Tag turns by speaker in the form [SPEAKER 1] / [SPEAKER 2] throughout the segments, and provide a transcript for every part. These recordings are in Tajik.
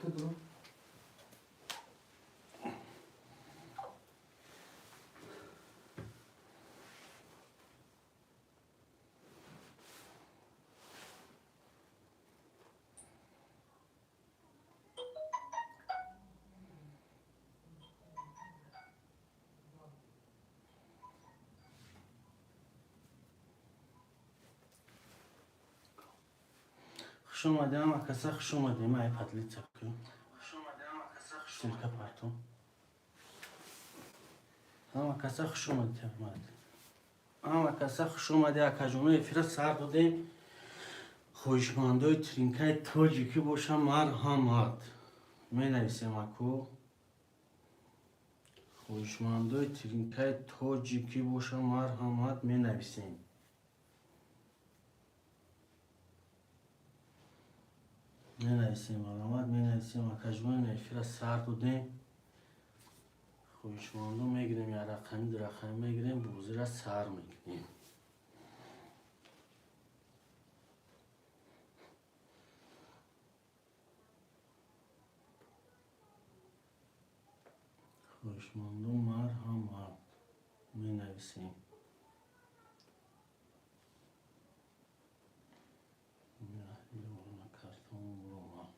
[SPEAKER 1] Ту
[SPEAKER 2] Хуш омадем, акаса, хуш омадем. Ай, подлица ку. Ссылка парту. Ҳама каса хуш омадед. Ҳама каса хуш омаде, акаҷоно. Эфира сар додем. Хоҳишмандои тринкаи тоҷикӣ боша, марҳамат, менависем, аку. Хоҳишмандои тринкаи тоҷикӣ боша, марҳамат, менависем. Менависем, марҳамат, менависем, акаҷоно. Эфира сар додем. Хоҳишмандо мегирем, як рақами, ду рақами мегирем, бозира сар мекунем. Хоҳишмандо, марҳамат, менависем. Картамон буромад.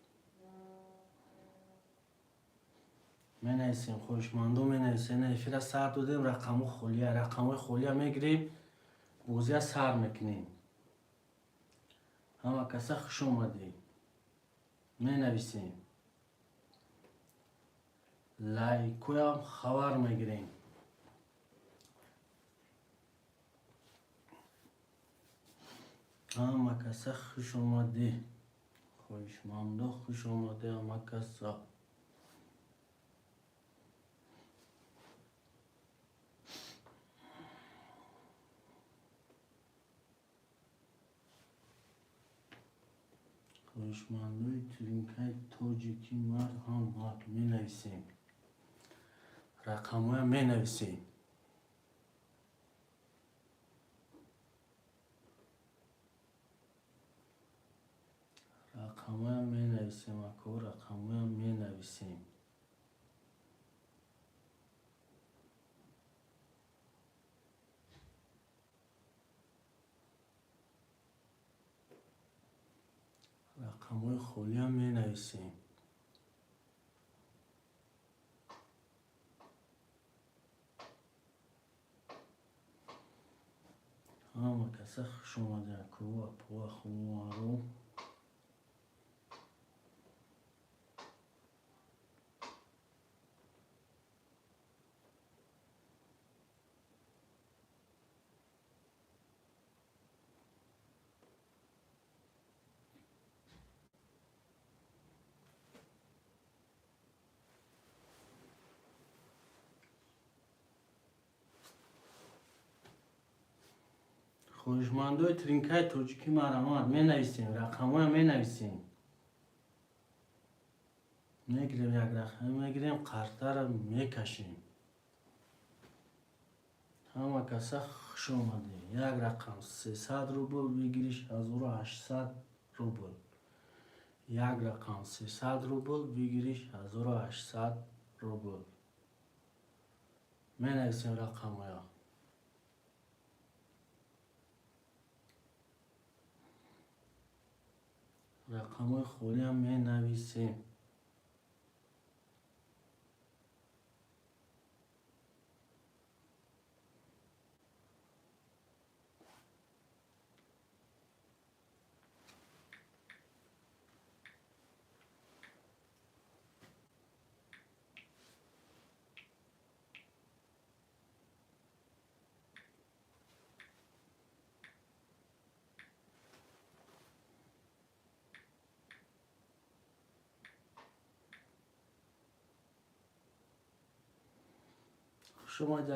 [SPEAKER 2] Менависем, хоҳишмандо, менависем. Эфира сар додем. Рақамҳо холия, рақамҳои холия мегирем, бозия сар мекунем. Ҳама каса хуш омадед. Менависем, лайкоям хабар мегирем. Ҳама каса хуш омадед, хоҳишмандо, хуш омаде, ҳама каса. Хоҳишмандои тринкаи тоҷикӣ, марҳамат, менависем, рақамҳоям менависем. Рақамҳоям менависем, ако, рақамҳоям менависем. Рақамҳои холиам менависем. Ҳама каса хуш омаде, ако, апо, ахуаро. Хоҳишмандои тринкаи тоҷикӣ, марҳамат, менависем, рақамҳоям менависем. Мегирем, як рақам мегирем, қартара мекашем. Ҳама каса хуш омадед. Як рақам 300 рубл, выигрыш 1800 рубл. Як рақам 300 рубл, выигрыш 1800 рубл. Менависем рақамҳоя. Рақамҳои холиам менависем. Хуш омади,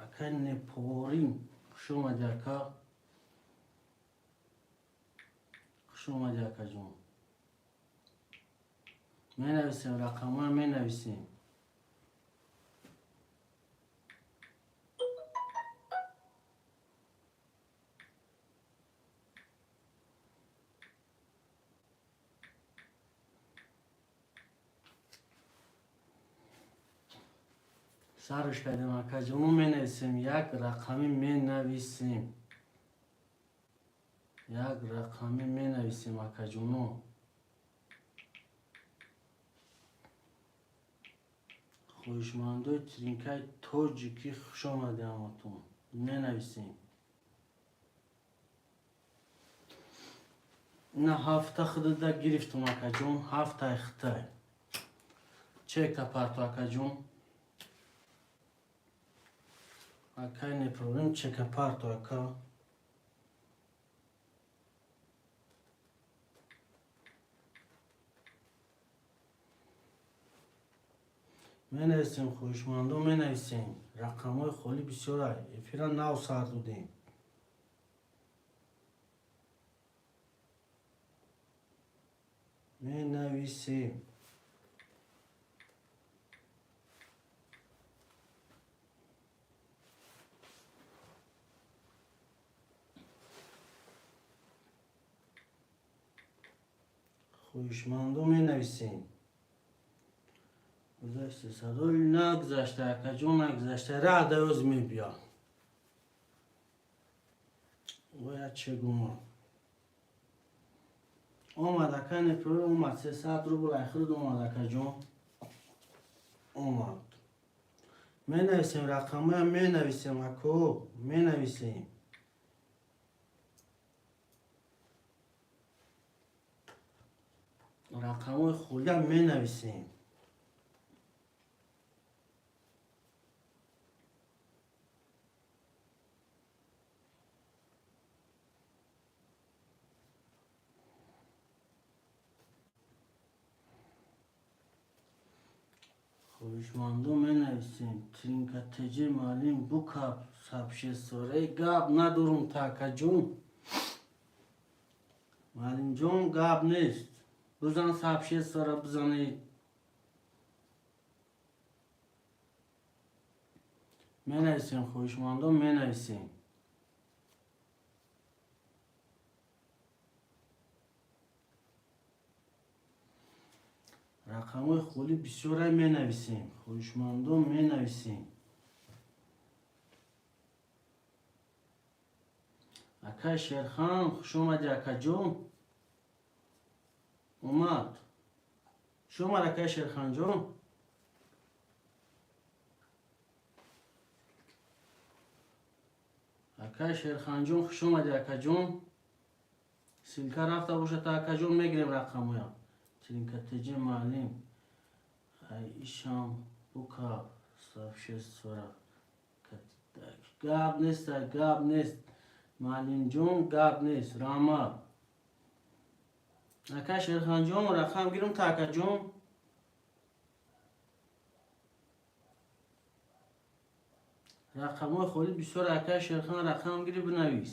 [SPEAKER 2] ака Непорим, хуш омади, ака, хуш омади, акаҷон. Менависем, рақамҳоям менависем. Сарш кардем, акаҷону, менависем, як рақамӣ менависем, як рақамӣ менависем, акаҷону. Хоҳишмандои тринкаи тоҷикӣ, хушомадед ҳаматон. Менависем. Ина ҳафта худада гирифтум, акаҷон, ҳафтаи хитай. Чека парто, акаҷон. Акай, не проблем, чека парто, ака. Менависем, хоҳишмандо, менависем. Рақамҳои холӣ бисёра, эфира нав сар додем. Менависем. Хоҳишмандо, менависем. Гузашта садои нагузашта, акаҷон, нагузашта. Рада ёз мебиё. Бояд чӣ гума омад, ака, не проблем, омад. 300 рубл айхирд омад, акаҷон, омад. Менависем рақамоям, менависем, ако, менависем. Рақамҳои холиам менависем. Хоҳишмандо, менависем. Тринка теҷи маълим букап сабшесораи гап надорум, такаҷон. Маълимҷон, гап нест. Бизан, сабшесора бизанед. Менависем, хоҳишмандо, менависем. Рақамҳои холӣ бисёра, менависем. Хоҳишмандо, менависем. Акай Шерхан, хушомадӣ, акаҷон. Омад. Шомад, акай Шерханҷон. Акай Шерханҷон, хушомадӣ, акаҷон. Ссылка рафта бошад, акаҷон, мегирем рақамҳоям. Тринка теҷи маълим. Ай ишам бука сабшесора. Гап нест, гап нест. Маълимҷон, гап нест. Раҳмат. Ака Шерханҷон, рақам гирум та, акаҷон. Рақамҳои холӣ бисёр, акай Шерхан, рақам гири, бинавис.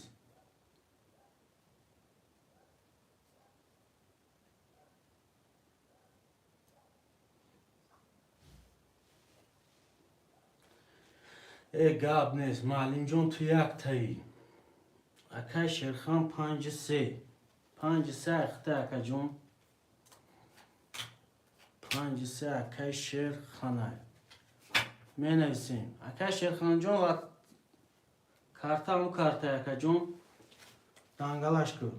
[SPEAKER 2] Э, гап нест, маълимҷон, ту яктаӣ. Акай Шерхан, 5-3. 5-3 ахта, акаҷон. 5-3 акай Шерханай. Менависем. Акай Шерханҷон, ва картаму картай, акаҷон. Дангалаш кун.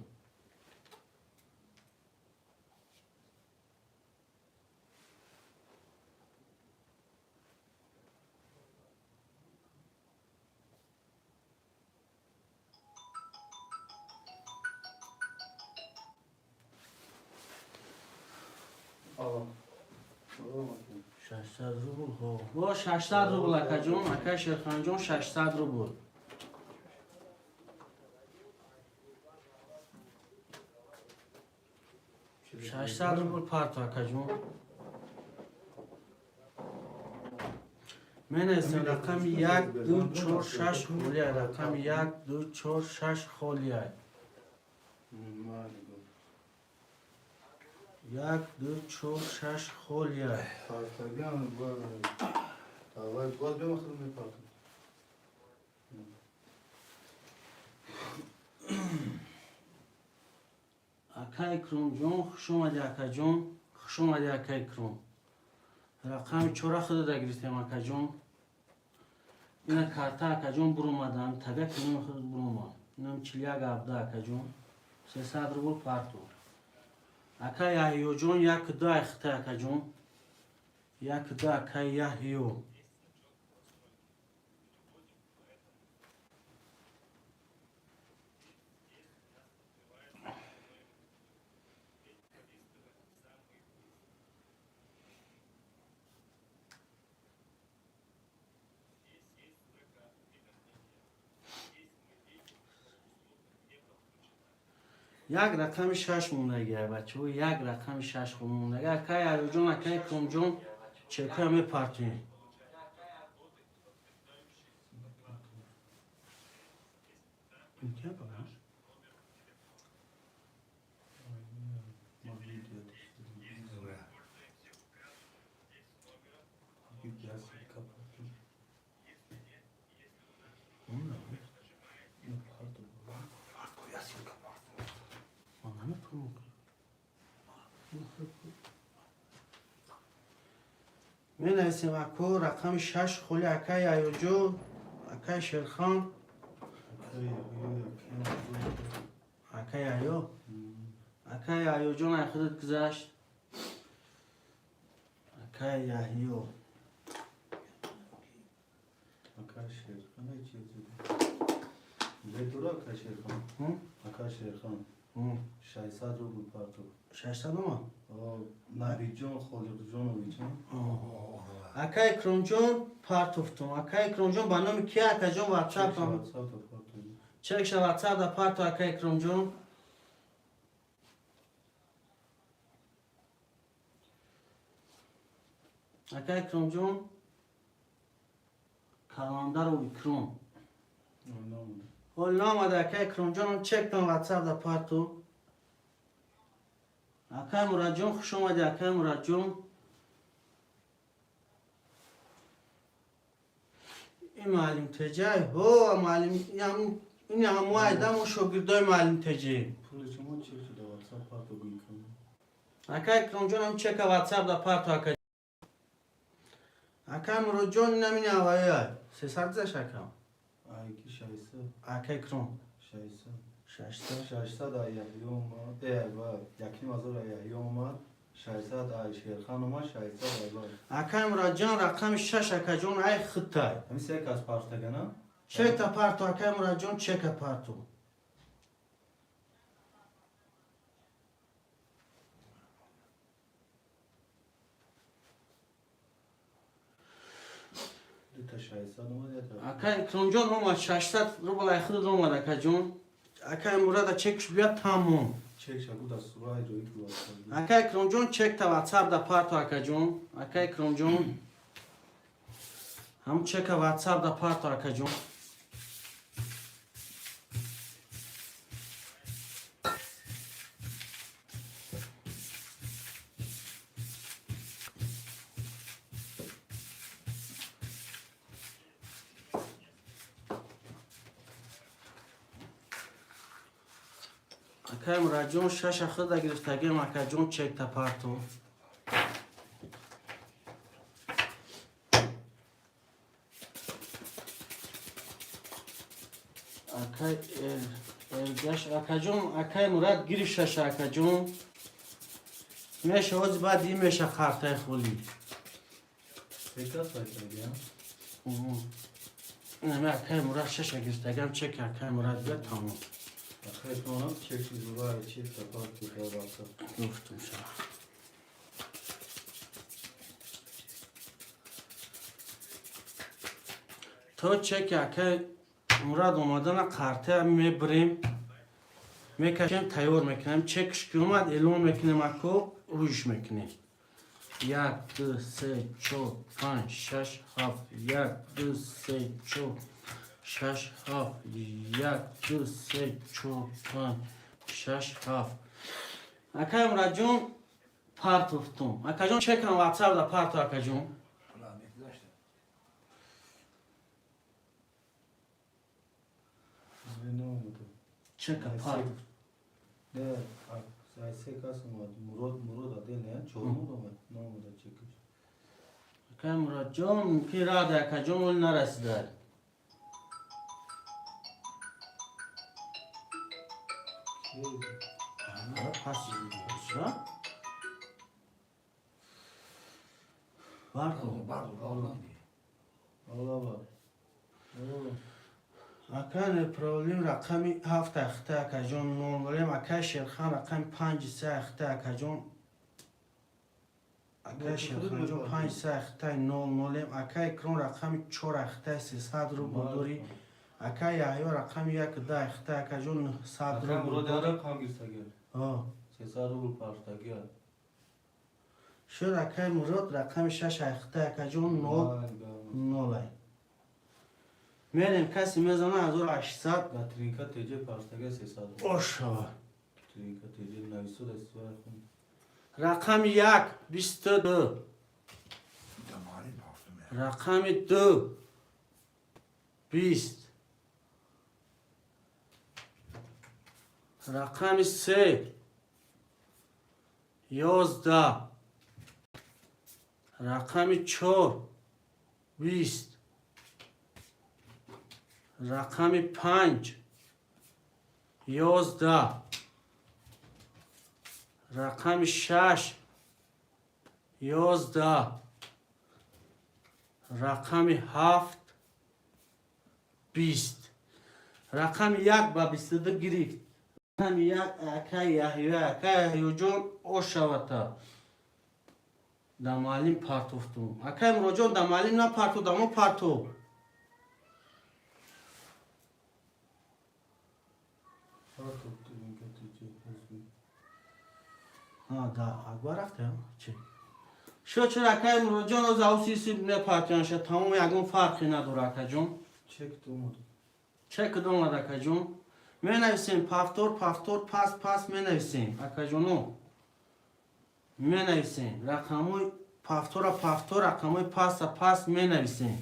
[SPEAKER 1] Алло.
[SPEAKER 2] 600 рубл, ҳо. Бо 600 рубл, акаҷон, акай Шерханҷон, 600 рубл. 600 рубл парто, акаҷон. Менависем рақами як, ду, чор, шаш холия. Рақами як, ду, чор, шаш холия. Як, ду, чор, шаш холия.
[SPEAKER 1] Партаган давай боз биём, худам мепартам.
[SPEAKER 2] Ака Икромҷон, хушомадӣ, акаҷон, хушомадӣ, ака Икром. Рақами чора худада гирифтем, акаҷон. Ина карта, акаҷон, буромадам, тага кинои худ буромад. Инам 41 17, акаҷон, 300 рубл парту. Ака Яҳёҷон, як ду айхта, акаҷон, як ду, акаи Яҳё. Як рақами шаш мондагия, бачаҳо, як рақами шаш мондагия. Акаи Алиҷон, акаи Икромҷон, чекоя мепартоем. Ин кия багаж?
[SPEAKER 1] Ма видео
[SPEAKER 3] Добре.
[SPEAKER 1] Ясилка парту.
[SPEAKER 2] Он
[SPEAKER 1] Парту.
[SPEAKER 3] Парту, ясилка парту.
[SPEAKER 2] Ман наметавонам. Менависем, ако, рақами шаш холи, акаи Аюҷон, акаи Шерхан. Акаи Аю, акаи Аюҷон, ай худат гузашт, акаи Яҳё.
[SPEAKER 1] Ака Шерхан чиз. Бедура, ака Шерхан.
[SPEAKER 2] Ҳм?
[SPEAKER 1] Ака Шерхан. 600 рубл парту.
[SPEAKER 2] 600 омад.
[SPEAKER 1] Набиҷон Холиқҷонович.
[SPEAKER 2] Ака Икромҷон, партофтум. Ака Икромҷон, ба номи ки, акаҷон, ватсап?
[SPEAKER 1] WhatsApp парту.
[SPEAKER 2] Чекша ватсап да парту, ака Икромҷон. Ака Икромҷон, Каландаров Икром.
[SPEAKER 1] Намуда.
[SPEAKER 2] Ҳол наомада, ака Икромҷонам, чектон ватсап да парту. Акай Мурадҷон, хуш омадӣ, акай Мурадҷон. Ин муаллим Теҷай, ҳо, муаллим, ин ҳамо айдамо шогирдои муаллим Теҷи.
[SPEAKER 1] Пули шумо чек шуда WhatsApp парту, гӯй кун.
[SPEAKER 2] Ака Икромҷонам, чека ватсап да парту, ака. Ака Муроджон, инам ин авая 300 гузашт, акам.
[SPEAKER 1] Ай ки 600.
[SPEAKER 2] Ака Икром.
[SPEAKER 1] 600.
[SPEAKER 2] 600.
[SPEAKER 1] 600 ай Яҳё омад. Ва 1500 ай Яҳё омад. 600 ай Шерхан омад, 600 ай ва.
[SPEAKER 2] Акай Мураджон, рақами шаш, акаҷон, ай хитай.
[SPEAKER 1] Ҳамин се кас партагана?
[SPEAKER 2] Чека парту, акай Мураджон, чека парту.
[SPEAKER 1] Дута 600 омад, ята.
[SPEAKER 2] Акай Икромҷон, омад 600 рубл, ай худат омад, акаҷон. Акай Мурада чекш биёд, тамом.
[SPEAKER 1] Чек шагу да сурай рӯи ку WhatsApp.
[SPEAKER 2] Акай Икромҷон, чекта ватсап да парту, акаҷон. Акай Икромҷон, ҳам чека ватсап да парту, акаҷон. Акай Мураджон, шаша худа гирифтагиам, акаҷон, чекта парту. Акай Эргаш, акаҷон, акай Мурад гирифт шаша, акаҷон. Меша ҳози баъд ин меша хартаи холӣ.
[SPEAKER 1] Се кас партагия?
[SPEAKER 2] Инами акай Мурад шаша гирифтагиам, чеки акай Мурад биёд, тамом.
[SPEAKER 1] Акай Икромам чек зурай чек та парту дар WhatsApp.
[SPEAKER 2] Гуфтум ша. То чеки акай Мурад омадана қартая мебирем, мекашем, тайёр мекунем. Чекш ки омад, эълон мекунем, ако, рӯйш мекунем. Як, ду, се, чор, панҷ, шаш, ҳафт. Як, ду, се, чор, шаш, ҳафт. Як, ду, се, чор, панҷ, шаш, ҳафт. Акай Мурадҷон, партофтум. Акаҷон, чекам ватсап да парту, акаҷон.
[SPEAKER 3] Пула мегузашта.
[SPEAKER 1] Не наомада.
[SPEAKER 2] Чека
[SPEAKER 1] Ай,
[SPEAKER 2] партофт.
[SPEAKER 1] Не, ай се кас омад. Мурод, Мурод адел не, чор омад. Наомада чекаш.
[SPEAKER 2] Акай Мурадҷон, мумкин рада, акаҷон, оли нарасида. Пас ша. Бархо. Ака неправилим рақами 7 ахта акаҷон 0 ака Шерхан рақами 5 3 ахта акаҷон. Ака Шерханҷон 5 3 ахта 0 ака Икром рақами 4 ахта 300 рубл дори. Ака Яҳё рақами 1 2 ахта акаҷон 900 рубл дори.
[SPEAKER 1] 300 рубл партагия.
[SPEAKER 2] Шуд акаи Мурод рақами 6 ахта акаҷон 0 0. Мерем каси мезана 1800.
[SPEAKER 1] Да тринка теже партагия 300 рубл.
[SPEAKER 2] Ошава.
[SPEAKER 1] Тринка теже нависуд истифода кун.
[SPEAKER 2] Рақами 1 22. Рақами 2 20. Рақами 3 11. Рақами 4 20. Рақами 5 11. Рақами 6 11. Рақами 7 20. Рақами 1 ба 22 гирифт. Рақами 1 акаи Яҳё, акаи Яҳёҷон ошавата. Да муаллим партофтум. Акаи Муроҷон да муаллим напартов, да мо партов. Да, Акбар рафта, чи? Шо чиро акаи Муроҷон оз аусиси мепартоянша, тамом ягон фарқе надора акаҷон.
[SPEAKER 1] Чек омад.
[SPEAKER 2] Чек омад акаҷон. Менависем повтор, повтор, пас, пас менависем акаҷоно. Менависем рақамҳои повтора, повтор, рақамҳои паса, пас менависем.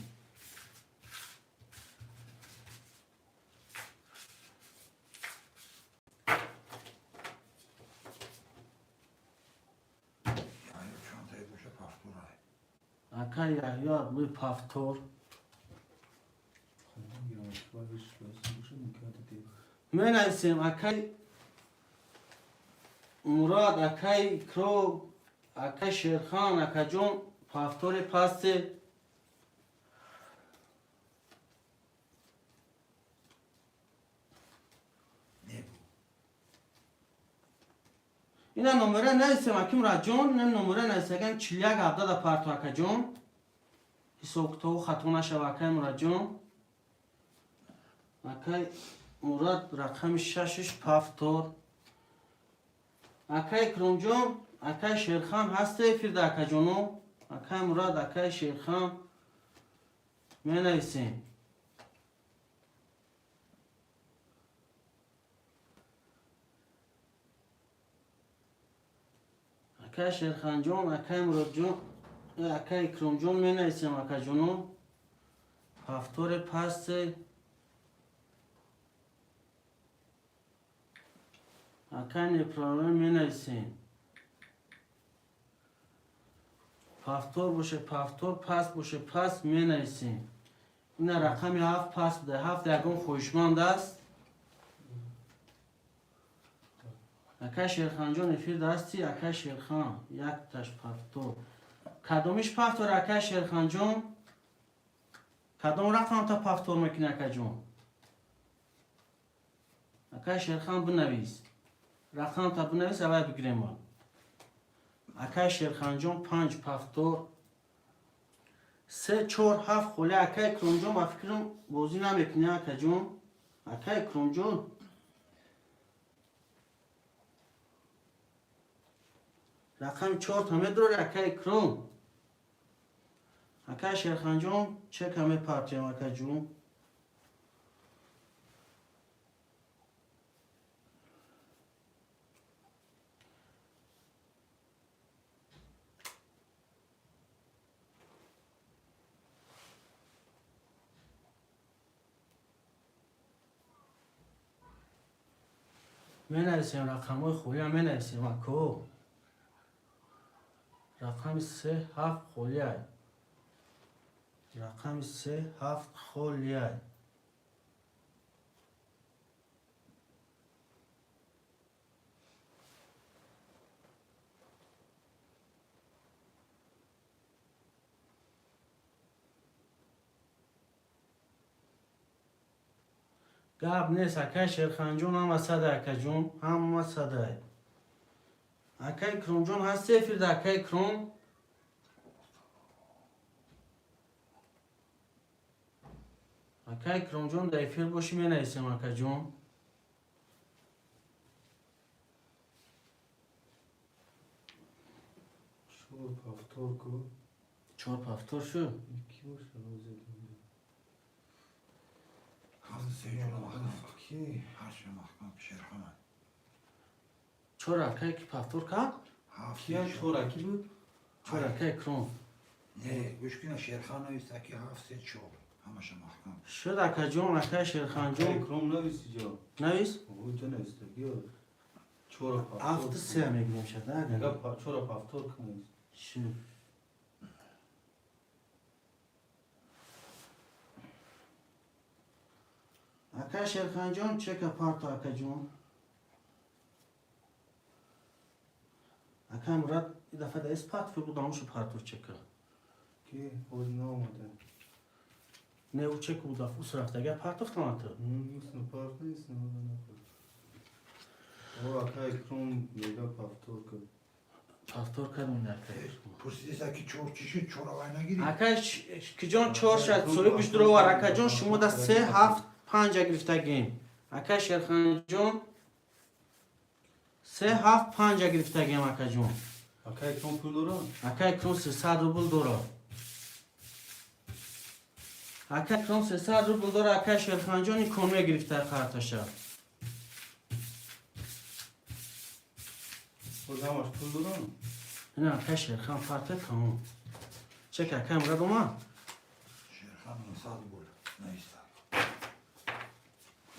[SPEAKER 2] Ака Яҳё абӯи повтор. Менависем акаи Мурод, акаи Икром, акаи Шерхан, акаҷон повтори пасте. Ина номера нависем аки Мурадҷон, ина номера нависаган 41 17 да парто акаҷон. Ҳисобкитобу хато нашава акаи Мурадҷон. Акаи Мурад рақами 6 повтор. Акаи Икромҷон, акаи Шерхан ҳасте эфирда акаҷоно. Акаи Мурад, акаи Шерхан менависем. Акаи Шерханҷон, акаи Муродҷон, акаи Икромҷон менависем акаҷоно. Повтори пасте. Акаи неправильно менависем. Повтор боше повтор, пас боше пас менависем. Ина рақами 7 пас буда. 7 ягон хоҳишманд аст. Акаи Шерханҷон эфир дасти, акаи Шерхан якташ повтор. Кадомиш повтор акаи Шерханҷон? Кадом рақамта повтор мекунӣ акаҷон? Акаи Шерхан бинавис. Рақамта бинавис, аввал бигирем. Акаи Шерханҷон 5 повтор. 3 4 7 холе акаи Икромҷон ба фикрам бозӣ намекунӣ акаҷон. Акаи Икромҷон рақами 4 та медорӣ акаи Икром. Акаи Шерханҷон чека мепартиям акаҷон. Менависем рақамҳои холия менависем ако. Рақами 3 7 холия. Рақами 3 7 холия. Гап нест, акай Шерханҷон, ҳама садай, акаҷон, ҳама садай. Акай Икромҷон ҳасти эфирда, акай Икром? Акай Икромҷон, дар эфир бошӣ, менависем, акаҷон.
[SPEAKER 1] Чор повтор ку.
[SPEAKER 2] Чор повтор шуд.
[SPEAKER 1] Ки боша розе?
[SPEAKER 3] Ҳафт се чор маҳкам.
[SPEAKER 1] Ки?
[SPEAKER 3] Ҳашт маҳкам Шерхан.
[SPEAKER 2] Чор акай ки повтор кард?
[SPEAKER 3] Ҳафт
[SPEAKER 1] Кия чора ки буд?
[SPEAKER 2] Чор, акай Икром.
[SPEAKER 3] Не, гӯш кина, Шерхан нависта ки ҳафт се чор. Ҳамаша маҳкам.
[SPEAKER 2] Шуд, акаҷон, акай Шерханҷон.
[SPEAKER 1] Икром нависи ҷо.
[SPEAKER 2] Навис?
[SPEAKER 1] Ӯ нависта ки чора повтор.
[SPEAKER 2] Ҳафту се мегирем шад.
[SPEAKER 1] Мега чора повтор кунед.
[SPEAKER 2] Шуд. Акай Шерханҷон, чека парто, акаҷон. Акай Мурад, и дафъа да эс партфи буд, амушу партур чека.
[SPEAKER 1] Ки ҳоз наомада.
[SPEAKER 2] Не, ӯ чека буд, ус рафтага партофтамата.
[SPEAKER 1] Нусна парт нест, наомада. О, ака Икром мега повтор ку.
[SPEAKER 2] Повтор кардем, акай.
[SPEAKER 3] Пурсидеса ки чор чӣ шуд, чора вай нагирӣ?
[SPEAKER 2] Акай киҷон чор шад, соҳибиш дуровар, акаҷон, шумо да се ҳафт панҷа гирифтагем. Акай Шерханҷон, се ҳафт панҷа гирифтагем, акаҷон.
[SPEAKER 1] Ака Икром пул дора?
[SPEAKER 2] Акай Икром 300 рубл дора. Акай Икром 300 рубл дора, акай Шерханҷон ин конме гирифта карташа.
[SPEAKER 1] Ҳоз ҳамаш пул дора?
[SPEAKER 2] Ина акай Шерхан парта, тамом. Чек акай Мурад омад?
[SPEAKER 3] Шерхан 900 рубл нависта.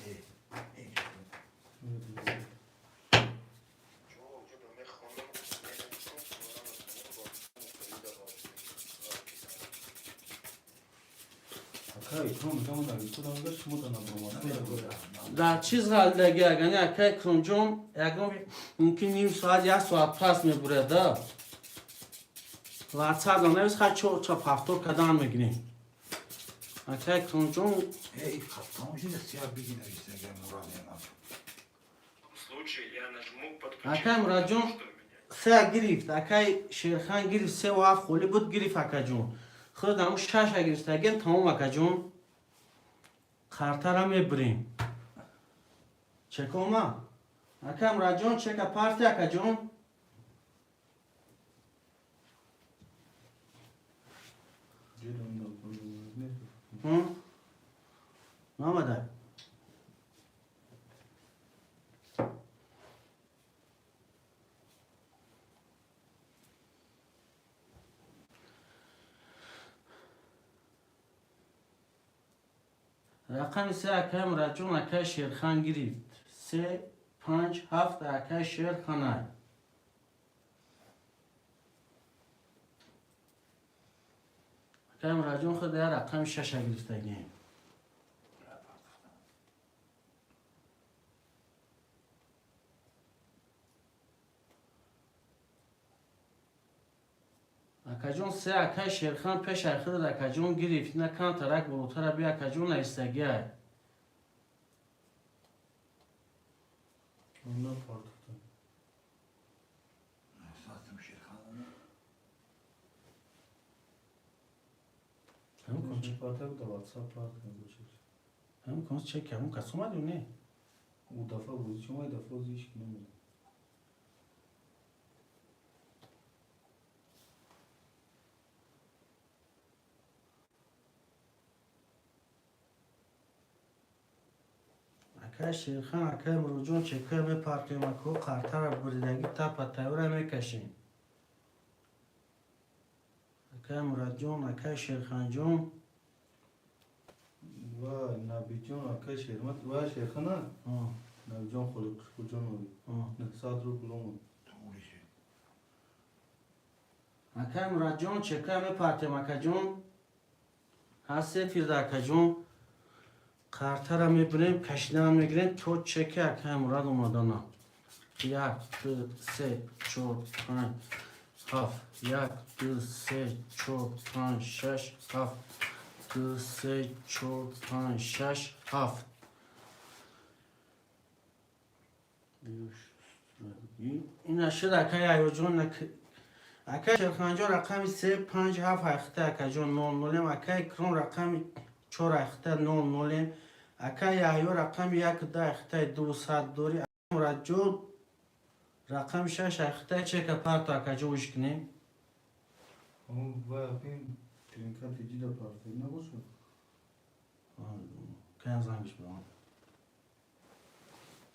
[SPEAKER 3] Э, э.
[SPEAKER 4] چون اونجا به خانم مینویسیم شما رو می‌تونیم با فرید
[SPEAKER 1] Ака Икром мега мо нависта дамга, шумо да набаромад.
[SPEAKER 2] Дар чиз ғалдаги, агани акай Икромҷон, ягон мумкин ним соат, як соат пас мебурад да. Ватсап навис, хай чор повтор кардан мегирем. Акай Икромҷон.
[SPEAKER 3] Эй, тамом шуда, сия биги нависта агар Мурад янад.
[SPEAKER 4] В случае я нажму подключить.
[SPEAKER 2] Акай Мурадҷон,
[SPEAKER 4] Что меня?
[SPEAKER 2] се гирифт, акай Шерхан гирифт, севу ҳафт холӣ буд, гирифт, акаҷон. Худ ҳамун шаша гирифтагем, тамом, акаҷон. Қартара мебирем. Чека омад? Акай Мурадҷон, чека парти, акаҷон.
[SPEAKER 1] Ҷидам
[SPEAKER 2] Ҳм? Наомада? Рақами се акай Мурадҷон, акай Шерхан гирифт. Се панҷ ҳафт акай Шерханай. Акай Мурадҷон, худ я рақами шаша гирифтагем. Акаҷон, се акай Шерхан пеш ахирад, акаҷон, гирифт. Ина камтарак болотара би, акаҷон, наистагиай.
[SPEAKER 1] На партофта.
[SPEAKER 3] Сатым Шерхан.
[SPEAKER 2] Ҳамин кун.
[SPEAKER 1] Парта буда, WhatsApp парт набошад.
[SPEAKER 2] Ҳамин кун, чек ҳамун кас омад ё не?
[SPEAKER 1] Ӯ дафъа бозӣ чӣ омад, дафъа бозӣ ҳеч ки намод.
[SPEAKER 2] Акай Шерхан, акай Муроҷон, чекоя мепартоем, ако қартара буридагӣ тапа тайёра мекашем. Акай Мурадҷон, акай Шерханҷон.
[SPEAKER 1] Ва Набиҷон, акай Шермат, ва Шерхана? Набиҷон Холиқшукурҷонови. 900 рубл омад.
[SPEAKER 3] Туғри шуд.
[SPEAKER 2] Акай Мурадҷон, чекоя мепартем, акаҷон. Ҳасте фирда, акаҷон. Қартара мебирем, кашидан мегирем то чеки акай Мурад омадана. Як, ду, се, чор, панҷ, ҳафт. Як, ду, се, чор, панҷ, шаш, ҳафт. Ду, се, чор, панҷ, шаш, ҳафт. Ина шуд, акай Аюҷон. Акай Шерханҷон, рақами се, панҷ, ҳафт ҳайхта, акаҷон, нол нолем. Акай Икром, рақами чор ҳайхта, нол нолем. Акай Яҳё, рақами як, ду ҳайхтаи 200 дори. Мурадҷон, рақами шаш ҳайхта. Чека парто, акаҷон, уш кунем.
[SPEAKER 1] Ҳамон вай апин тринкати ҷида партои набошад?
[SPEAKER 2] Каям зангиш будам.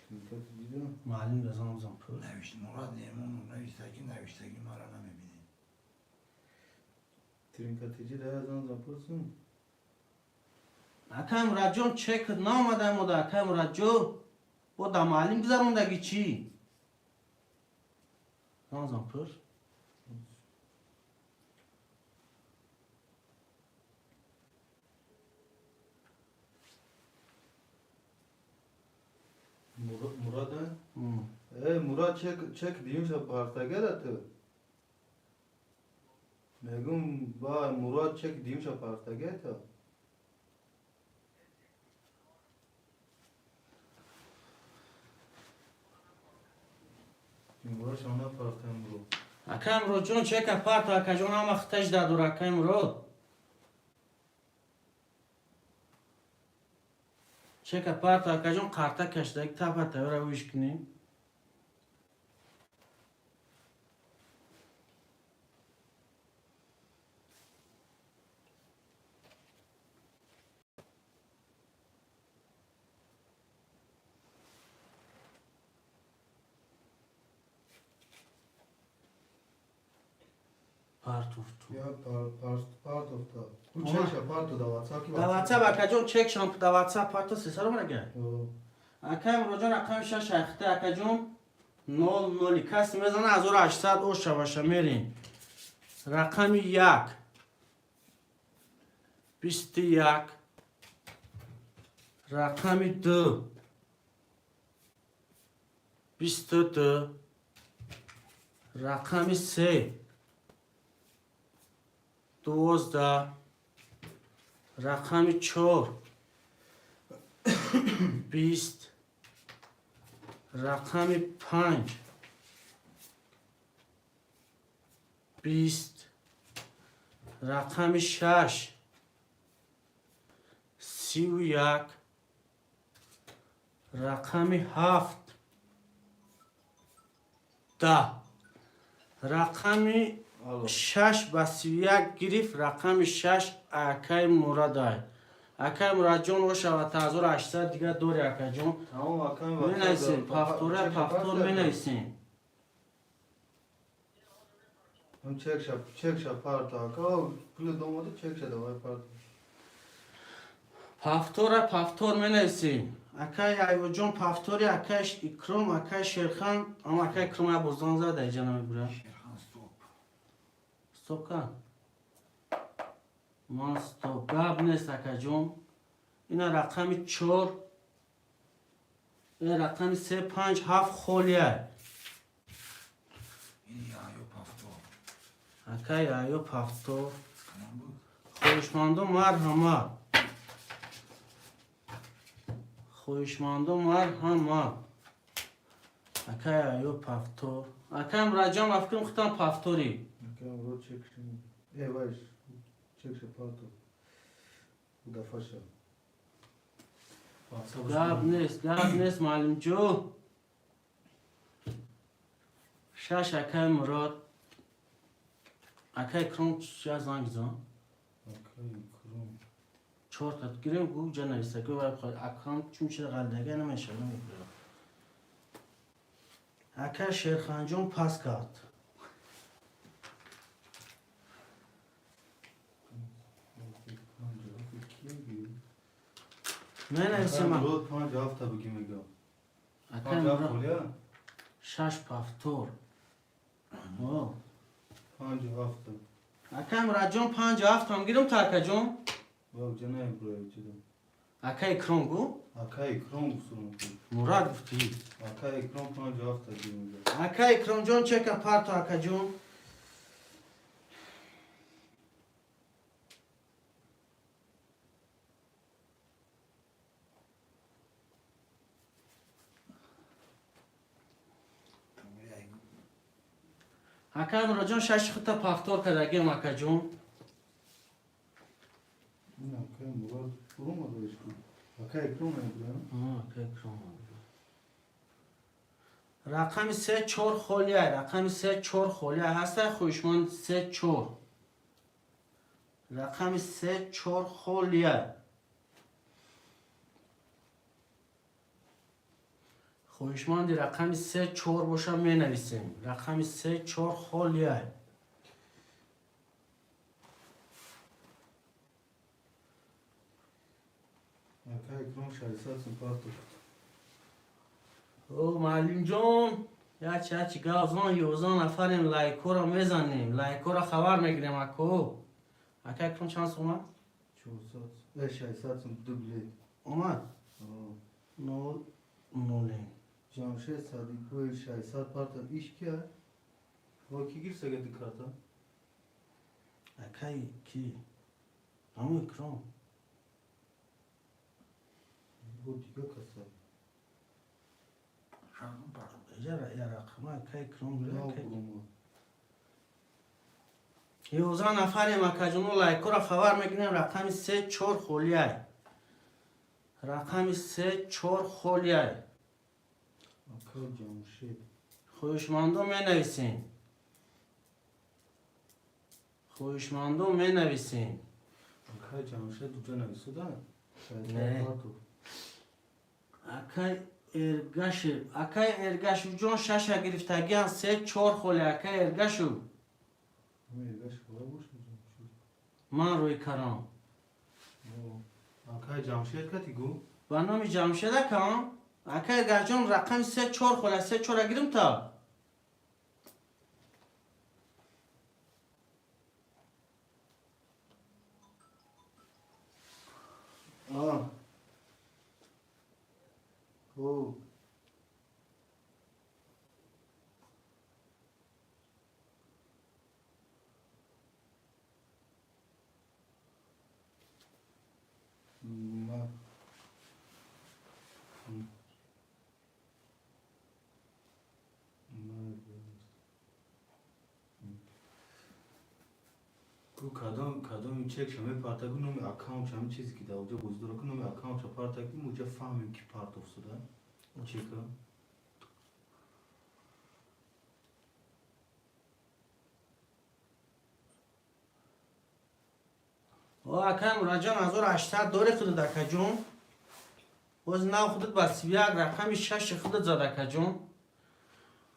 [SPEAKER 1] Тринкати ҷида.
[SPEAKER 2] Маълим да занг зан, пур.
[SPEAKER 3] Навишт Мурад Неъмонов навиштаги, навиштаги мара намебинед.
[SPEAKER 1] Тринкати ҷида я занг зан, пурсум.
[SPEAKER 2] Акай Мурадҷон, чек наомада мода, акай Мурадҷон. Бо да маълим гузарондаги чӣ? Занг зан, пур.
[SPEAKER 1] Мурада? Э, Мурад, чек диюмша партагера ту? Мегум, ба Мурад чек диюмша партагета? Мурад шона партаем бро.
[SPEAKER 2] Акай Муроджон, чека парто, акаҷон, ҳама хиташ дадур, акай Мурод. Чека парто, акаҷон, қарта кашдаги тапа тайёра уиш кунем. Партуфту.
[SPEAKER 1] Я партофта. Ку чекша парто да ватсап ки.
[SPEAKER 2] Да ватсап, акаҷон, чек шам да ватсап парто сесаро мага. Акай Муроджон, рақами шаш ҳайхта, акаҷон, нол ноли. Кас мезана, 1800 оша мерем. Рақами як, 21, рақами ду, 22, рақами се, 12, рақами чор, 20, рақами панҷ, 20, рақами шаш, 31, рақами ҳафт, 10, рақами
[SPEAKER 1] Алло.
[SPEAKER 2] шаш ба 31 гирифт. Рақами шаш акай Мурадай. Акай Мурадҷон, ошава, 1800 дига дори, акаҷон.
[SPEAKER 1] Тамом, акай.
[SPEAKER 2] Менависем пафтора, пафтор менависем.
[SPEAKER 1] Ҳам чекша парто ака, пули домода чекша давай парто.
[SPEAKER 2] Пафтора пафтор менависем. Акай Айвоҷон пафтори, акай Икром, акай Шерхан. Ама акай Икром я боздан зада иҷа намебура.
[SPEAKER 3] Шерхан, стоп.
[SPEAKER 2] Стоп кан. Ман стоп. Гап нест, акаҷон. Ина рақами чор, ина рақами се, панҷ, ҳафт холия.
[SPEAKER 3] Ин Яҳё пафтор.
[SPEAKER 2] Акай Айё пафтор.
[SPEAKER 3] Тамом буд.
[SPEAKER 2] Хоҳишмандо, марҳамат. Хоҳишмандо, марҳамат. Акай Айё пафтор. Акай Мураҷон, ба фикрам, худтам пафторӣ.
[SPEAKER 1] Акай Мурод, чекша. Э, вай чекша парто. Дафаша.
[SPEAKER 2] Гап нест, гап нест, маълимҷо. Шаш, акай Мурод. Акай Икром я занг зан.
[SPEAKER 1] Акай Икром.
[SPEAKER 2] Чорта гирем, гу ҷа нависта, гу вай акам чун чира ғалдага намешава, намебурад. Акай Шерханҷон пас кард. Менависем.
[SPEAKER 1] Акай Мурод панҷ ҳафта бигӣ мегам.
[SPEAKER 2] Акай
[SPEAKER 1] Панҷ ҳафт
[SPEAKER 2] Мурод.
[SPEAKER 1] холия?
[SPEAKER 2] Шаш пафтор. О.
[SPEAKER 1] Панҷ ҳафта.
[SPEAKER 2] Акай Мурадҷон, панҷ ҳафтам гирем та, акаҷон.
[SPEAKER 1] Ва ҷанаи брои чида.
[SPEAKER 2] Акай Икром гу.
[SPEAKER 1] Акай Икром гуфтум.
[SPEAKER 2] Мурад гуфтӣ.
[SPEAKER 1] Акай Икром панҷ ҳафта бигӣ мегам.
[SPEAKER 2] Акай Икромҷон, чека парто, акаҷон. Ака Муроджон, шаши худта повтор кардагиам, акаҷон.
[SPEAKER 1] Ин акай Мурод фуромад ишки. Акай Икром мегӯям.
[SPEAKER 2] Ака Икром. Рақами се чор холия, рақами се чор холия ҳаста, хоҳишманд се чор. Рақами се чор холия. Хоҳишманди рақами се чор боша, менависем. Рақами се чор холия.
[SPEAKER 1] Акай Икром 600 сум партофт.
[SPEAKER 2] О, муаллимҷон, ячи ячи гавзон, 11 нафарем, лайкҳоро мезанем, лайкҳоро хабар мегирем, ако. Ака Икром, чанд сум омад?
[SPEAKER 1] 400, 600 сум ду билет.
[SPEAKER 2] Омад?
[SPEAKER 1] О.
[SPEAKER 2] Нол нолем.
[SPEAKER 1] Ҷамшед Садиқбоев 600 партофт. Иш кия? Во ки гирифт ага ду карта?
[SPEAKER 2] Акай ки? Ҳамун Икром.
[SPEAKER 1] Бо дига каса.
[SPEAKER 3] Шансон партов.
[SPEAKER 2] Яра я рақама акай Икром.
[SPEAKER 1] Нав буромад.
[SPEAKER 2] 11 нафарем, акаҷоно, лайкҳоро хабар мекунем. Рақами се чор холияй. Рақами се чор холияй.
[SPEAKER 1] Акай Ҷамшед.
[SPEAKER 2] Хоҳишмандо менависем. Хоҳишмандо менависем.
[SPEAKER 1] Акай Ҷамшед уҷа нависуда?
[SPEAKER 2] Не.
[SPEAKER 1] 600 партофт.
[SPEAKER 2] Акай Эргашев, акай Эргашевҷон, шаша гирифтагиан, се чор холи, акай Эргашев.
[SPEAKER 1] Ҳамин Эргашев ҳола бошад Ҷамшед.
[SPEAKER 2] Ман рӯй карам.
[SPEAKER 1] О, акай Ҷамшед кати гу?
[SPEAKER 2] Ба номи Ҷамшед акам. Акай Эргашҷон, рақами се чор холи, се чора гирим та.
[SPEAKER 1] А. О. Ма. М. Ма. Ку кадом чек ша мепарта, ку номи аккаунт ҳамин чизе ки дар уҷа бозӣ дора, ку номи аккаунт ша парта, ки уҷа фаҳмем, ки партофт шуда чека.
[SPEAKER 2] О, акай Мураджон, 1800 дори худат, акаҷон. Боз нав худат ба 31 рақами шаши худат зад, акаҷон.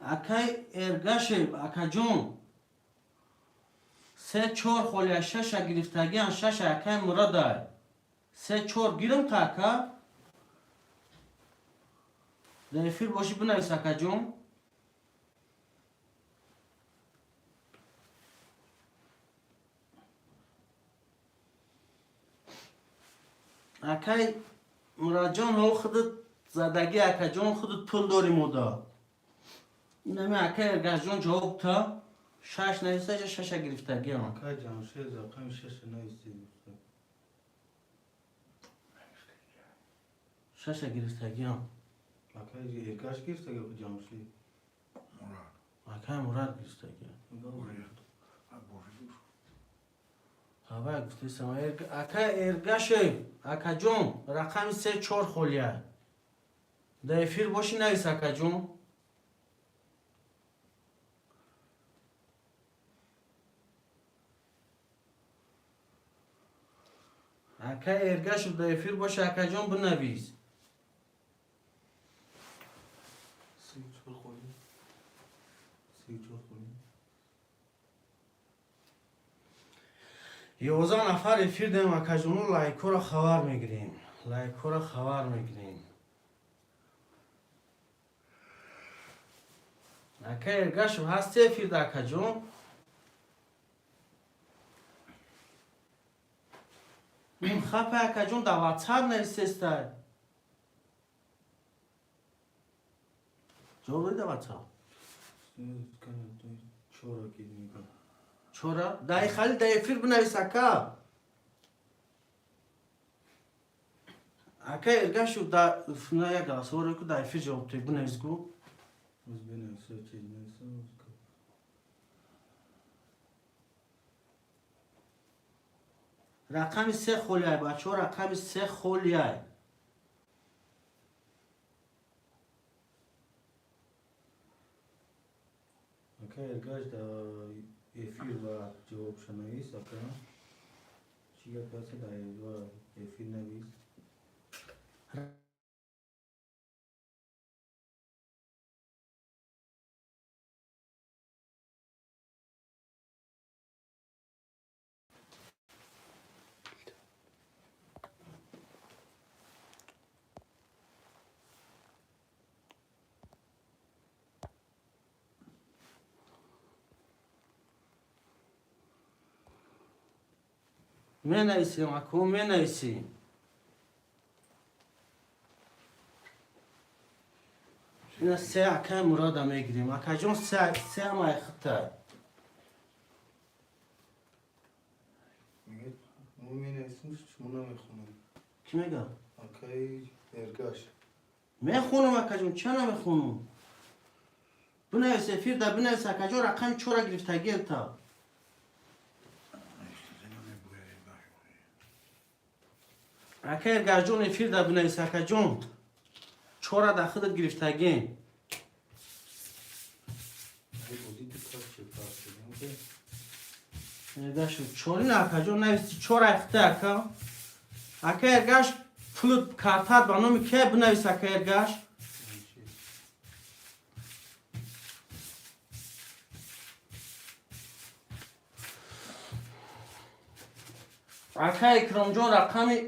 [SPEAKER 2] Акай Эргашев, акаҷон. Се чор холия, шаша гирифтагиан, шаша акай Мурадай. Се чор гирим та, ака? Дар эфир бошӣ, бинавис, акаҷон. Акай Мураджон, ҳол худат задагӣ, акаҷон, худат пул дорӣ мода. Инами акай Эргашҷон ҷавоб та. Шаш нависаша, шаша гирифтагиам.
[SPEAKER 1] Акай Ҷамшед рақами шаша нависед.
[SPEAKER 2] Шаша гирифтагиам.
[SPEAKER 1] Акай Эргаш гирифтага Ҷамшед.
[SPEAKER 3] Мурад.
[SPEAKER 2] Акай Мурад гирифтагиам.
[SPEAKER 3] Буред. А буред.
[SPEAKER 2] Ҳавай гуфтесам. Акай Эргашев, акаҷон, рақами се чор холия. Дар эфир бошӣ, навис, акаҷон. Акай Эргашев, дар эфир бошӣ, акаҷон, бинавис.
[SPEAKER 1] 34 холӣ. 34 холӣ.
[SPEAKER 2] 11 нафар эфир дем, акаҷоно, лайкҳоро хабар мегирем. Лайкҳоро хабар мегирем. Ака Эргашев, ҳасти эфирда, акаҷон? Хапа, акаҷон, дар ватсап нависестай. Ҷавоб додӣ дар ватсап?
[SPEAKER 1] Чора ки мегӯям.
[SPEAKER 2] Чора? Дай хали дар эфир бинавис, ака. Ака Эргашев, да на як голосовое ку дар эфир ҷавоб диҳ, бинавис гу.
[SPEAKER 1] Оз бинависа, чиз нависа.
[SPEAKER 2] Рақами се холиай, бачаҳо, рақами се холиай.
[SPEAKER 1] Ака Эргаш дар эфир ва ҷавобша навис, ака. Чӣ гап аст, дар эфир навис.
[SPEAKER 2] Менависем, ако, менависем. Ина се акай Мурада мегирем. Акаҷон, се амай хитай.
[SPEAKER 1] Мегӯяд, мо менависем, шумо намехонем.
[SPEAKER 2] Кӣ мега?
[SPEAKER 1] Акаи Эргаш.
[SPEAKER 2] Мехонам, акаҷон, ча намехонам? Бинавис, эфир да бинавис, акаҷон, рақами чора гирифтагиета. Ака Эргашҷон, эфир да бинавис, акаҷон. Чора да худат гирифтагем.
[SPEAKER 1] Ай бозӣ ду кас чек партодем, ки
[SPEAKER 2] Эргашу чорина, акаҷон, нависи чора ихта, ака. Ака Эргаш, пулут картат ба номи ке, бинавис, ака Эргаш. Ака Икромҷон, рақами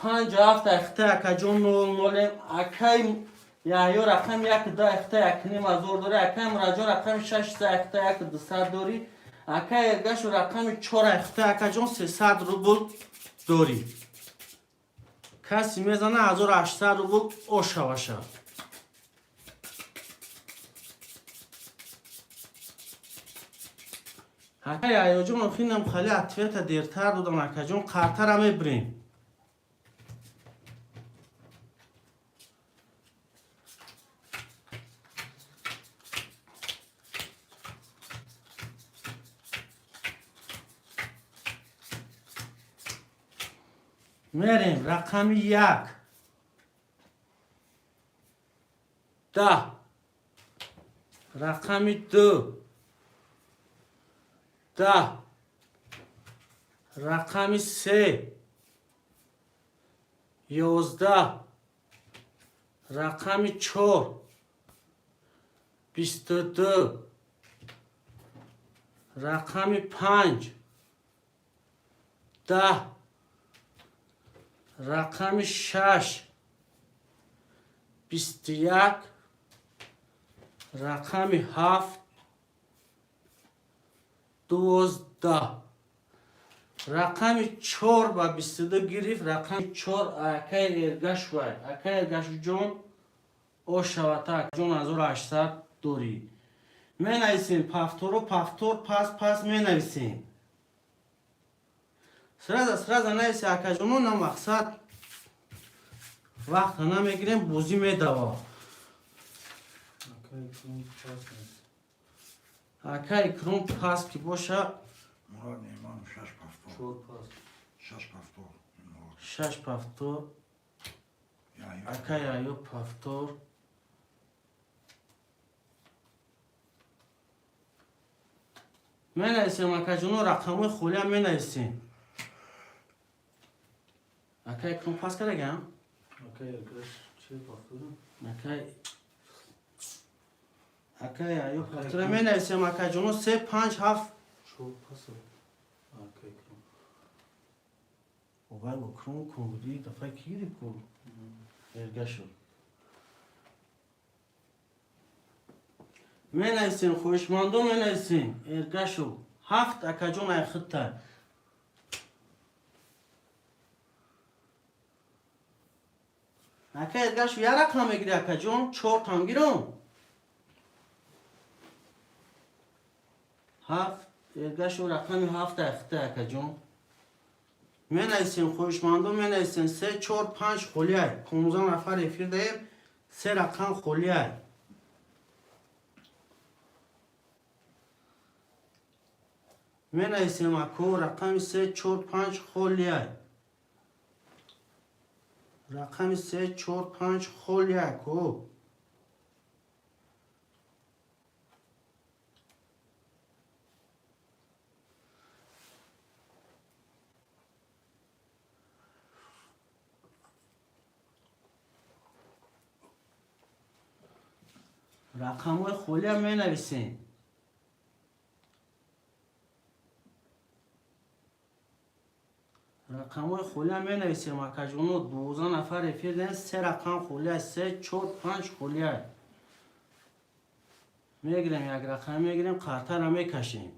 [SPEAKER 2] панҷ ҳафт ихта, акаҷон, нол нолем. Акаи Яҳё, рақами як ду ихта, 1500 дорӣ. Акаи Мураҷон, рақами шаш се ихта, 1200 дорӣ. Акаи Эргашу, рақами чор ихта, акаҷон, 300 рубл дорӣ. Каси мезана, 1800 рубл ошаваша. Ака Яҳёҷон, охинам хали ответа дертар додам, акаҷон, қартара мебирем. Мерем, рақами як, 10, рақами ду, 10, рақами се, 11, рақами чор, 22, рақами панҷ, 10, рақами шаш, 21, рақами ҳафт, 12. Рақами чор ба 22 гирифт. Рақами чор акаи Эргашвай. Акаи Эргашҷон, ошавата, акаҷон, 1800 дорӣ. Менависем повтору, повтор, пас пас менависем. Сразу сразу нависи, акаҷоно, на мақсад вақта намегирем, бозӣ медава.
[SPEAKER 1] Ака Икром пас нест.
[SPEAKER 2] Ака Икром пас ки боша.
[SPEAKER 3] Мурод Неъмонов, шаш повтор.
[SPEAKER 1] Чор пас.
[SPEAKER 3] Шаш повтор. Мурод.
[SPEAKER 2] Шаш повтор.
[SPEAKER 3] Яҳё.
[SPEAKER 2] Ака Яҳё повтор. Менависем, акаҷоно, рақамҳои холиам менависем. Ака Икром пас кардагам.
[SPEAKER 1] Ака Эргаш че повтора?
[SPEAKER 2] Ака Яҳё повтора менависем, акаҷоно, се, панҷ, ҳафт.
[SPEAKER 1] Чор пас. Ака Икром.
[SPEAKER 2] Овай Икром кун буди, дафъа ки гирифт ку? Эргашу. Менависем, хоҳишмандо, менависем. Эргашу ҳафт, акаҷон, айхитта. Ака Эргашу, як рақам мегири, акаҷон, чор там гирам. Ҳафт, Эргашу, рақами ҳафт айхитта, акаҷон. Менависем, хоҳишмандо, менависем. Се, чор, панҷ холиай. 15 нафар эфир даем, се рақам холиай. Менависем, ако, рақами се, чор, панҷ холияй. Рақами се, чор, панҷ холияй, ако. Рақамҳои холиам менависем. Рақамҳои холиам менависем, акаҷоно. 12 нафар эфир дем, се рақам холия, се, чор, панҷ холия. Мегирем, як рақам мегирем, қартара мекашем.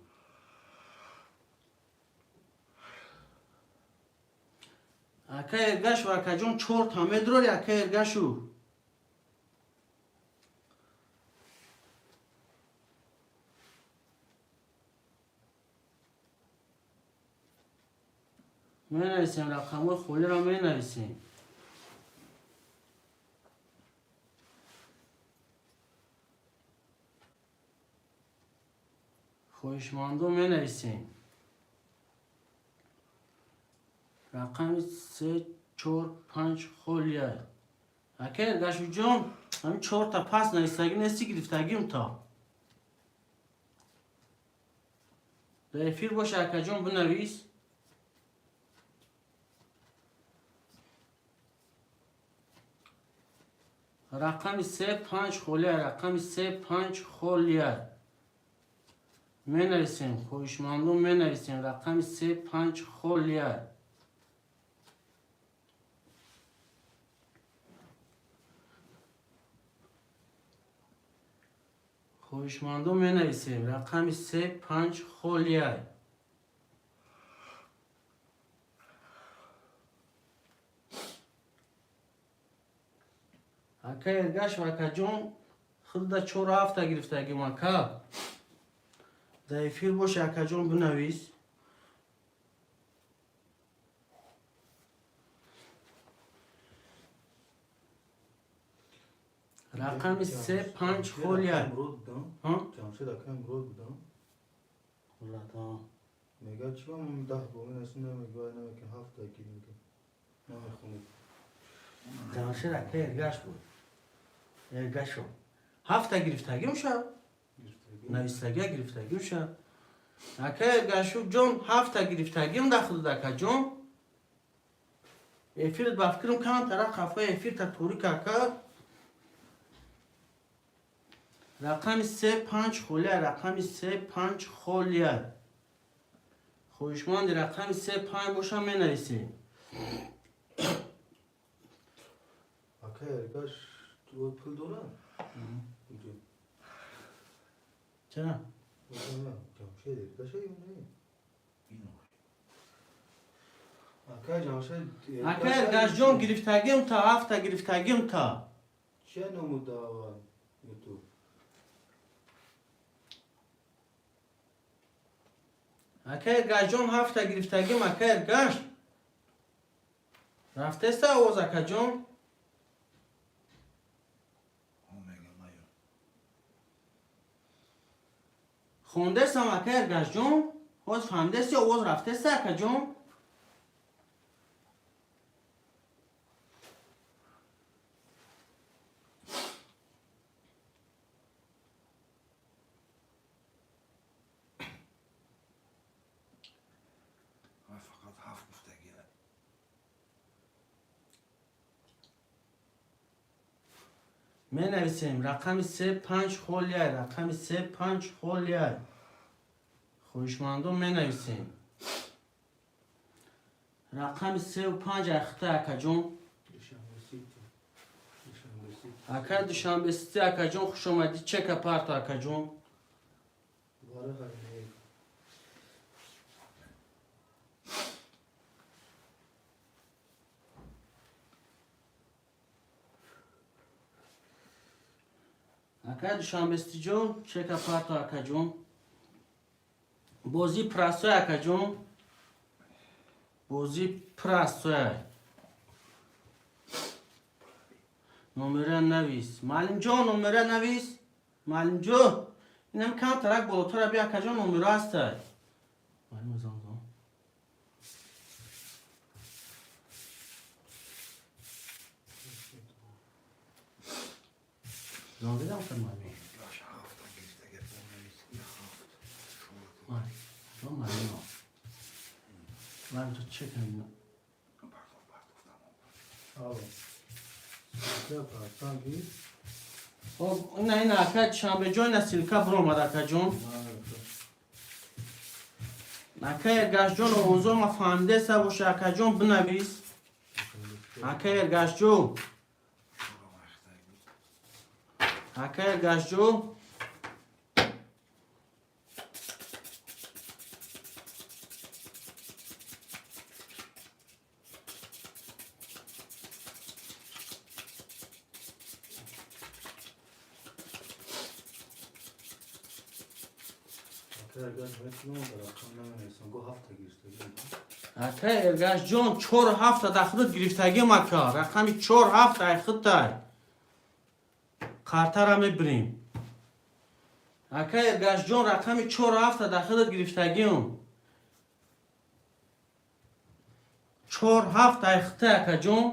[SPEAKER 2] Ака Эргашу, акаҷон, чорта медрори, ака Эргашу. Менависем, рақамҳои холиро менависем. Хоҳишмандо, менависем. Рақами се, чор, панҷ холия. Ака Эргашуҷон, ҳамин чорта пас нависагӣ нести, гирифтагим то. Дар эфир боша, акаҷон, бинавис. Рақами се, панҷ холия, рақами се, панҷ холия. Менависем, хоҳишмандон, менависем. Рақами се, панҷ холия. Хоҳишмандон, менависем. Рақами се, панҷ холия. Ака Эргаш, акаҷон, худда чор ҳафта гирифтагим, ака. Дар эфир боша, акаҷон, бинавис. Рақами се, панҷ холия.
[SPEAKER 1] Ҷамшед ака имрӯз будам. Мега чӣ ман 10 бо менасим, намега, намеки ҳафта ки мега. Намехонед.
[SPEAKER 2] Ҷамшед ака Эргаш буд. Эргашо. Ҳафта гирифтагим ша? Навистагия гирифтагим ша. Ака Эргашу ҷон, ҳафта гирифтагим дахлуд, акаҷон. Эфирт ба фикрам камтара қафои эфирта торик, ака. Рақами се, панҷ холия, рақами се, панҷ холия. Хоҳишманди рақами се, панҷ боша, менависем.
[SPEAKER 1] Ака Эргаш пул дорад?
[SPEAKER 2] Чара?
[SPEAKER 1] Ҷамшед Эргаша ё не? Ака Ҷамшед.
[SPEAKER 2] Ака Эргашҷон, гирифтагим та, ҳафта гирифтагим та.
[SPEAKER 1] Чия ному дава Ютуб?
[SPEAKER 2] Ака Эргашҷон, ҳафта гирифтагим, ака Эргаш. Рафтеста овоз, акаҷон? Хондесам, ака Эргашҷон? Ҳоз фаҳмидеси, овоз рафтеста, акаҷон?
[SPEAKER 3] Фақат ҳафт гуфтагӣ.
[SPEAKER 2] Менависем, рақами се, панҷ холияй, рақами се, панҷ холияй. Хоҳишмандон, менависем. Рақами сеу панҷ ахта, акаҷон. Ака Душанбесити, акаҷон, хушомадӣ, чека парто, акаҷон. Ака Душанбестиҷон, чека парто, акаҷон. Бозӣ простой, акаҷон. Бозӣ простой. Номера навис. Маълимҷон, номера навис. Маълимҷон, инам камтарак болотара би, акаҷон, номеро ҳастай. Маълума зан зан. Зан дидам кар маълума.
[SPEAKER 3] Эргаш ҳафта гирифтага бонавис ҳафт чор.
[SPEAKER 2] Май. Зан маълума. Ман то чек кардам.
[SPEAKER 3] Партов, партов, тамом.
[SPEAKER 1] Алло. Ссылка партанги.
[SPEAKER 2] Хоб, ина ака шанбеҷон, ина ссылка биромад, акаҷон. Ака Эргашҷон, овозо ма фаҳмидеса боша, акаҷон, бинавис. Ака Эргашҷон.
[SPEAKER 3] Чорам айхтай буд.
[SPEAKER 2] Ака Эргашҷон.
[SPEAKER 1] Ака Эргаш метунам дар рақам наменависам. Го ҳафта гирифтагӣ.
[SPEAKER 2] Ака Эргашҷон, чор ҳафта дар худат гирифтагим, ака. Рақами чор ҳафт ай худтай. Қартара мебирем. Ака Эргашҷон, рақами чор ҳафта дар худат гирифтагим. Чор ҳафт ай худтай, акаҷон.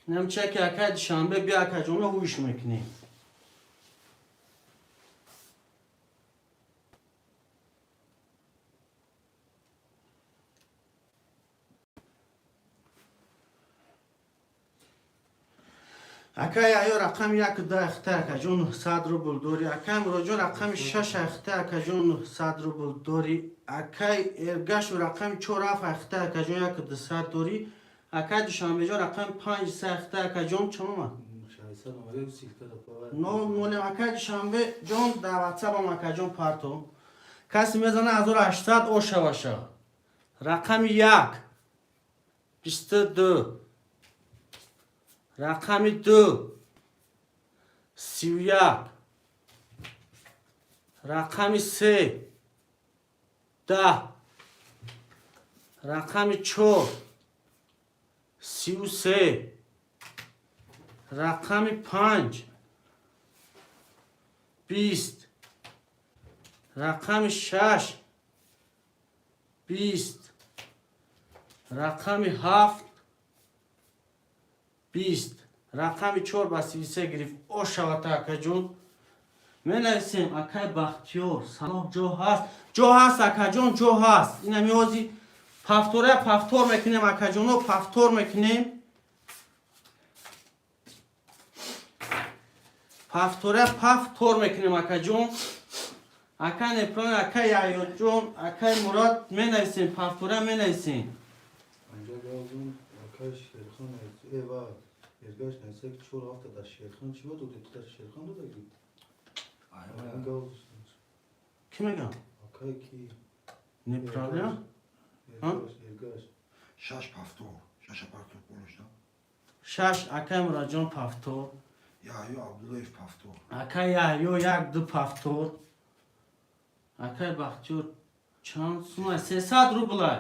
[SPEAKER 2] Инам чеки акай Душанбе, бия, акаҷоно, ҳуш мекунем. Акай аё, рақами як да ахта, акаҷон, 100 рубл дорӣ. Акай Муроҷон, рақами шаш ахта, акаҷон, 100 рубл дорӣ. Акай Эргашу, рақами чор ҳафт ахта, акаҷон, як дусад дорӣ. Акай Душанбеҷон, рақами панҷ се ахта, акаҷон, чанд омад?
[SPEAKER 1] 600 омада, ссылка да пава.
[SPEAKER 2] Нол молем, акай Душанбеҷон, дар ватсапам, акаҷон, парто. Касе мезана 1800 ошаваша. Рақами як 22, рақами ду 31, рақами се 10, рақами чор 33, рақами панҷ 20, рақами шаш 20, рақами ҳафт 20, рақами чор ба 33 гирифт. Ошавата, акаҷон, менависем. Акай Бахтиёр, салом, ҷо ҳаст? Ҷо ҳаст, акаҷон, ҷо ҳаст. Ина меози повтора повтор мекунем, акаҷоно, повтор мекунем. Повтора повтор мекунем, акаҷон. Ака Непрон, ака Яҳёҷон, акай Мурод, менависем, повтора менависем.
[SPEAKER 1] Анҷа галзун акай Шерхан эва Эргаш нависа ки чор ҳафта дар Шерхан чӣ додӣ? Ту дар Шерхан додагӣ?
[SPEAKER 3] Айва.
[SPEAKER 2] Кӣ мегам?
[SPEAKER 1] Акай ки?
[SPEAKER 2] Неправильно.
[SPEAKER 1] Эргаш, Эргаш.
[SPEAKER 3] Шаш повтор. Шаша повтор полошда.
[SPEAKER 2] Шаш, акай Муроджон, повтор.
[SPEAKER 3] Яҳё Абдуллоев повтор.
[SPEAKER 2] Акай Яҳё, як ду повтор. Акай Бахтиёр, чанд сума? 300 рублай.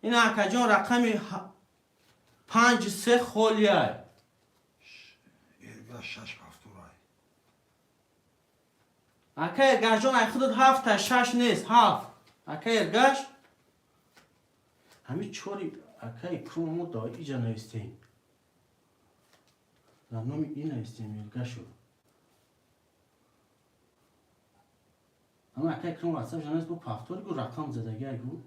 [SPEAKER 2] Ина, акаҷон, рақами панҷ се холияй.
[SPEAKER 3] Эргаш шаш повтор ай.
[SPEAKER 2] Акай Эргашҷон, ай худат ҳафта, шаш нест, ҳафт. Акай Эргаш, ҳамин чори акай Икром мо да иҷа навистем, дар номи ин навистем Эргашу. Ама акай Икром ватсап жанаст бо повтори гу, рақам задаги ай гу.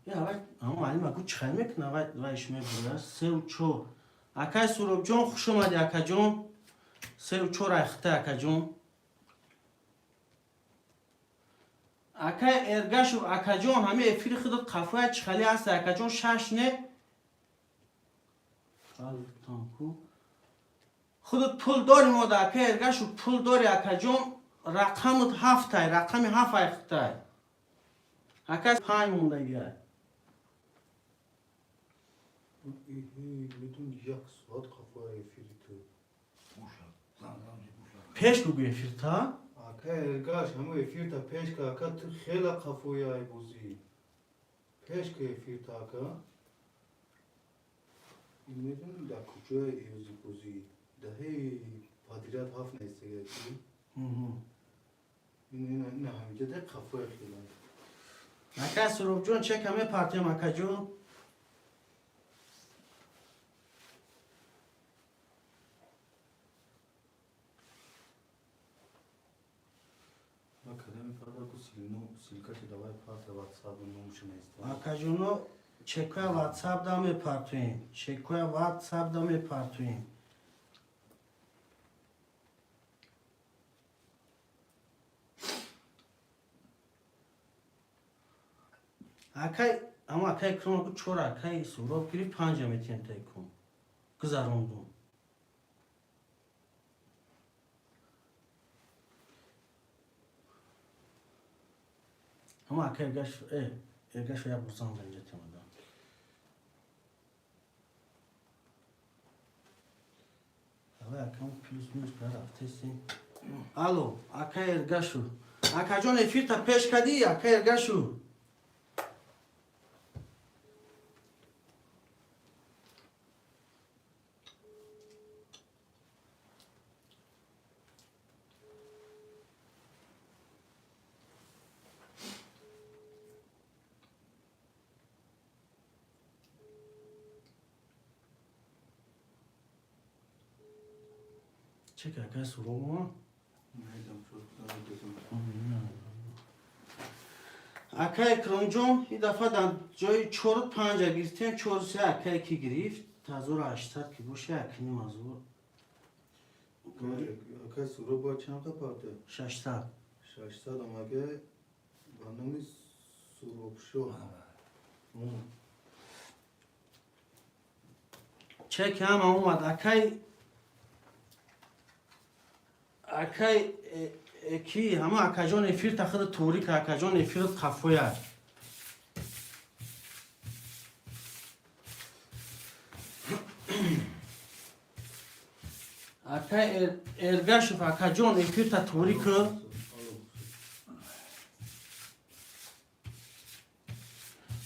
[SPEAKER 2] Я вай, ама маълима гу чихай мекуна, вай вайш мебура. Сеу чор. Акай Суробҷон, хуш омадӣ, акаҷон. Сеу чор айхта, акаҷон. Акай Эргашев, акаҷон, ҳами эфири худат қафоя чихали ҳаст, акаҷон, шаш не ку худат пул дори мода, акай Эргашев, пул дори, акаҷон, рақамат ҳафтай, рақами ҳафт айхтай. Акай, панҷ мондагиай.
[SPEAKER 1] Медуни, як соат қафоя эфири ту.
[SPEAKER 3] Буша. Зан зан буша.
[SPEAKER 2] Пеш бугӯ эфирта.
[SPEAKER 1] Акай Эргаш, ҳамун эфирта пеш ка, ака, ту хела қафоя ай бозӣ. Пеш ки эфир така. Медонӣ, дар куҷои юзи бозӣ даҳаи падират ҳафт наистага ки ина ҳамиҷа да қафоя хелан.
[SPEAKER 2] Ака Суробҷон, чека мепартем, акаҷон.
[SPEAKER 1] Ма када мепарта ку силно силкаши давай парта ватсап номуша наиста.
[SPEAKER 2] Акаҷоно, чекоя ватсап да мепартоем, чекоя ватсап да мепартоем. Акай, ама акай крон ку чор акай Суроб гирифт, панҷа метиҳем тай кун гузарондум. Ама акай Эргаш, Эргаш як бурзан за инҷа темада. Давай, акам, плюс минус рафтесем. Алло, акай Эргашу. Акаҷон, эфирта пеш кадӣ, акай Эргашу? Чек акай Сурома.
[SPEAKER 1] Медам шуд.
[SPEAKER 2] Акай Икромҷон, ин дафъа дар ҷои чору панҷа гирифтем, чору се акай ки гирифт, 1800 ки боша, якним ҳазор.
[SPEAKER 1] Акай Суроб бояд чанд қа парта?
[SPEAKER 2] 600.
[SPEAKER 1] 600 омаге ба номи Суробшоҳ.
[SPEAKER 2] Чек ҳама омад, акай ки ҳама акаҷон, эфирта худ торик, акаҷон, эфирт қафоя. Акай Эргашев, акаҷон, эфирта торик.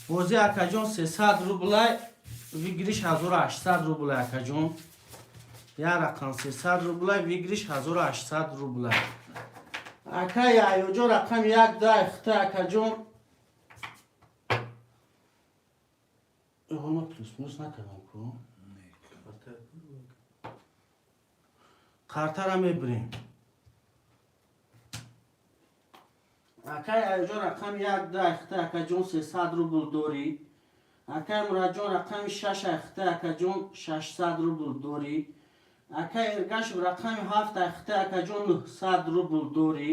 [SPEAKER 2] Бозӣ, акаҷон, 300 рублай, выигрыш 1800 рублай, акаҷон. Як рақам 300 рублай, выигрыш 1800 рублай. Акай Аёҷон, рақами як дай хита, акаҷон. Ма плюс минус накардам ку.
[SPEAKER 1] Парта.
[SPEAKER 2] Қартара мебирем. Акай Аёҷон, рақами як дай хита, акаҷон, 300 рубл дорӣ. Акай Мурадҷон, рақами шаш айхита, акаҷон, 600 рубл дорӣ. Акай Эргашев, рақами ҳафт айхита, акаҷон, 900 рубл дорӣ.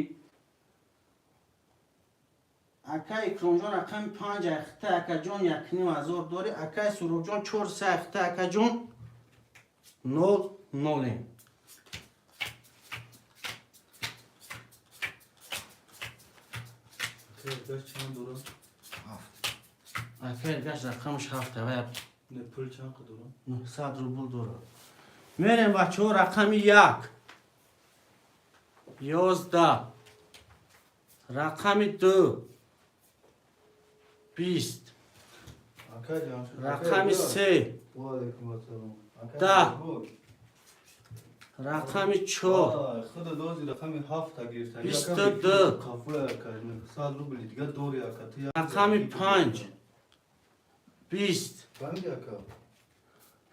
[SPEAKER 2] Акай Икромҷон, рақами панҷ айхита, акаҷон, 1500 дорӣ. Акай Суробҷон, чор се айхита, акаҷон, нол нолем.
[SPEAKER 1] Акай Эргаш чанд дорад?
[SPEAKER 3] Ҳафт.
[SPEAKER 2] Акай Эргаш рақамаш ҳафта ва
[SPEAKER 1] Не, пул чанд қа дорад?
[SPEAKER 2] 900 рубл дорад. Мерем, бачаҳо, рақами як 11, рақами ду 20,
[SPEAKER 1] Акай Ҷамшед.
[SPEAKER 2] рақами се
[SPEAKER 1] Ва алайкум ассалом. Акай
[SPEAKER 2] 10,
[SPEAKER 1] Суроб.
[SPEAKER 2] рақами чор
[SPEAKER 1] Худа дози рақами ҳафта гирифта.
[SPEAKER 2] 22.
[SPEAKER 1] Қафоя ака, 900 рубли дига дори, ака. Ту як
[SPEAKER 2] Рақами панҷ 20,
[SPEAKER 1] Фаҳмиди, ака?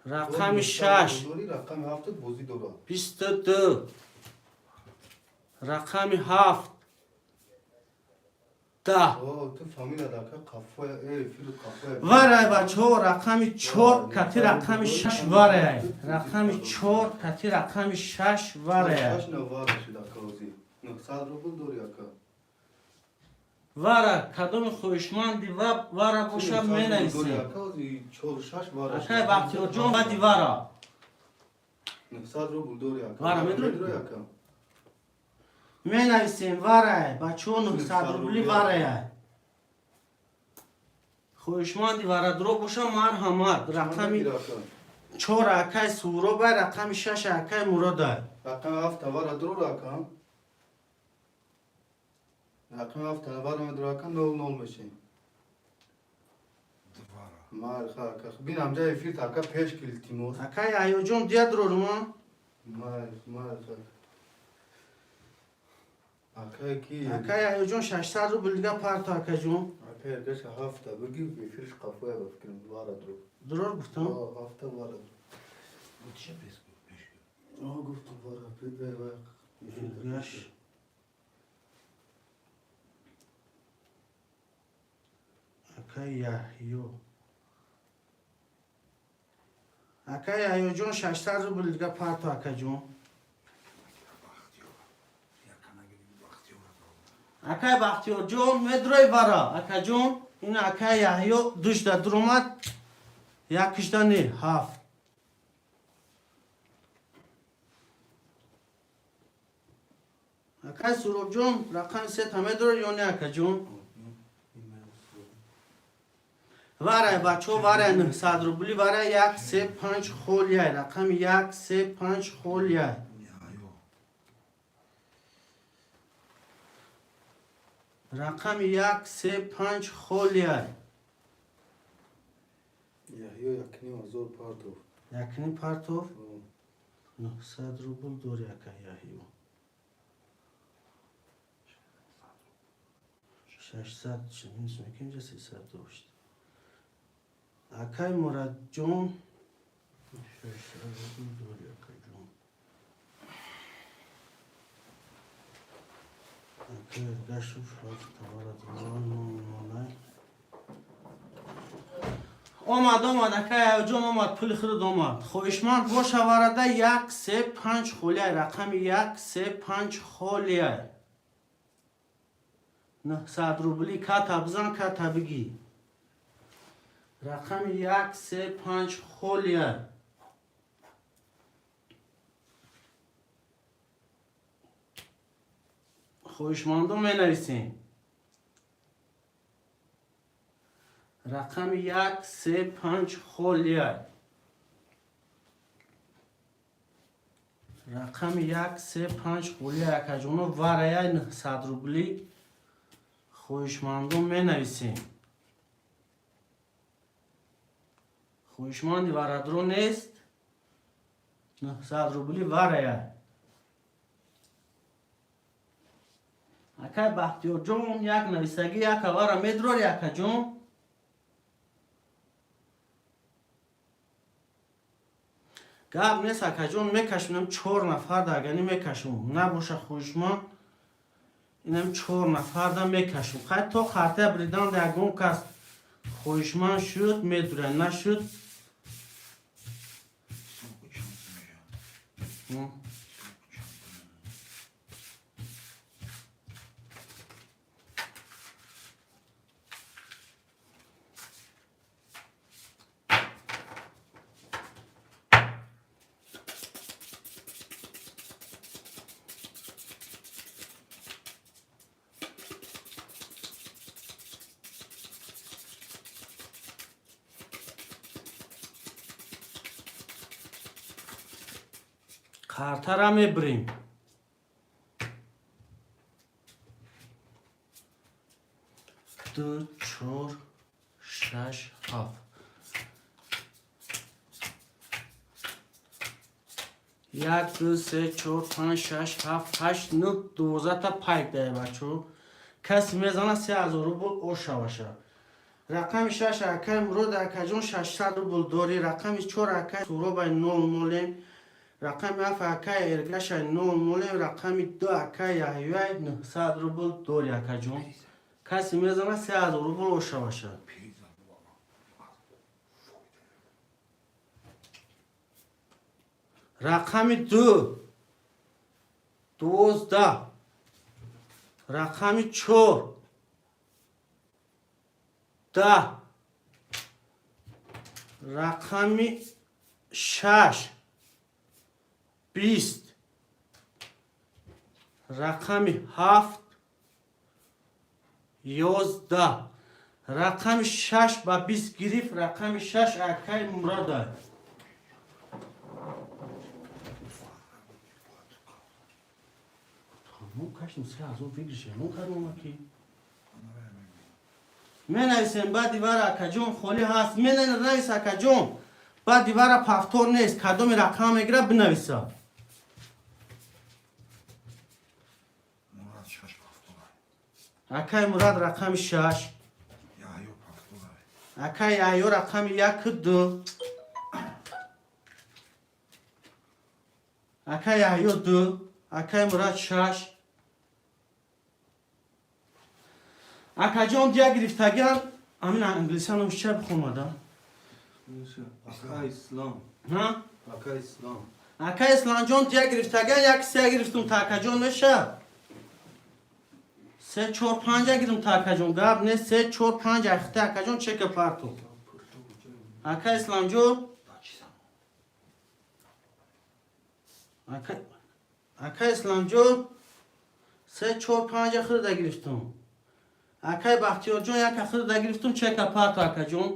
[SPEAKER 2] рақами шаш
[SPEAKER 1] Дори, рақами ҳафта бозӣ дорад.
[SPEAKER 2] 22, рақами ҳафт 10.
[SPEAKER 1] О, ту фамилия ака қафоя, фиру қафоя.
[SPEAKER 2] Варай, бачаҳо, рақами чор кати рақами шаш варай, рақами чор кати рақами шаш варай.
[SPEAKER 1] Шаш навара шуд, ака, озӣ. 900 рубл дори, ака.
[SPEAKER 2] Вара кадоми хоҳишманди ва вара боша,
[SPEAKER 1] Дори,
[SPEAKER 2] менависем.
[SPEAKER 1] ака, озӣ чор шаш вара шуд.
[SPEAKER 2] Акай Бахтиёрҷон, баъди вара.
[SPEAKER 1] 900 рубл дори, ака.
[SPEAKER 2] Вара медрои?
[SPEAKER 1] Медрои, ака.
[SPEAKER 2] Менависем, варай, бачаҳо, 900 рубли варая. Хоҳишманди варадро боша, марҳамат. Рақами
[SPEAKER 1] Чанд ака?
[SPEAKER 2] чор акай Суробай, рақами шаш акай Муродай.
[SPEAKER 1] Рақами ҳафт вара дору, ака. Рақами ҳафт вара медро, ака, нол нол мешем. Майли, ака. Бин амҷа эфир ака пеш ки, илтимос.
[SPEAKER 2] Ака Яҳёҷон, дия дурорма.
[SPEAKER 1] Майли, майли, ака ки.
[SPEAKER 2] Ака Яҳёҷон, 600 рубл дига парто, акаҷон.
[SPEAKER 1] Ака Эргаша ҳафта бигӣ, эфирш қафоя, ба фикрам, вара дур.
[SPEAKER 2] Дурор гуфтам.
[SPEAKER 1] Ҳафта вара дур.
[SPEAKER 3] Гуфтиша пеш пеш.
[SPEAKER 1] Гуфтам вара.
[SPEAKER 2] Эргаш. Ака Яҳё. Ака Яҳёҷон, 600 рубл дига парто, акаҷон.
[SPEAKER 3] Бахтиёр. Якана гири Бахтиёр.
[SPEAKER 2] Акай Бахтиёрҷон, медрои вара, акаҷон. Ин акай Яҳё душда дуромад, якишда не, ҳафт. Акай Суробҷон, рақами сета медорӣ ё не, акаҷон? Варай, бачо, варай, 900 рубли варай, як се панҷ холияй, рақами як се панҷ холияй.
[SPEAKER 3] Яҳё.
[SPEAKER 2] Рақами як се панҷ холияй.
[SPEAKER 1] Яҳё якним ҳазор партов.
[SPEAKER 2] Якним партов, 900 рубл дори, ака Яҳё. 600 минус мекунем, ҷа 300 дошт. Акай Мурадҷон, 600 рубл дори, акаҷон. Акай Эргашев ҳафт таварад нолай. Омад, омад, акай Аяҷон, омад, пули худат омад. Хоҳишманд боша, варада як се панҷ холияй, рақами як се панҷ холияй. 900 рубли ката бизан, ката бигӣ. Рақами як се панҷ холияй. Хоҳишмандо менависем. Рақами як се панҷ холияй. Рақами як се панҷ холияй, акаҷоно, вараяй, 900 рубли. Хоҳишмандо менависем. Хоҳишманди варадро нест? 900 рубли вараяй. Акай Бахтиёрҷон, як нависагӣ, як авара медрори, акаҷон. Гап нест, акаҷон, мекашонам чор нафар дагани мекашум. Набоша хоҳишманд, инам чор нафарда мекашум. Хай, то хартая бридан ягон кас хоҳишманд шуд, медуря, нашуд.
[SPEAKER 3] Сумку чанд мешавад? Сумку чанд?
[SPEAKER 2] Картара мебирем. Ду, чор, шаш, ҳафт. Як, ду, се, чор, панҷ, шаш, ҳафт, ҳашт, нӯ, 12-та пайк дае, бачо. Касе мезана, 3000 рубл ошаваша. Рақами шаш, акай Мурод, акаҷон, 600 рубл дорӣ. Рақами чор, акай Суробай, нол нолем. Рақами ҳафт, акай Эргашай, нол нолем. Рақами ду, акай Яҳёяй, 900 рубл дорӣ, акаҷон. Касе мезана, 3000 рубл ошаваша.
[SPEAKER 3] Пириза бобо.
[SPEAKER 2] Рақами ду 12, рақами чор 10, рақами шаш 20, рақами ҳафт 11. Рақами шаш ба 20 гирифт, рақами шаш акай Мурада. Мо кашем, 3000 выигрыш, мо кардем ки. Менависем баъди вара, акаҷон, холӣ ҳаст. Менавис, акаҷон, баъди вара повтор нест. Кадоми рақам мегира, бинависа.
[SPEAKER 3] Мурад шаш повтора.
[SPEAKER 2] Акай Мурад рақами шаш.
[SPEAKER 3] Яҳё повтора.
[SPEAKER 2] Акай Яҳё рақами яку ду. Акай Яҳё ду, акай Мурад шаш. Акаҷон, дия гирифтагиан амин англиса номиш ча бихонмада?
[SPEAKER 1] Ака Ислам.
[SPEAKER 2] Ҳа?
[SPEAKER 1] Ака Ислам.
[SPEAKER 2] Ака Исламҷон, дия гирифтагиан як се гирифтум та, акаҷон, меша? Се, чор, панҷа гирифтум та, акаҷон, гап не. Се, чор, панҷ ахта, акаҷон, чека парту. Ака Исламҷон.
[SPEAKER 3] Да чизам.
[SPEAKER 2] Ака Исламҷон, се, чор, панҷа хирда гирифтум. Акай Бахтиёрҷон, яка хирда гирифтум, чека парту, акаҷон.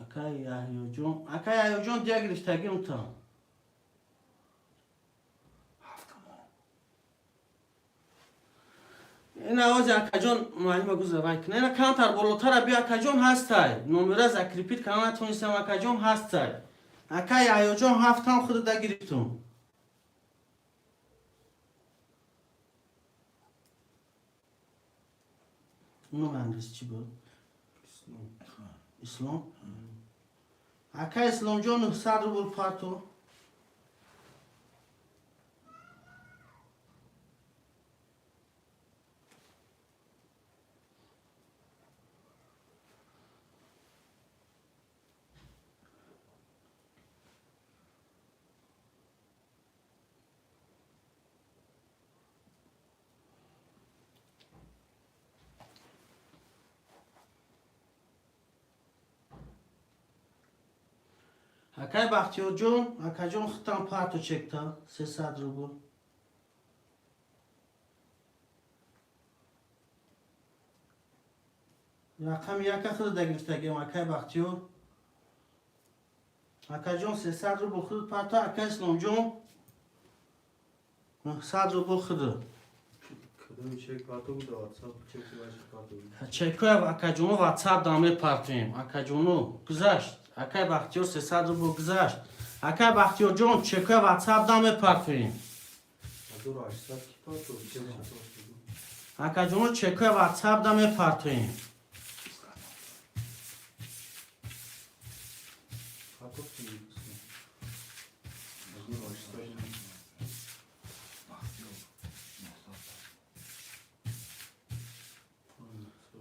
[SPEAKER 2] Акай Яҳёҷон, акай Яҳёҷон, дия гирифтагим та.
[SPEAKER 3] Ҳафтамо.
[SPEAKER 2] Ин авози, акаҷон, муаллима гузавай кина. Ина камтар болотара биё, акаҷон, ҳастай. Номера закрепить кана натонистам, акаҷон, ҳастай. Ака Яҳёҷон, ҳафтам худада гирифтум. Номи англис чӣ буд?
[SPEAKER 1] Ислом.
[SPEAKER 2] Ислом. Ака Исломҷон, 900 рубл парту. Акай Бахтиёрҷон, акаҷон, хитам парту чекта, 300 рубл. Рақами яка худада гирифтагиам, акай Бахтиёр. Акаҷон, 300 рубл худ парту. Ака Исломҷон, 900 рубл худу.
[SPEAKER 1] Кадоми чек парту буд, WhatsApp чек ваши парту буд.
[SPEAKER 2] Чекоя, акаҷоно, ватсап дам мепартоем. Акаҷоно, гузашт. Акай Бахтиёр, 300 рубл гузашт. Акай Бахтиёрҷон, чекоя ватсап дам мепартоем.
[SPEAKER 1] 1800 ки парту, чек парту буд.
[SPEAKER 2] Акаҷоно, чекоя ватсап дам мепартоем.
[SPEAKER 1] Парту ки 1800.
[SPEAKER 3] Бахтиёр.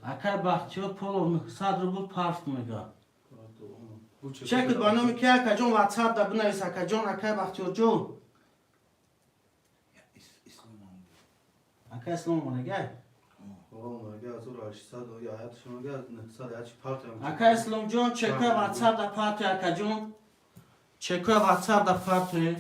[SPEAKER 3] 900.
[SPEAKER 2] Акай Бахтиёр поло 900 рубл парфт мега.
[SPEAKER 1] Парту. Бу чек.
[SPEAKER 2] Чекут ба номи ки, акаҷон, ватсап да бинавис, акаҷон, акай Бахтиёрҷон.
[SPEAKER 3] Исломам буд.
[SPEAKER 2] Ака Ислом омадагай.
[SPEAKER 1] О, мага 1800 я аят шумо 900 я чи парту.
[SPEAKER 2] Ака Исломҷон, чекоя ватсап да партуи, акаҷон. Чекоя ватсап да партуи.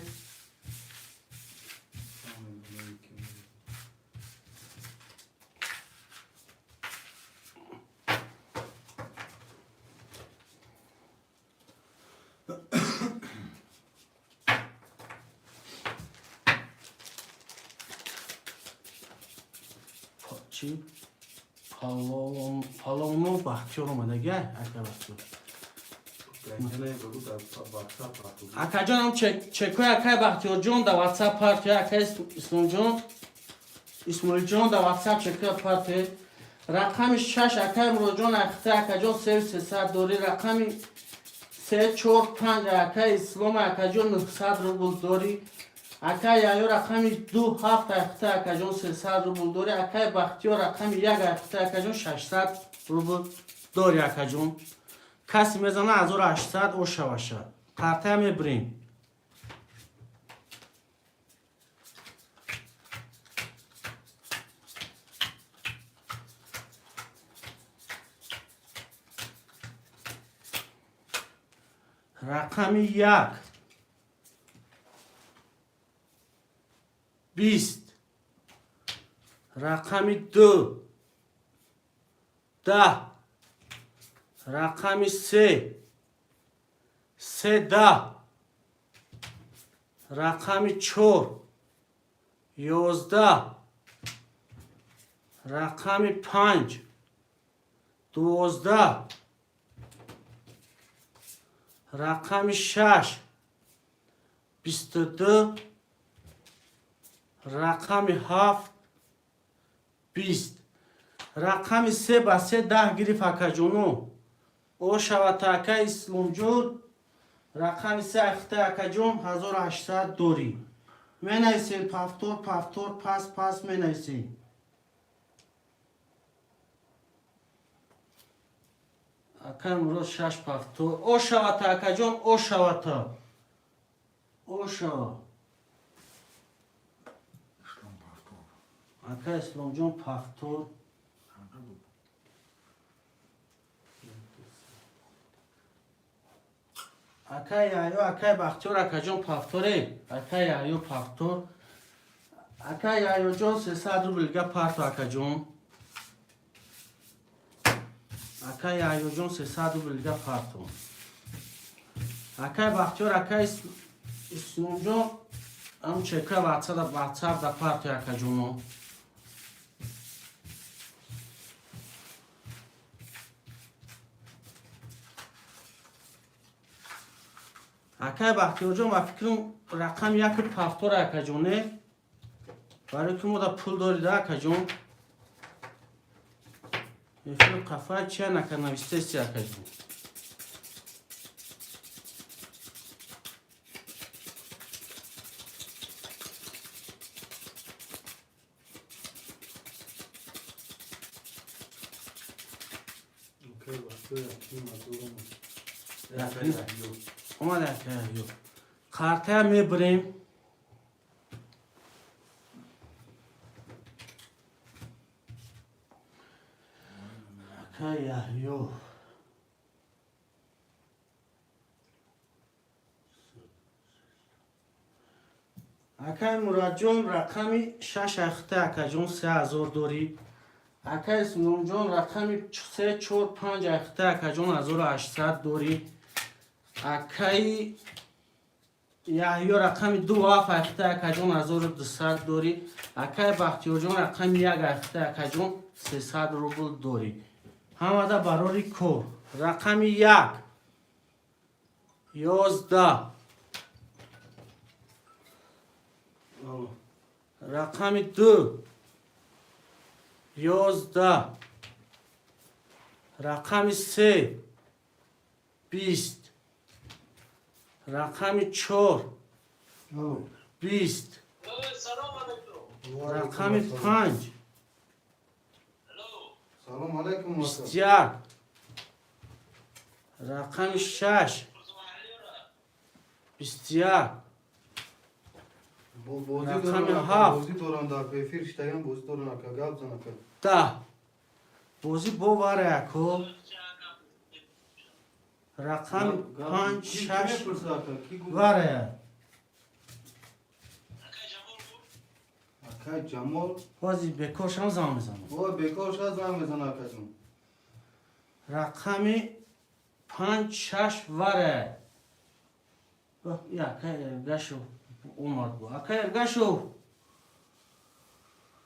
[SPEAKER 2] Чӣ? Палоно Бахтиёр омадагай, ака Бахтиёр. Акаҷонам, чекои акай Бахтиёрҷон да ватсап партия, акай Исломҷон, Исмоилҷон да ватсап чекоя партия. Рақами шаш, акай Муроҷон, ахта, акаҷон, севи 300 дорӣ. Рақами се, чор, панҷ, акай Ислом, акаҷон, 900 рубл дорӣ. Акай Яҳё, рақами ду, ҳафт, ахта, акаҷон, 300 рубл дорӣ. Акай Бахтиёр, рақами як, ахта, акаҷон, 600 рубл дорӣ, акаҷон. Касе мезана, 1800 ошаваша. Қартая мебирем. Рақами як, 20, рақами ду, 10, рақами 3, 3 10, рақами 4, 11, рақами 5, 12, рақами 6, 22, рақами 7, 20. Рақами 3 ба 3 10 гирифт, акаҷону. О шавата, ака Исломҷон, рақами 3 ахта, акаҷон, 1800 дорӣ. Менависем повтор, повтор, пас пас менависем. Акай Мурод, шаш повтор. О шавата, акаҷон, о шавата, о шава.
[SPEAKER 3] Ислом повтор.
[SPEAKER 2] Ака Исломҷон, повтор.
[SPEAKER 3] Чанда буд?
[SPEAKER 2] Акай Яҳё, акай Бахтиёр, акаҷон, повторе. Акай Яҳё, повтор. Акай Яҳёҷон, 300 рубл га парто, акаҷон. Акай Яҳёҷон, 300 рубл га парто. Акай Бахтиёр, акай Исломҷон, ам чека ватсап да парто, акаҷоно. Акай Бахтиёрҷон, ба фикрам, рақами яки повтор, акаҷон, не? Барои ки мо да пул дорида, акаҷон. Эфир қафа чия нака навистеси, акаҷон.
[SPEAKER 1] Окей, Бахтиёр, яким азор.
[SPEAKER 2] Яким? Омад, акай. Қартая мебирем. Акай Яҳё. Акай Мурадҷон, рақами шаш ахта, акаҷон, 3000 дорӣ. Акай Исломҷон, рақами се, чор, панҷ ахта, акаҷон, 1800 дорӣ. Акаи Яҳё, рақами ду ҳафт ахта, акаҷон, 1200 дорӣ. Акаи Бахтиёрҷон, рақами як ахта, акаҷон, 300 рубл дорӣ. Ҳамада барори кор. Рақами як, 11, рақами ду, 11, рақами се, 20, рақами чор, 20, рақами панҷ,
[SPEAKER 1] Салом алейкум.
[SPEAKER 2] 21, рақами шаш, 21.
[SPEAKER 1] Бозӣ
[SPEAKER 2] Рақами
[SPEAKER 1] дорам,
[SPEAKER 2] ҳафт.
[SPEAKER 1] бозӣ дорам, дар эфир иштаган бозӣ дорам, ака, гап зан, ака.
[SPEAKER 2] 10. Бозӣ бовара, яко. Рақами панҷ,
[SPEAKER 1] Ки
[SPEAKER 2] шаш
[SPEAKER 1] мепурса, ака? Ки гуфт?
[SPEAKER 2] Варая.
[SPEAKER 1] Акай Ҷамол.
[SPEAKER 2] Бози бекор шам, занг мезанам.
[SPEAKER 1] Ой, бекор шад, занг мезана, акаҷон.
[SPEAKER 2] Рақами панҷ, шаш варая. Акай Эргашев омад бу. Акай Эргашев,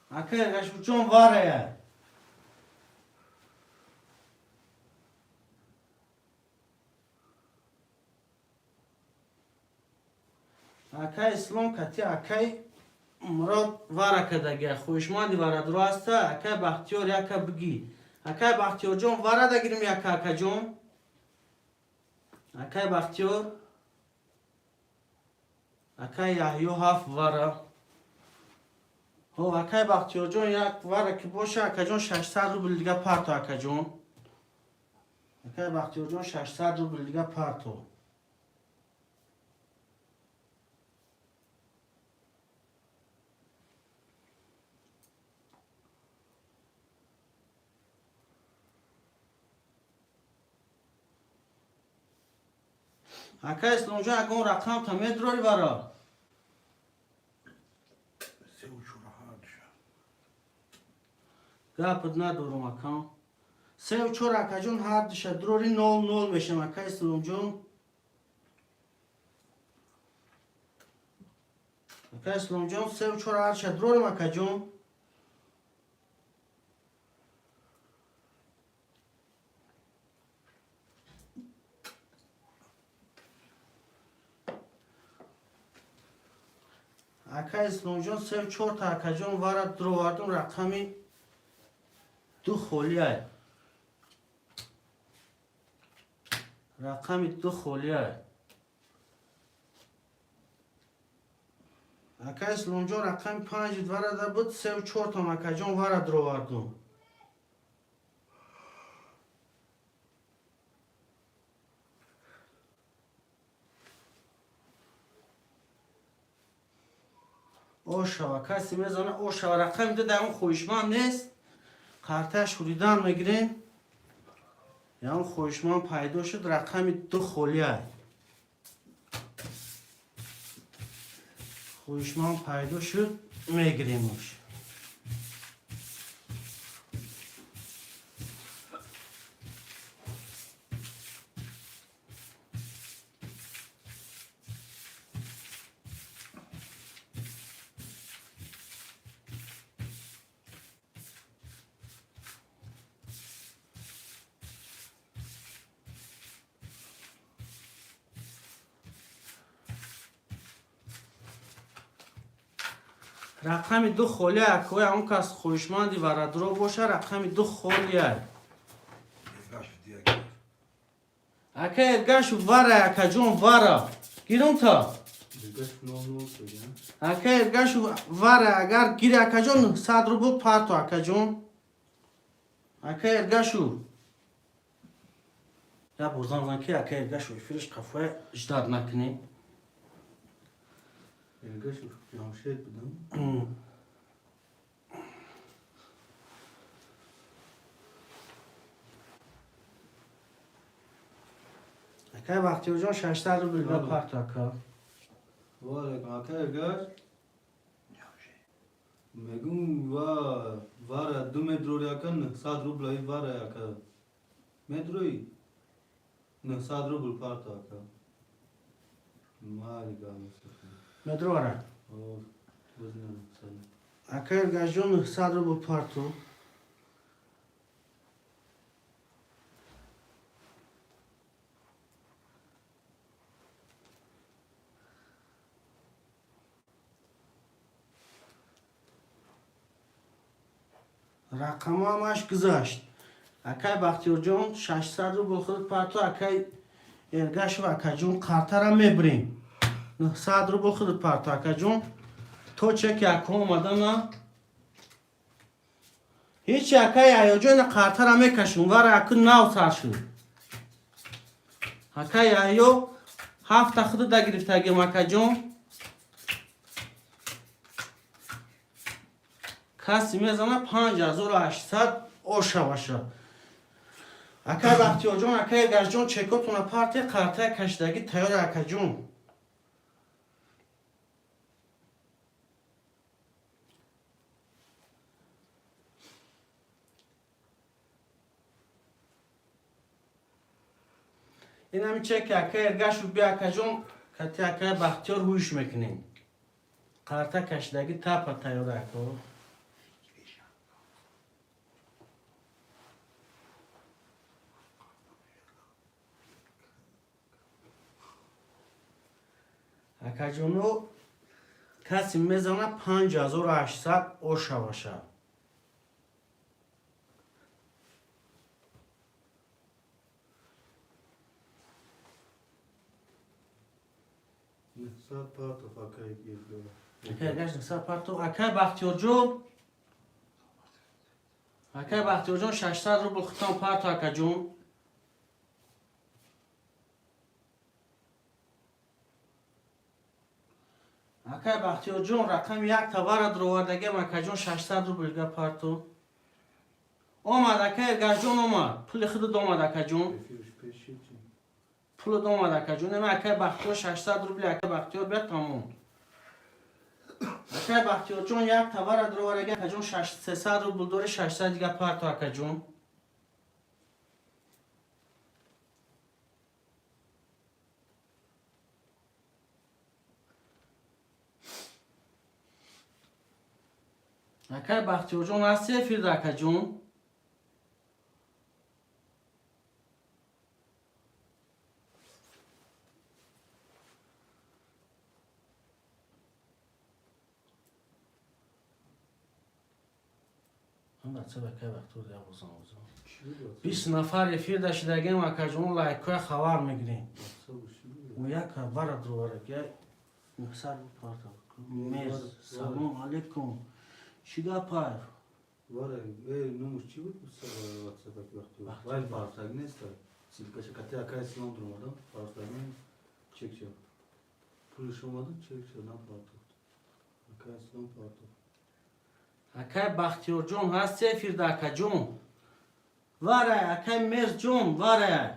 [SPEAKER 2] акай Эргашевҷон, варая. Акай Ислом кати акай Мурод вара кардагия. Хоҳишманди варадро ҳаста, акай Бахтиёр, яка бигӣ. Акай Бахтиёрҷон, вара дагирим яка, акаҷон. Акай Бахтиёр, акай Яҳё, ҳафт вара. Ҳо, акай Бахтиёрҷон, як вара ки боша, акаҷон, 600 рубл дига парто, акаҷон. Акай Бахтиёрҷон, 600 рубл дига парто. Акай Исломҷон, ягон рақамта медрори вара?
[SPEAKER 3] Севу чора ҳардуша.
[SPEAKER 2] Гапат надорум, акам. Сеу чор, акаҷон, ҳар душа дурори, 0-0 мешам, ака Исломҷон. Ака Исломҷон, сеу чор ҳарша дурорим, акаҷон. Ака Исломҷон, сеу чорта, акаҷон, вара дуровардум, рақами ду холиай. Рақами ду холиай. Ака Исломҷон, рақами панҷ варада буд, сеу чортам, акаҷон, вара дуровардум. Ошава, касе мезана, ошава, рақами ду дар он хоҳишманд нест. Қартааш хуридан мегирем. Ягон хоҳишманд пайдо шуд, рақами ду холиай. Хоҳишманд пайдо шуд, мегиремуш. Рақами ду холия, акои, он кас хоҳишманди варадро боша, рақами ду холия.
[SPEAKER 3] Эргашев дига.
[SPEAKER 2] Ака Эргашу, вара, акаҷон, вара гирум та.
[SPEAKER 1] Эргаш 0-0 шуд.
[SPEAKER 2] Ака Эргашу, вара агар гири, акаҷон, 100 рубл парто, акаҷон. Ака Эргашу, я бурзан зан ки ака Эргашу эфириш қафоя ждать накунем.
[SPEAKER 1] Эргаш Ҷамшед будам.
[SPEAKER 2] Акай Бахтиёрҷон, 600 рубл
[SPEAKER 1] Алло.
[SPEAKER 2] парто, ака.
[SPEAKER 1] Ва алайкум, ака Эргаш.
[SPEAKER 3] Ҷамшед.
[SPEAKER 1] Мегум, ва вара ду медрори, ака, 900 рубл ай вара, ака. Медрои? 900 рубл парто, ака. Малика.
[SPEAKER 2] Медрора.
[SPEAKER 1] О, возна 900.
[SPEAKER 2] Ака Эргашҷон, 900 рубл парто. Рақамҳо ҳамаш гузашт. Акай Бахтиёрҷон, 600 рубл худ парто. Акай Эргашев, акаҷон, қартара мебирем, 900 рубл худ парто, акаҷон, то чеки ака омадана ҳечи. Акай Яҳёҷон, ина қартара мекашем, вара аку нав сар шуд. Акай Яҳё, ҳафта худуда гирифтагим, акаҷон. Касе мезана, 5800 ошаваша. Акай Бахтиёрҷон, акай Эргашҷон, чекотона партия, қартая кашидагӣ тайёр, акаҷон. Инами чеки акай Эргашу би, акаҷон, кати акай Бахтиёр ҳуш мекунем. Қарта кашидагӣ тапа тайёр, ако. Акаҷоно, касе мезана, 5800 ошаваша.
[SPEAKER 1] 900 партов, акай Эргаш.
[SPEAKER 2] Акай Эргаш, 900 партов. Акай Бахтиёрҷон, акай Бахтиёрҷон, 600 рубл хитон парто, акаҷон. Акай Бахтиёрҷон, рақами як тавара дуровардагиам, акаҷон, 600 рублга парто. Омад, акай Эргашҷон, омад, пули худат омад, акаҷон.
[SPEAKER 1] Эфирш пеши чи?
[SPEAKER 2] Пулат омад, акаҷон. Ема, акай Бахтиёр, 600 рубли акай Бахтиёр бият, тамом. Акай Бахтиёрҷон, як тавара дуровардаги, акаҷон, 300 рубл дори, 600 дига парто, акаҷон. Акай Бахтиёрҷон, ҳасти эфирда, акаҷон? 20 нафар эфирда шидагем, акаҷон, лайкҳоя хабар мегирем. Салом алейкум, чӣ гапай?
[SPEAKER 1] Вара, э, номуш чӣ буд? WhatsApp вақти. Вай партаг нест. Ссылкаша кати акай Ислом дурмадам. Партаг чек чек. Пулиш омаду чек чек на партохт. Акай Ислом партохт.
[SPEAKER 2] Акай Бахтиёрҷон, ҳасти эфирда, акаҷон? Варай, акай Мерҷон, варай.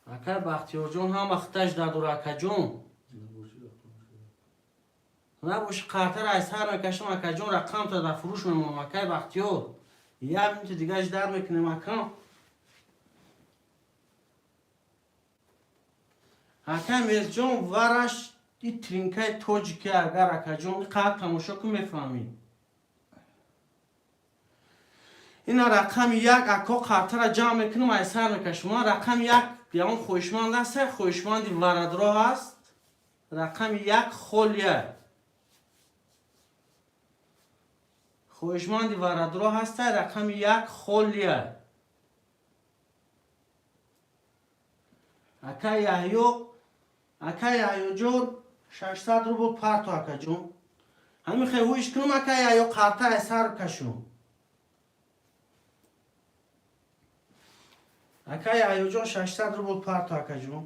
[SPEAKER 2] Акай Бахтиёрҷон ҳама хиташ дадора, акаҷон. Набоши, қартара аз сар мекашам, акаҷон, рақамта дар фурӯш мемонам, акай Бахтиёр. Як минути дигаш дар мекунем, акам. Акай Мирҷон, вараш и тринкаи тоҷике, агар акаҷон қад тамошо кун, мефаҳмӣ. Ина рақами як, ако, қартара ҷамъ мекунам, ай сар мекашам. Ман рақами як, ягон хоҳишманд аст, хоҳишманди варадро ҳаст? Рақами як холия. Хоҳишманди варадро ҳаста, рақами як холия. Ака Яҳё, ака Яҳёҷон, 600 рубл парто, акаҷон. Ҳамин хел ҳуиш кунам, ака Яҳё, қарта ай сар кашум. Ака Яҳёҷон, 600 рубл парто, акаҷон.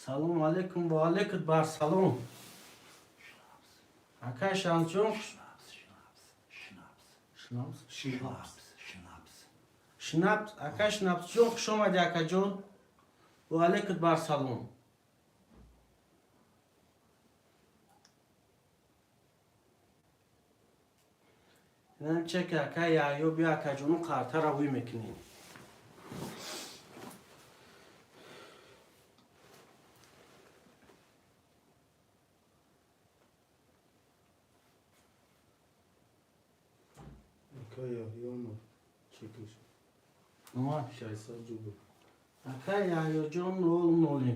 [SPEAKER 2] Салому алейкум, ва алейкум бар салом. Акай Шамсҷон.
[SPEAKER 3] Шнапс.
[SPEAKER 2] Шнапс?
[SPEAKER 3] Шнапс.
[SPEAKER 2] Шнапс, акай Шнапсҷон, хуш омадӣ, акаҷон. Ва алейкум бар салом. Инам чеки акай Яҳё, биё, акаҷону, қартара ҳуй мекунем.
[SPEAKER 1] Акай Яҳё омад. Чекиш.
[SPEAKER 2] Омад.
[SPEAKER 1] 600 рубл.
[SPEAKER 2] Акай Яҳёҷон, нол ноли.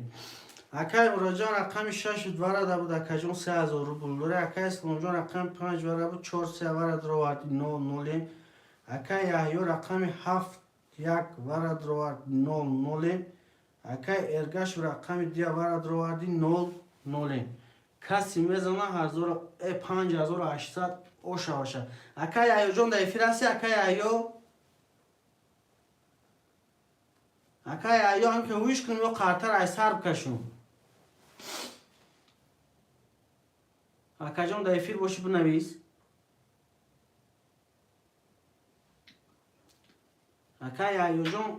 [SPEAKER 2] Акай Муроҷон, рақами шашу варада буд, акаҷон, 3000 рубл дора. Акай Исломҷон, рақами панҷ вара буд, чор се вара дровард, нол нолем. Акай Яҳё, рақами ҳафт як вара дровард, нол нолем. Акай Эргаш, рақами дия вара дроварди, нол нолем. Каси мезана ҳазору 5800 оша оша. Акай Яҳёҷон, дар эфир ҳасти, акай Яҳё? Акай Яҳё, ҳам ки ҳуиш кунем ё қартар ай сар бикашум? Акаҷон, дар эфир бошӣ, бинавис. Акай Яҳёҷон,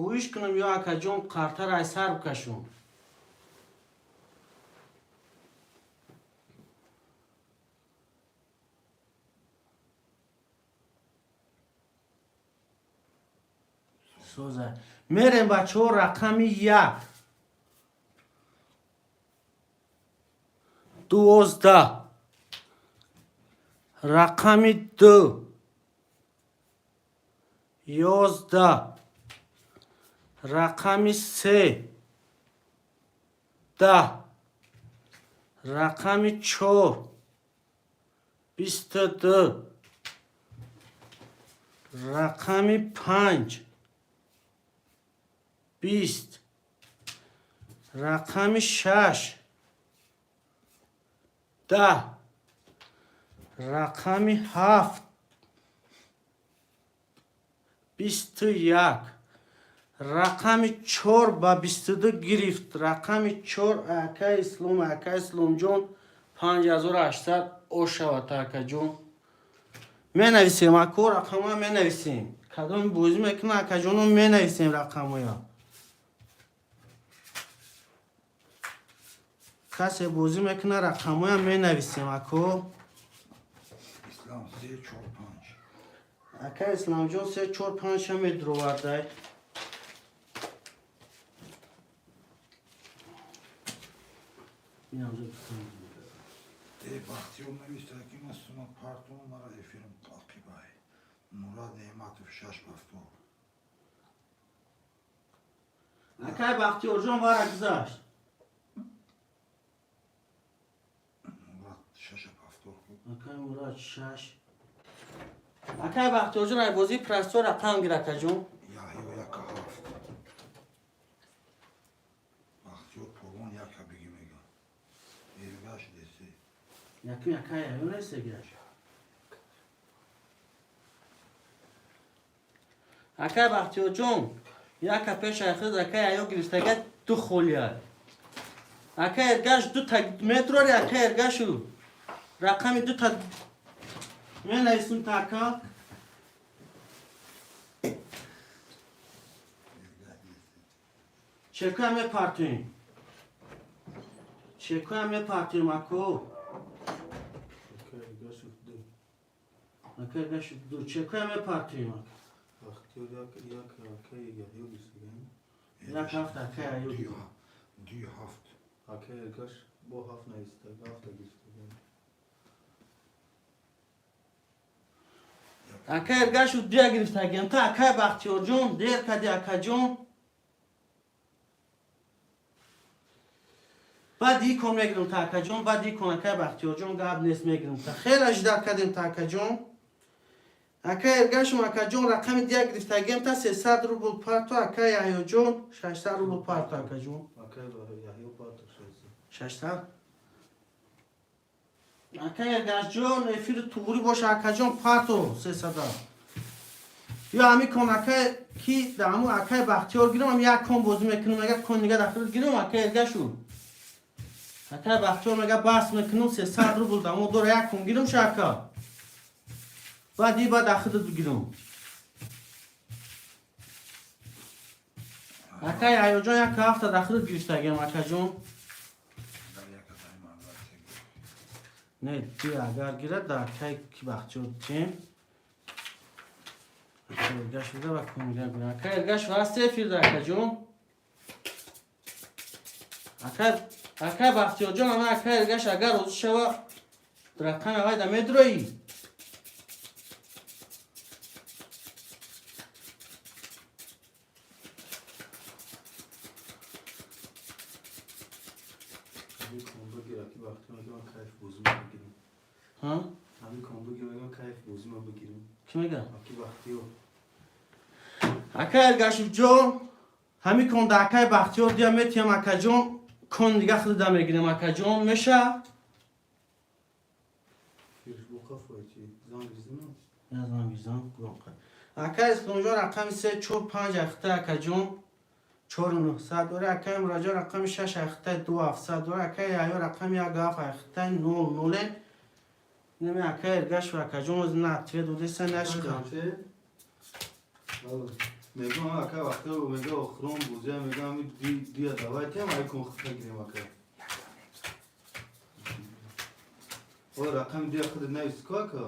[SPEAKER 2] ҳуиш кунам ё, акаҷон, қартар ай сар бикашум? Соза. Мерем, бачаҳо, рақами як, 12, рақами ду, 11, рақами се, 10, рақами чор, 22, рақами панҷ, 20, рақами шаш, 10, рақами ҳафт, 21, рақами чор ба 22 гирифт. Рақами чор, акай Ислом, акай Исломҷон, 5800 ошавад, акаҷон. Менависем, ако, рақамҳоя менависем. Кадоми бозӣ мекунад, акаҷоно, менависем рақамҳоя. Касе бозӣ мекуна, рақамоям менависем, ако.
[SPEAKER 3] Ислам се чор панҷ.
[SPEAKER 2] Ака Исламҷон се чор панҷ ша медуровардай.
[SPEAKER 3] Э, Бахтиёр нависта, ки ман сума партум, мара эфирм ақибай. Мурад Неъматов шаш ҳафтор.
[SPEAKER 2] Акай Бахтиёрҷон, вара гузашт.
[SPEAKER 3] Мурад шаша ҳафтор ку.
[SPEAKER 2] Акай Мурад шаш. Акай Бахтиёрҷон, ай бозии простой рақам гир, акаҷон.
[SPEAKER 3] Яҳё яка ҳафт. Бахтиёр Пурвон яка биги мега. Эргаш десе.
[SPEAKER 2] Якум акай Яҳё нест гираш. Акай Бахтиёрҷон, яка пеш айхид акай Яҳё гирифтага, ду холия. Акай Эргаш дута метрори, акай Эргашу. Рақами дута менависум та, ака.
[SPEAKER 3] Эргаш десе.
[SPEAKER 2] Чекоя мепартоем. Чекоя мепартоем, ако.
[SPEAKER 1] Акай Эргашев ду.
[SPEAKER 2] Ака Эргашу ду. Чекоя мепартоем, ака.
[SPEAKER 1] Бахтиёр як як, акай Яҳё гирифтаган.
[SPEAKER 2] Як ҳафт, акай Яҳё.
[SPEAKER 3] Ду ҳафт.
[SPEAKER 1] Акай Эргаш бо ҳафт навистага, ҳафта гирифтаган.
[SPEAKER 2] Акай Эргашу дуя гирифтагиам. Та, акай Бахтиёрҷон, дер кади, акаҷон. Баъд икон мегирам та, акаҷон, баъд икон, акай Бахтиёрҷон, гап нест, мегирам та. Хеле ждать кардем та, акаҷон. Акай Эргашум, акаҷон, рақами дия гирифтагиам та, 300 рубл парто, акай Яҳёҷон, 600 рубл парто, акаҷон.
[SPEAKER 1] Акай Яҳё парто 600.
[SPEAKER 2] 600. Акай Эргашҷон, эфири туғрӣ боша, акаҷон, парто 300. Ё ҳами кон, акай, ки даҳаму акай Бахтиёр гирам, ам як кон бозӣ мекунам, мега, кон нига дахилат гирам, акай Эргашу. Акай Бахтиёр мега, бас мекунам, 300 рубл дамо дора, як кон гирам ша, ака. Баъд и баъд ахилат гирам. Акай Яҳёҷон, як ҳафта дахилат гирифтагиам, акаҷон.
[SPEAKER 3] Агар яка дайма агар се.
[SPEAKER 2] Не, ди агар гирад, дар акай ки Бахтиёр тем. Акай Эргаш буда ва кон гира. Акай Эргаш васт эфирда, акаҷон. Акай Бахтиёрҷон, ама акай Эргаш агар розӣ шава, рақами авайда медроӣ.
[SPEAKER 1] Ҳамин кон бигир, аки Бахтиёр мега, ман кайф бозима бигирам.
[SPEAKER 2] Ҳа?
[SPEAKER 1] Ҳамин кон бигир, мега, кайф бозима бигирам.
[SPEAKER 2] Кӣ мега?
[SPEAKER 1] Аки Бахтиёр.
[SPEAKER 2] Акай Эргашевҷон, ҳамин кон да акай Бахтиёр дия метиҳам, акаҷон, кон дига худда мегирем, акаҷон, меша?
[SPEAKER 1] Фирш бо қафои чи? Занг бизанам?
[SPEAKER 2] Я занг бизан, громко. Акай Исломҷон, рақами се чор панҷ ахта, акаҷон, чору нӯҳсад дора, акай Мураҷон рақами шаш ахта, ду ҳафтсад дора, акай Яҳё рақами як ҳафт ахта, нол ноле. Неми акай Эргаш ва акаҷон оз на ответ додеса нашида.
[SPEAKER 1] Мегам, ака Бахтиёр мега, охирон бозия, мега, ҳами дия давайте, ам ай кон хита гирем, ака. О, рақами дия худат навис ко, ака.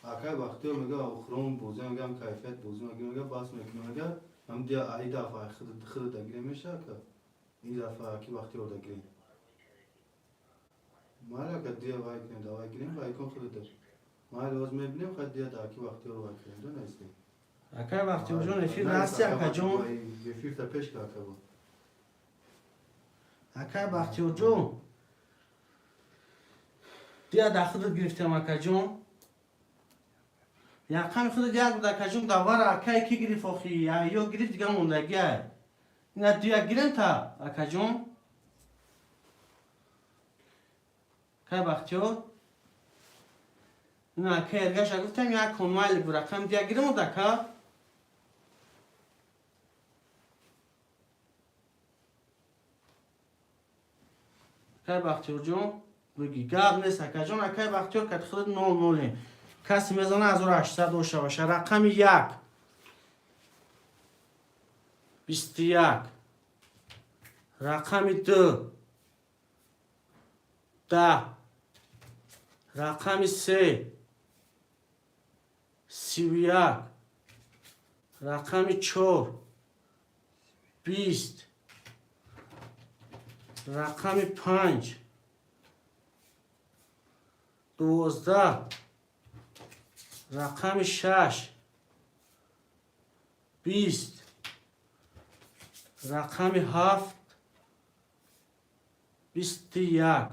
[SPEAKER 1] Акай Бахтиёр мега, охирон бозия, мега, ам кайфият бозӣ мегирем, мега, бас мекунем, мега, ҳам дия ай дафъа ай худат гирем меша, ака. Ин дафъа аки Бахтиёр да гирем. Майли, ака, дия вай кунем, давай гирем, вай кон худат. Майли, оз мебинем, хай дия да аки Бахтиёр вай кунем, да нависем.
[SPEAKER 2] Акай Бахтиёрҷон, эфир ҳасти, акаҷон?
[SPEAKER 1] Эфирта пеш ка, ака бо.
[SPEAKER 2] Акай Бахтиёрҷон, дия да худат гирифтем, акаҷон. Яқами худат як буд, акаҷон, давара акай ки гирифт охи, ё гирифт, дига мондагиай. Ина дуя гирем та, акаҷон. Акай Бахтиёр, ина акай Эргаша гуфтам, як кон майли бу, рақами дия гирем уд, ака. Акай Бахтиёрҷон, бигӣ, гап нест, акаҷон, акай Бахтиёр кати худат нол ноле. Касе мезана, 1800 дошта боша. Рақами як 21. Рақами 2 10. Рақами 3 31. Рақами 4 20. Рақами 5 12. Рақами 6 20. Рақами 7 21.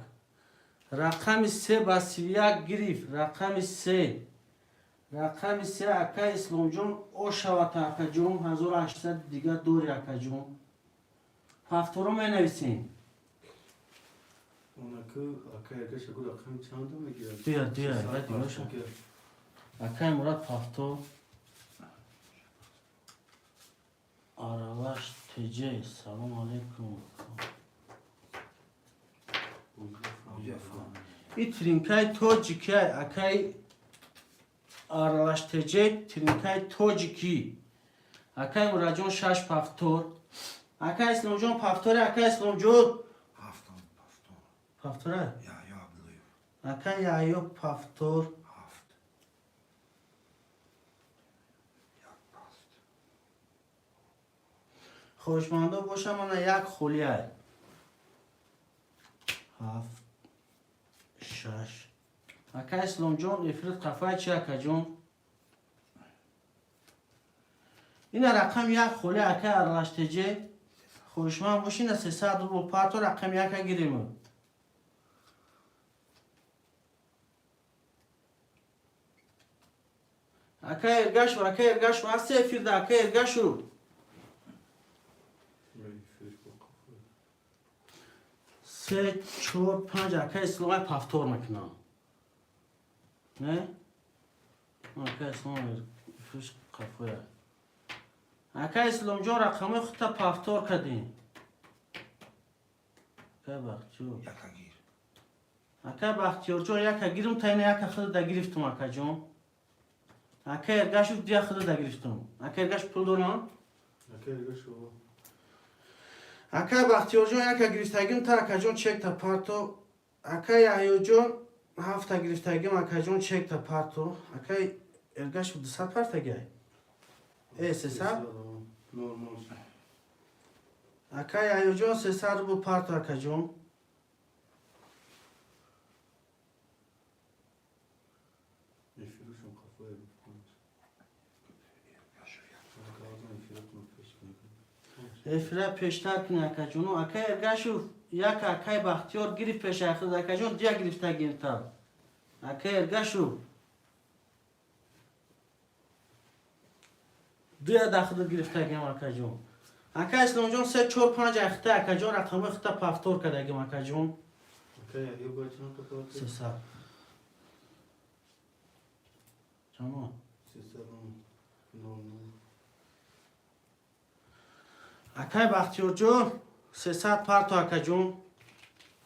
[SPEAKER 2] Рақами 3 ба 31 гирифт. Рақами 3, рақами 3, ака Исломҷон, ошават, акаҷон, 1800 дига дори, акаҷон. Повторо менависем.
[SPEAKER 1] Онаку ака Эргаша гу рақами чанда мегирад?
[SPEAKER 2] Дия, дия, дия. Акай Мурад, повтор. Аралаш ТЖ, салом алейкум. И тринкаи тоҷики, акай Аралаш ТЖ, тринкаи тоҷикӣ. Акай Мураҷон, шаш повтор. Акай Исломҷон, повтори, акай Исломҷон.
[SPEAKER 3] Ҳафтам повтор.
[SPEAKER 2] Повтора.
[SPEAKER 3] Яҳё Абдуллоев.
[SPEAKER 2] Акай Яҳё, повтор.
[SPEAKER 3] Ҳафт. Як паст.
[SPEAKER 2] Хоҳишмандо боша, мана як холиай. Ҳафт, шаш. Акай Исломҷон, эфирит қафай чи, акаҷон? Ина рақам як холи, акай Аралаш ТЖ. Хоҳишманд боши, ина 300 рубл парто, рақами яка гирем. Ака Эргашу, ака Эргашу, аст эфирда, ака Эргашу. Се, чор, панҷ, ака Исломай повтор мекунам. Не? Ака Ислом фиш қафоя. Ака Исломҷон, рақамои худта повтор кардем. Ака Бахтиёр.
[SPEAKER 3] Яка гир.
[SPEAKER 2] Ака Бахтиёрҷон, яка гирим, та ина яка худа гирифтум, акаҷон. Ака Эргашу, дия худа гирифтум. Ака Эргаш, пул дорам?
[SPEAKER 1] Ака Эргашу.
[SPEAKER 2] Ака Бахтиёрҷон, яка гирифтагим, та акаҷон чекта парто. Ака Яҳёҷон, ҳафта гирифтагим, акаҷон, чекта парто. Ака Эргаш, 200 партагай. Э, 300?
[SPEAKER 1] Нормал.
[SPEAKER 2] Ака Яҳёҷон, 300 рубл парто, акаҷон.
[SPEAKER 1] Эфирушон қафоя.
[SPEAKER 3] Эргашев як.
[SPEAKER 1] Эфиротон пеш кунед.
[SPEAKER 2] Эфира пештар кунӣ, акаҷону. Ака Эргашу, як акай Бахтиёр гирифт пешай худ, акаҷон, дия гирифтагим та. Ака Эргашу. Дуя дахудат гирифтагим, акаҷон. Ака Исломҷон, се, чор, панҷ ахта, акаҷон, рақамои худта повтор кардагим, акаҷон.
[SPEAKER 1] Ака Яҳё бояд чанд та парто?
[SPEAKER 2] 300. Чамо?
[SPEAKER 1] 300 нол нол.
[SPEAKER 2] Акай Бахтиёрҷон, 300 парто, акаҷон.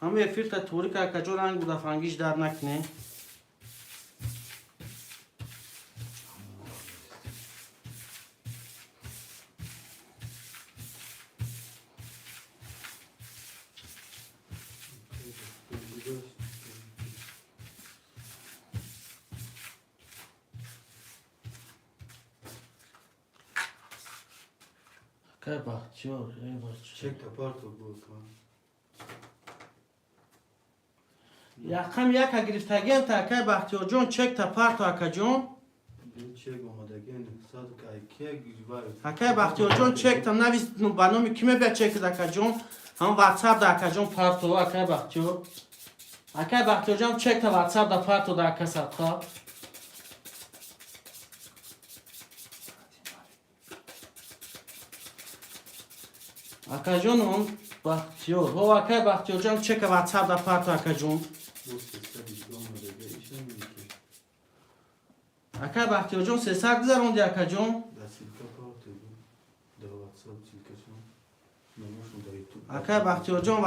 [SPEAKER 2] Ҳама эфирта торик, акаҷон, ранг буда, фангиш дар накунем. Акай Бахтиёр, эй бача.
[SPEAKER 1] Чекта парто буд.
[SPEAKER 2] Рақам яка гирифтагиам та, акай Бахтиёрҷон, чекта парто, акаҷон.
[SPEAKER 1] Чек омадаген сад кай ке вай.
[SPEAKER 2] Акай Бахтиёрҷон, чекта навис, ба номи ки мебия чекид, акаҷон? Ҳам ватсап да, акаҷон, парто, акай Бахтиёр. Акай Бахтиёрҷон, чекта ватсап да парто да, ака садқа. Акаҷон, он Бахтиёр. Ҳо, акай Бахтиёрҷон, чека ватсап да парто, акаҷон.
[SPEAKER 1] Бо 300 дига омадаге ишам ки.
[SPEAKER 2] Акай Бахтиёрҷон, 300 гузаронди, акаҷон.
[SPEAKER 1] Да ссылка парто буд. Да ватсап ссылкашон. Номошон да ютуб.
[SPEAKER 2] Акай Бахтиёрҷон,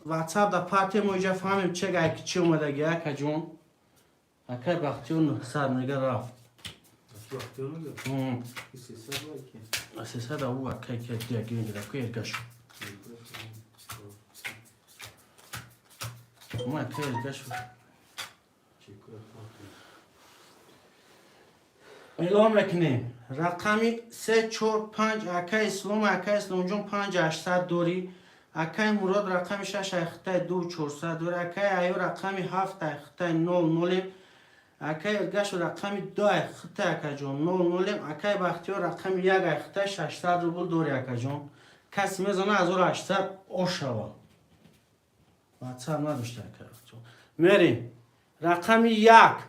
[SPEAKER 2] ватсап да партия, мо иҷа фаҳмем чек ай ки чӣ омадаги, акаҷон. Акай Бахтиёр 900 мега рафт.
[SPEAKER 1] Бахтиёр мега? 300 вай ки.
[SPEAKER 2] 300 ау акай ки дия гирифта, ку Эргашу. Ма акай Эргаш.
[SPEAKER 1] Чекоя парту.
[SPEAKER 2] Эълон мекунем. Рақами 3 4 5 акай Ислом, акай Исломҷон 5800 дорӣ. Акай Мурод рақами 6 айхтай 2 400 дорӣ. Акай Аю рақами 7 айхтай 0 0. Акай Эргаш рақами 2 айхтай акаҷон 0 0. Акай Бахтиёр рақами 1 айхтай 600 рубл дорӣ акаҷон. Каси мезана 1800 ошава. WhatsApp надошта акай Бахтиёр. Мерем. Рақами 1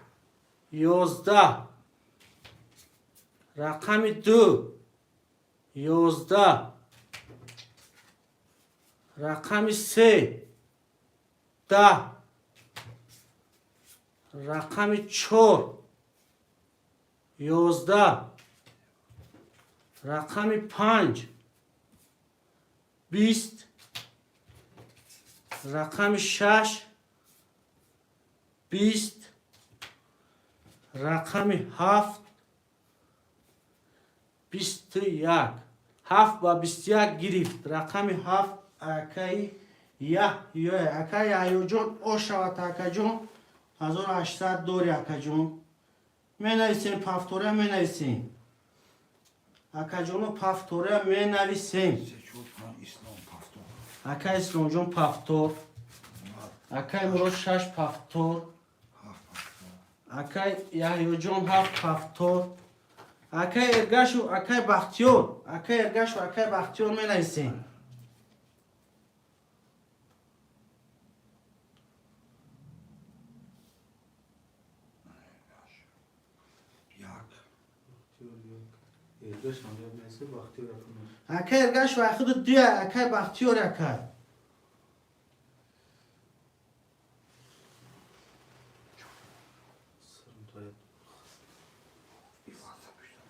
[SPEAKER 2] 11, рақами 2 11, рақами 3 10, рақами 4 11, рақами 5 20, рақами 6 20, рақами 7 21. Ҳафт ба 21 гирифт. Рақами 7 акаи Яҳё, акаи Яҳёҷон, ошавад акаҷон, 1800 дори акаҷон. Менависем, повторя менависем. Акаҷоно, повторя менависем.
[SPEAKER 3] Се, чор, панҷ, Ислом, повтор.
[SPEAKER 2] Акаи Исломҷон, повтор.
[SPEAKER 3] Мурад,
[SPEAKER 2] Акаи Мурод шаш, повтор.
[SPEAKER 3] ҳафт, повтор.
[SPEAKER 2] Акаи Яҳёҷон ҳафт, повтор. Акаи Эргашу, акаи Бахтиёр, акаи Эргашу, акаи Бахтиёр менависем.
[SPEAKER 3] Як.
[SPEAKER 1] Бахтиёр як. Эргаш ҳам як нест, Бахтиёр як нест.
[SPEAKER 2] Акаи Эргашу айхуду дуя, акаи Бахтиёр акай.
[SPEAKER 1] Сарм таят.
[SPEAKER 3] Иван запишта.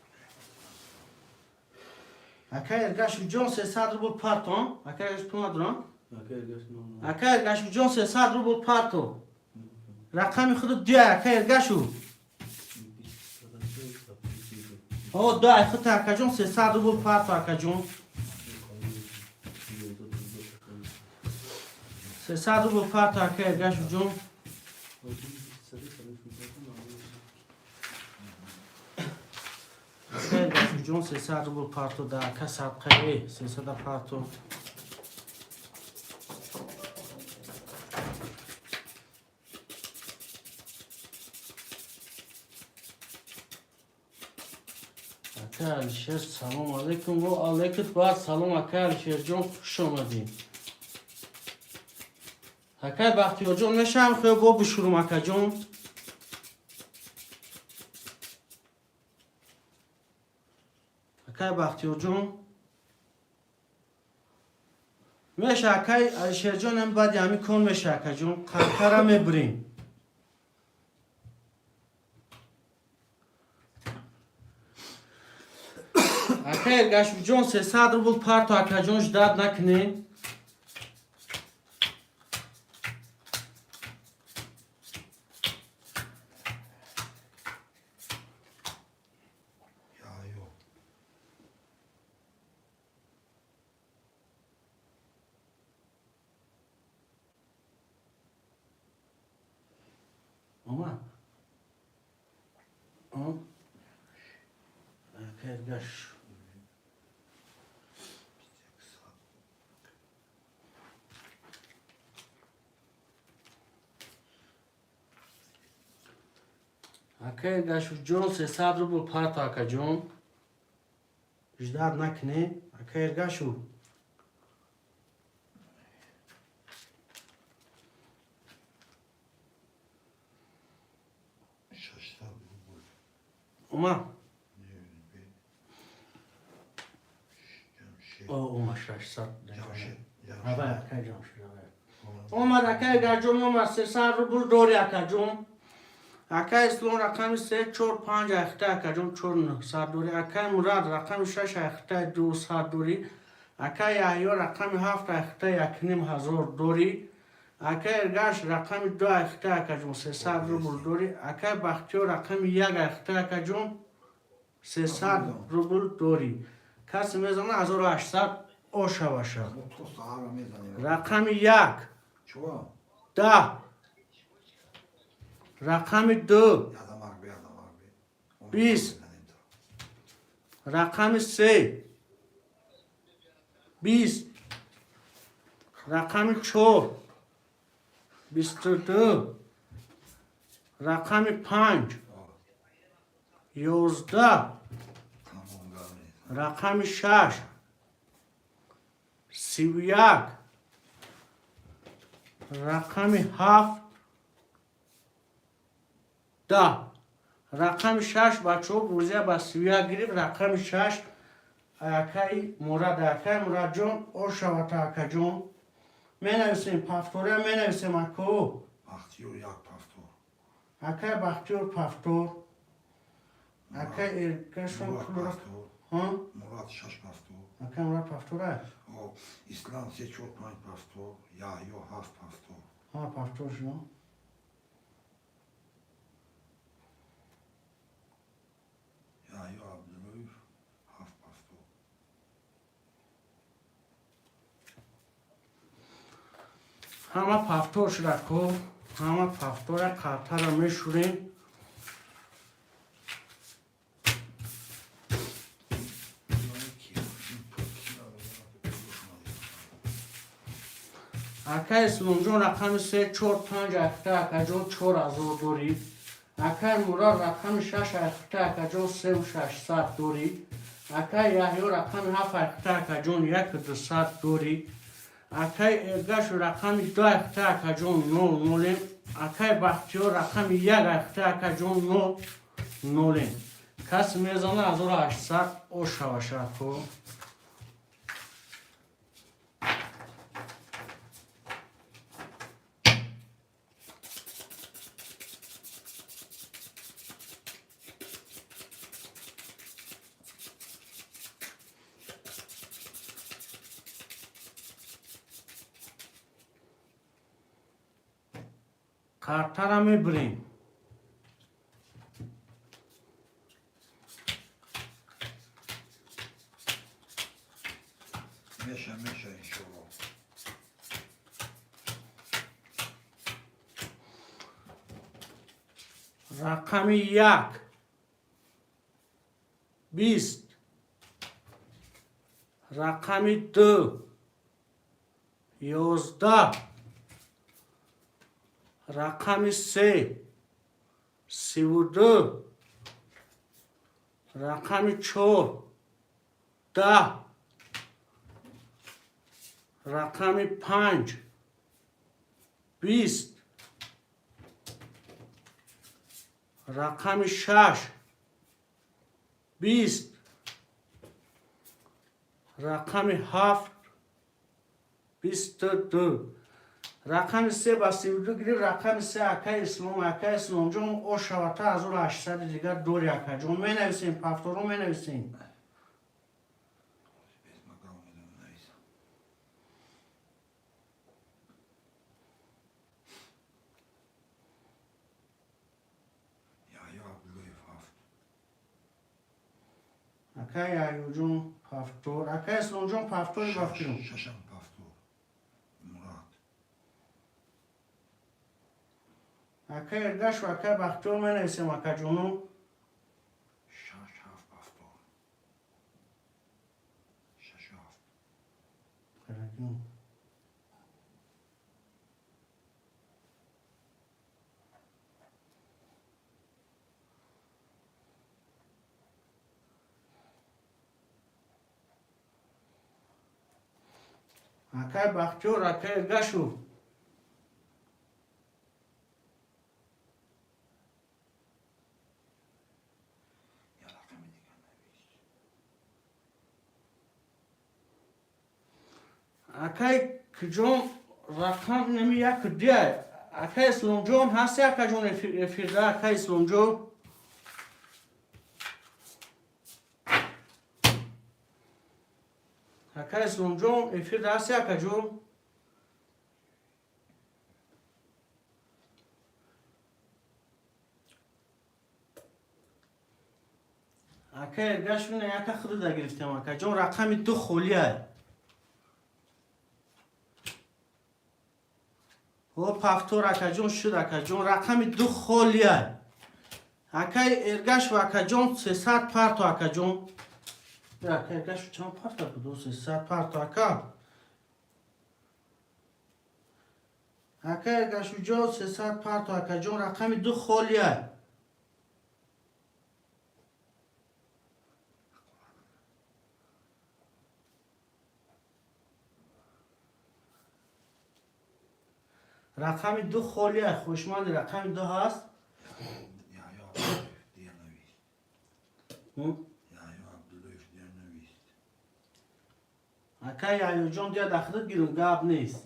[SPEAKER 2] Акаи Эргашу ҷон, 300 рубл партон. Акаи Эргаш пул надорам.
[SPEAKER 1] Акай Эргаш нол нол.
[SPEAKER 2] Акаи Эргашу ҷон, 300 рубл парто. Рақами худу дуя, акаи Эргашу. О, ду айхута акаҷон, 300 рубл парто акаҷон. 300 рубл парто, акаи Эргашу ҷон. Акаи Эргашу ҷон, 300 рубл парто да ака садқае, 300 парто. Ака Алишер, салом алейкум. Во алейкум бар салом, ака Алишерҷон, хуш омадӣ. Акай Бахтиёрҷон, мешавам хӯ бо бушурум акаҷон. Акай Бахтиёрҷон. Меша акай Алишерҷон ҳам баъди ҳамин кон меша акаҷон. Қарқара мебурем. Акай Эргашуҷон, 300 рубл парто акаҷон, ждать накунем.
[SPEAKER 3] Яҳё.
[SPEAKER 2] Омад. Он? Акай Эргаш.
[SPEAKER 3] 21 сад.
[SPEAKER 2] Акай Эргашуҷон, 300 рубл парто акаҷон. Ждать накунем. Акай Эргашу.
[SPEAKER 3] 600 рубл.
[SPEAKER 2] Омад.
[SPEAKER 3] Ҷамшед.
[SPEAKER 2] О, омад 600.
[SPEAKER 3] Ҷамшед.
[SPEAKER 2] Авай
[SPEAKER 3] Ҷамшед.
[SPEAKER 2] акай Ҷамшед, авай. Омад акай Эргаҷон, омад, 300 рубл дори акаҷон. Акай Ислом рақами 3 4 5 айхта акаҷон 4 900 дори. Акай Мурад рақами 6 айхта 200 дори. Акай Яҳё рақами 7 айхта 1500 дори. Акай Эргаш рақами 2 айхта акаҷон 300 рубл дори. Акай Бахтиёр рақами 1 айхта акаҷон 300 рубл дори. Касе мезана 1800 ошаваша.
[SPEAKER 3] Мо то саҳара мезанем.
[SPEAKER 2] Рақами 1
[SPEAKER 3] Чува?
[SPEAKER 2] 10. Рақами ду.
[SPEAKER 3] Ядамак бе, ядамак бе.
[SPEAKER 2] 20. Рақами се. 20. Рақами чор. 22. Рақами панҷ. 11.
[SPEAKER 3] Тамом, гап нест.
[SPEAKER 2] Рақами шаш. 31. Рақами ҳафт. 10. Рақами шаш, бачаҳо, бозия ба 31 гирифт. Рақами шаш акаи Мурад. Акаи Мурадҷон, ошавата, акаҷон. Менависем, повтория менависем, ако.
[SPEAKER 3] Бахтиёр як повтор.
[SPEAKER 2] Акаи Бахтиёр повтор. Акаи Эргашон
[SPEAKER 3] Мурад
[SPEAKER 2] пулро
[SPEAKER 3] повтор.
[SPEAKER 2] Ҳа?
[SPEAKER 3] Мурад шаш повтор.
[SPEAKER 2] Акаи Мурад повтора?
[SPEAKER 3] О, Ислам се, чор, панҷ повтор. Яҳё ҳафт повтор.
[SPEAKER 2] Ҳа, повтор шумо.
[SPEAKER 3] Яҳё Абдуллоев ҳафт повтор.
[SPEAKER 2] Ҳама повтор шуда ко, ҳама повтора, қартара мешурем.
[SPEAKER 3] Ин ки ин пул ки надорад, пулш надорад.
[SPEAKER 2] Акаи Исломҷон, рақами се, чор, панҷ, акта, акаҷон, 4000 дорӣ. Акаи Мурад, рақами шаш, акта, акаҷон, 3600 дорӣ. Акаи Яҳё, рақами ҳафт, акта, акаҷон, 1200 дорӣ. Акаи Эргаш, рақами ду, акта, акаҷон, нол нолем. Акаи Бахтиёр, рақами як, акта, акаҷон, нол нолем. Кас мезана, 1800 ошавашако. Картара мебирем.
[SPEAKER 3] Меша, меша, иншолло.
[SPEAKER 2] Рақами як. 20. Рақами ду. 11. Рақами се. 32. Рақами чор. 10. Рақами панҷ. 20. Рақами шаш. 20. Рақами ҳафт. 22. Рақами се ба 32 гирифт. Рақами се акаи Ислом. Акаи Исломҷон, ошавата, 1800 дигар дори, акаҷон. Менависем, повторо менависем.
[SPEAKER 3] Без магал медонам нависам. Яҳё Абдуллоев ҳафт.
[SPEAKER 2] Акаи Яҳёҷон повтор. Акаи Исломҷон, повтори бафтирум.
[SPEAKER 3] Шашам повтор. Мурад.
[SPEAKER 2] Акаи Эргаш ва акаи Бахтиёр менависем, акаҷону.
[SPEAKER 3] Шаш, ҳафт повтор. Шашу ҳафт.
[SPEAKER 2] Карагин. Акаи Бахтиёр, акаи Эргашов.
[SPEAKER 3] Я рақами дигар навис.
[SPEAKER 2] Акаи киҷон, рақам нами як дия. Акаи Исломҷон ҳасти, акаҷон, эфирда, акаи Исломҷон? Акаи Исломҷон, эфирда ҳасти, акаҷон? Ака Эргаш, бина, яка худуда гирифтем, акаҷон. Рақами ду холиай. О, повтор, акаҷон, шуд, акаҷон. Рақами 2 холия. Акай Эргашев, акаҷон, 300 парто, акаҷон. Ака Эргашев чанд парта буд? 300 парто, ака. Ака Эргашевҷон, 300 парто, акаҷон. Рақами 2 холия. Рақами 2 холия. Хушманди рақами 2 ҳаст.
[SPEAKER 3] Яҳё Абдуллоев дер навист. Яҳё Абдуллоев дер навист.
[SPEAKER 2] Ака Яҳёҷон, дия дахлит гирм, гап нест.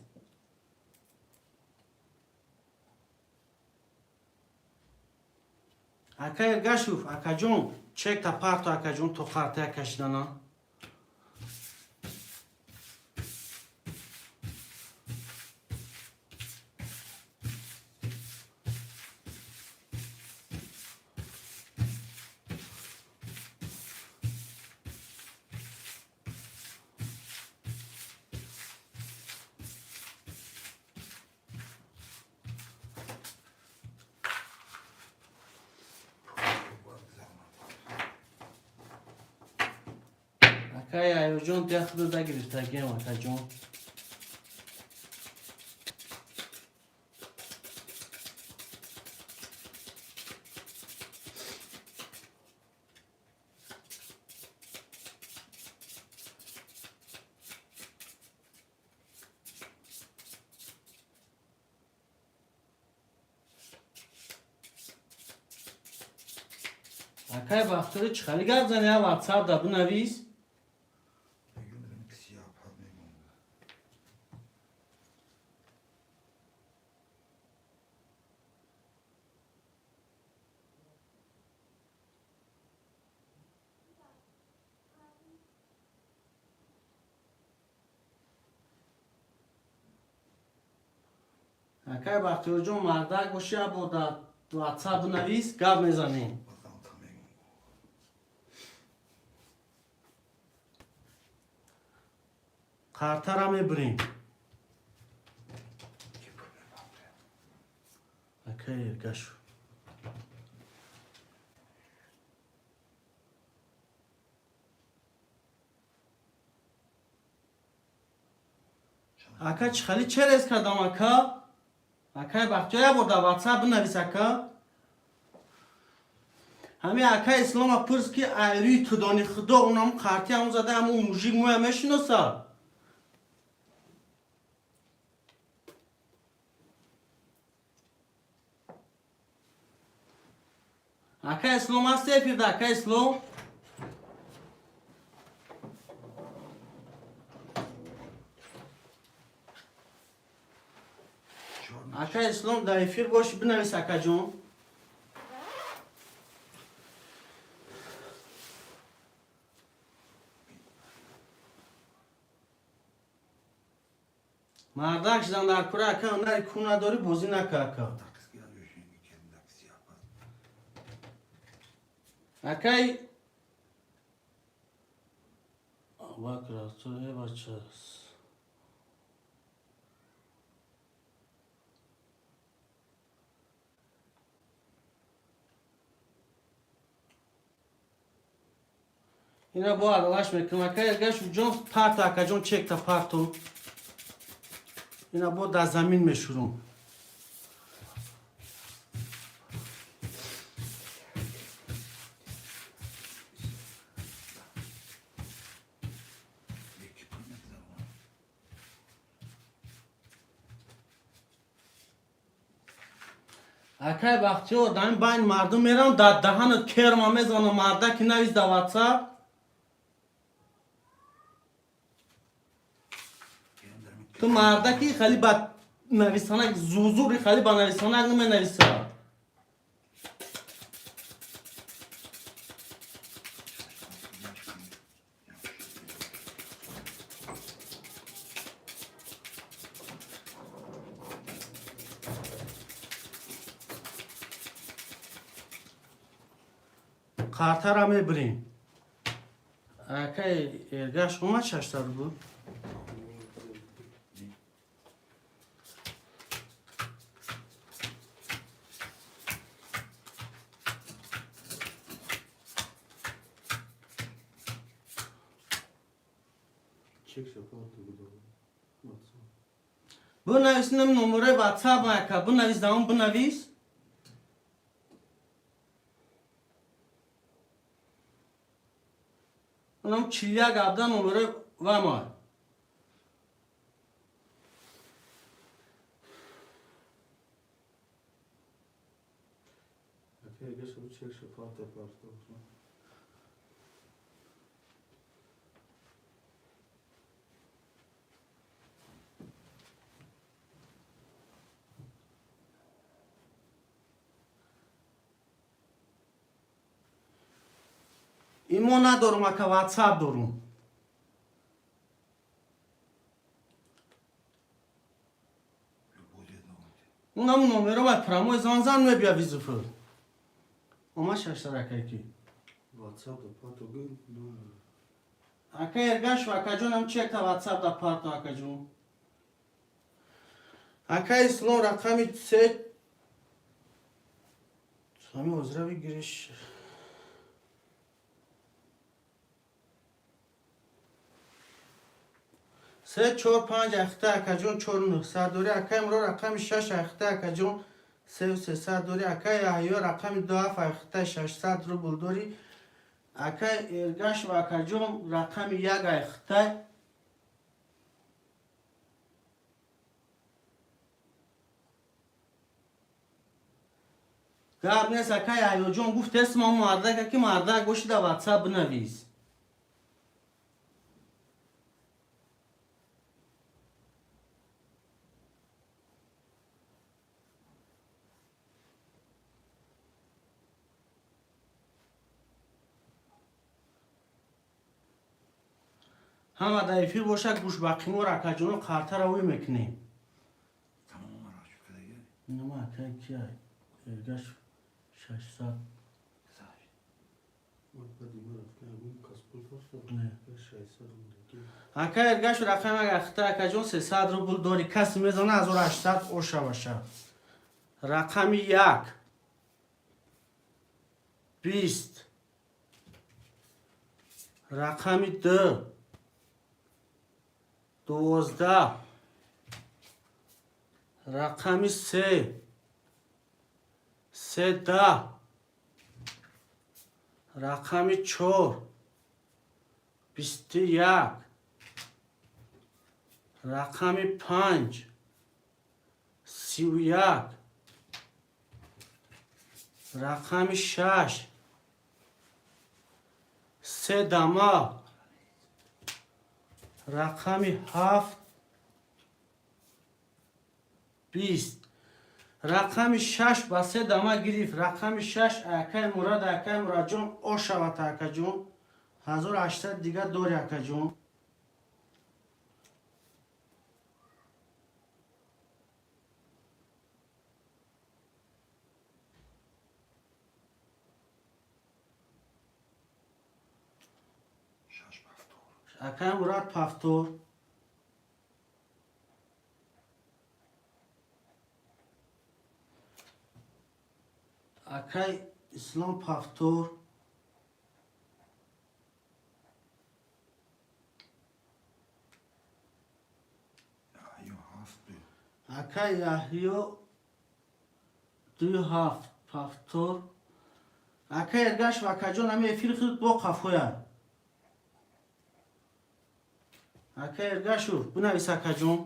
[SPEAKER 2] Ака Эргашев, акаҷон, чекта парто, акаҷон, то қартая кашидана. Ака Яҳёҷон, дия худо дагирифтагиам, акаҷон. Акай Бахтиёри, чӣ хали гап зани, я ватсап да бинавис.
[SPEAKER 3] Мегӯм, ки сияпад мегӯм.
[SPEAKER 2] Акай Бахтиёрҷон, мардак боши, я бо дар ватсап бинавис, гап мезанем.
[SPEAKER 3] Базам та мегӯм.
[SPEAKER 2] Қартара мебирем.
[SPEAKER 3] Ки пул мебарад?
[SPEAKER 2] Акай Эргашу. Ака, чӣ хали через кардам, ака? Акай Бахтиёр, як бор дар ватсап бинавис, ака. Ҳамин акай Ислома пурс, ки айрӯи тудони худо унам қарти ҳамон зада, ҳамон мужик моя мешиноса. Ака Ислом ҳаст эфирда, ака Ислом? Ака Ислом, дар эфир боши, бинавис, акаҷон. Мардак шидан дар кура, ака, ҳунари ку надорӣ, бозӣ нака, ака. Акай Абакр, э, бача. Ина бо аралаш мекунам. Ака Эргашев ҷон, парто, акаҷон, чекта парто. Ина бо дар замин мешурум.
[SPEAKER 3] Ки пул мегзаронад?
[SPEAKER 2] Акай Бахтиёр, дар ин байни мардум мерам, дар даҳанат керма мезанам, мардаки, навис дар ватсап. Ту мардаки хали ба нависанак зузури, хали ба нависанак наменависа. Қартара мебирем. Акай Эргаш омад, 600 буд.
[SPEAKER 1] Чек шапарту гудо. WhatsApp.
[SPEAKER 2] Бинавис ним номерои ватсап ака, бинавис давом бинавис. Унам 41 абда номерои вама.
[SPEAKER 1] Ака егаш чек шапарта парту.
[SPEAKER 2] Имо надорум ака, ватсап дорум.
[SPEAKER 3] Любой давайте.
[SPEAKER 2] Унам номеро ва прямой занзан мебия визуф. Ома шаштар акайки.
[SPEAKER 1] WhatsApp да парту гу номер.
[SPEAKER 2] Ака Эргаш ва акаҷонам чекта ватсап да парто акаҷон. Ака Ислом рақами се сами ҳозира бигириш. Се чор панҷ ахта акаҷон чор нӯҳсад дорӣ. Ака Имро рақами шаш ахта акаҷон севу сесад дорӣ. Ака Яҳё рақами ду ҳафт ахта 600 рубл дорӣ. Ака Эргаш ва акаҷон рақами як ахта гап нест. Ака Яҳёҷон гуфт эсма мардака ки мардак боши да ватсап бинавис. Ҳама дар эфир боша гӯшбақимор акаҷоно қартара ӯй мекунем.
[SPEAKER 3] Тамом расчёт кадаги.
[SPEAKER 2] Инама ака кия Эргаш 600.
[SPEAKER 1] Ман баъди ма рафтан ягон кас пул парту.
[SPEAKER 2] Не.
[SPEAKER 1] 600 рубл.
[SPEAKER 2] Ака Эргаш рақам ахта акаҷон 300 рубл дорӣ. Касе мезана 1800 ошаваша. Рақами як 20, рақами ду 12, рақами се 13, рақами чор 21, рақами панҷ 31, рақами шаш се дама, рақами ҳафт 20. Рақами шаш ба се дама гирифт. Рақами шаш акаи Мурад, акаи Мурадҷон ошавад акаҷон. 1800 дигар дори акаҷон.
[SPEAKER 3] Шаш повтор.
[SPEAKER 2] Акаи Мурад повтор. Акаи Ислом повтор.
[SPEAKER 3] Яҳё ҳафт ду.
[SPEAKER 2] Акаи Яҳё ду ҳафт повтор. Акаи Эргаш ва акаҷон ҳами эфири худ бо қафоя. Акаи Эргашов бинавис акаҷон.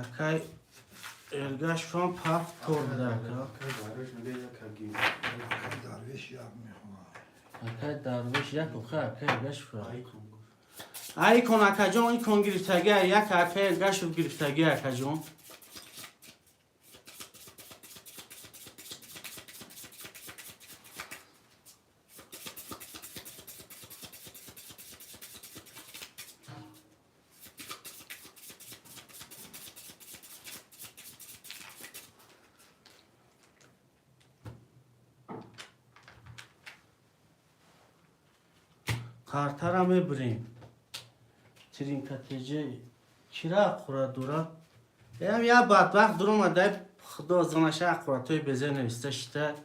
[SPEAKER 2] Акай Эргашовам повтор буда ака.
[SPEAKER 1] Акай Дарвеш мега як аги.
[SPEAKER 3] Акай Дарвеш як мехоҳад.
[SPEAKER 2] Акай Дарвеш як охи акай Эргашов.
[SPEAKER 1] Айкон гуфт.
[SPEAKER 2] Айкон акаҷон, икон гирифтагӣ як акай Эргашов гирифтагӣ акаҷон. Қартара мебирем. Тринкатеҷа кира ақурат дора? Ям я бадбахт дуромадай, худо занаша, ақуратҳои безер нависта шита.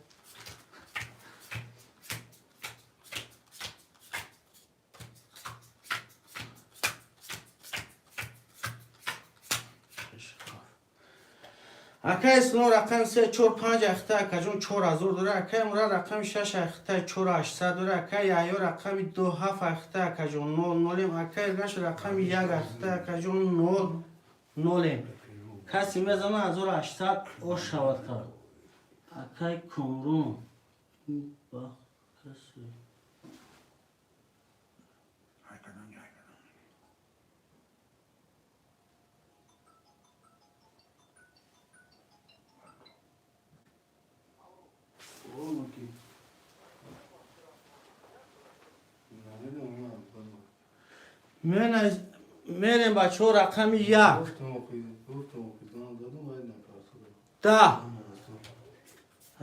[SPEAKER 2] Акай Ислом, рақами се, чор, панҷ ахта, акаҷон, 4000 дора. Акай Мурад, рақами шаш ахта, 4800 дора. Акай Яҳё, рақами ду, ҳафт ахта, акаҷон, нол нолем. Акай Эргаш, рақами як ахта, акаҷон, нол нолем. Касе мезана, 1800 ош шавад кард. Акай Комрон ба касе.
[SPEAKER 3] Ҳайкадан, ҳайкадан.
[SPEAKER 1] Оно ки. Намедонам,
[SPEAKER 2] Мерем, бачаҳо, рақами як.
[SPEAKER 1] Гуфтам охи, гуфтам охи, зан дадам, вай напарсада.
[SPEAKER 2] 10,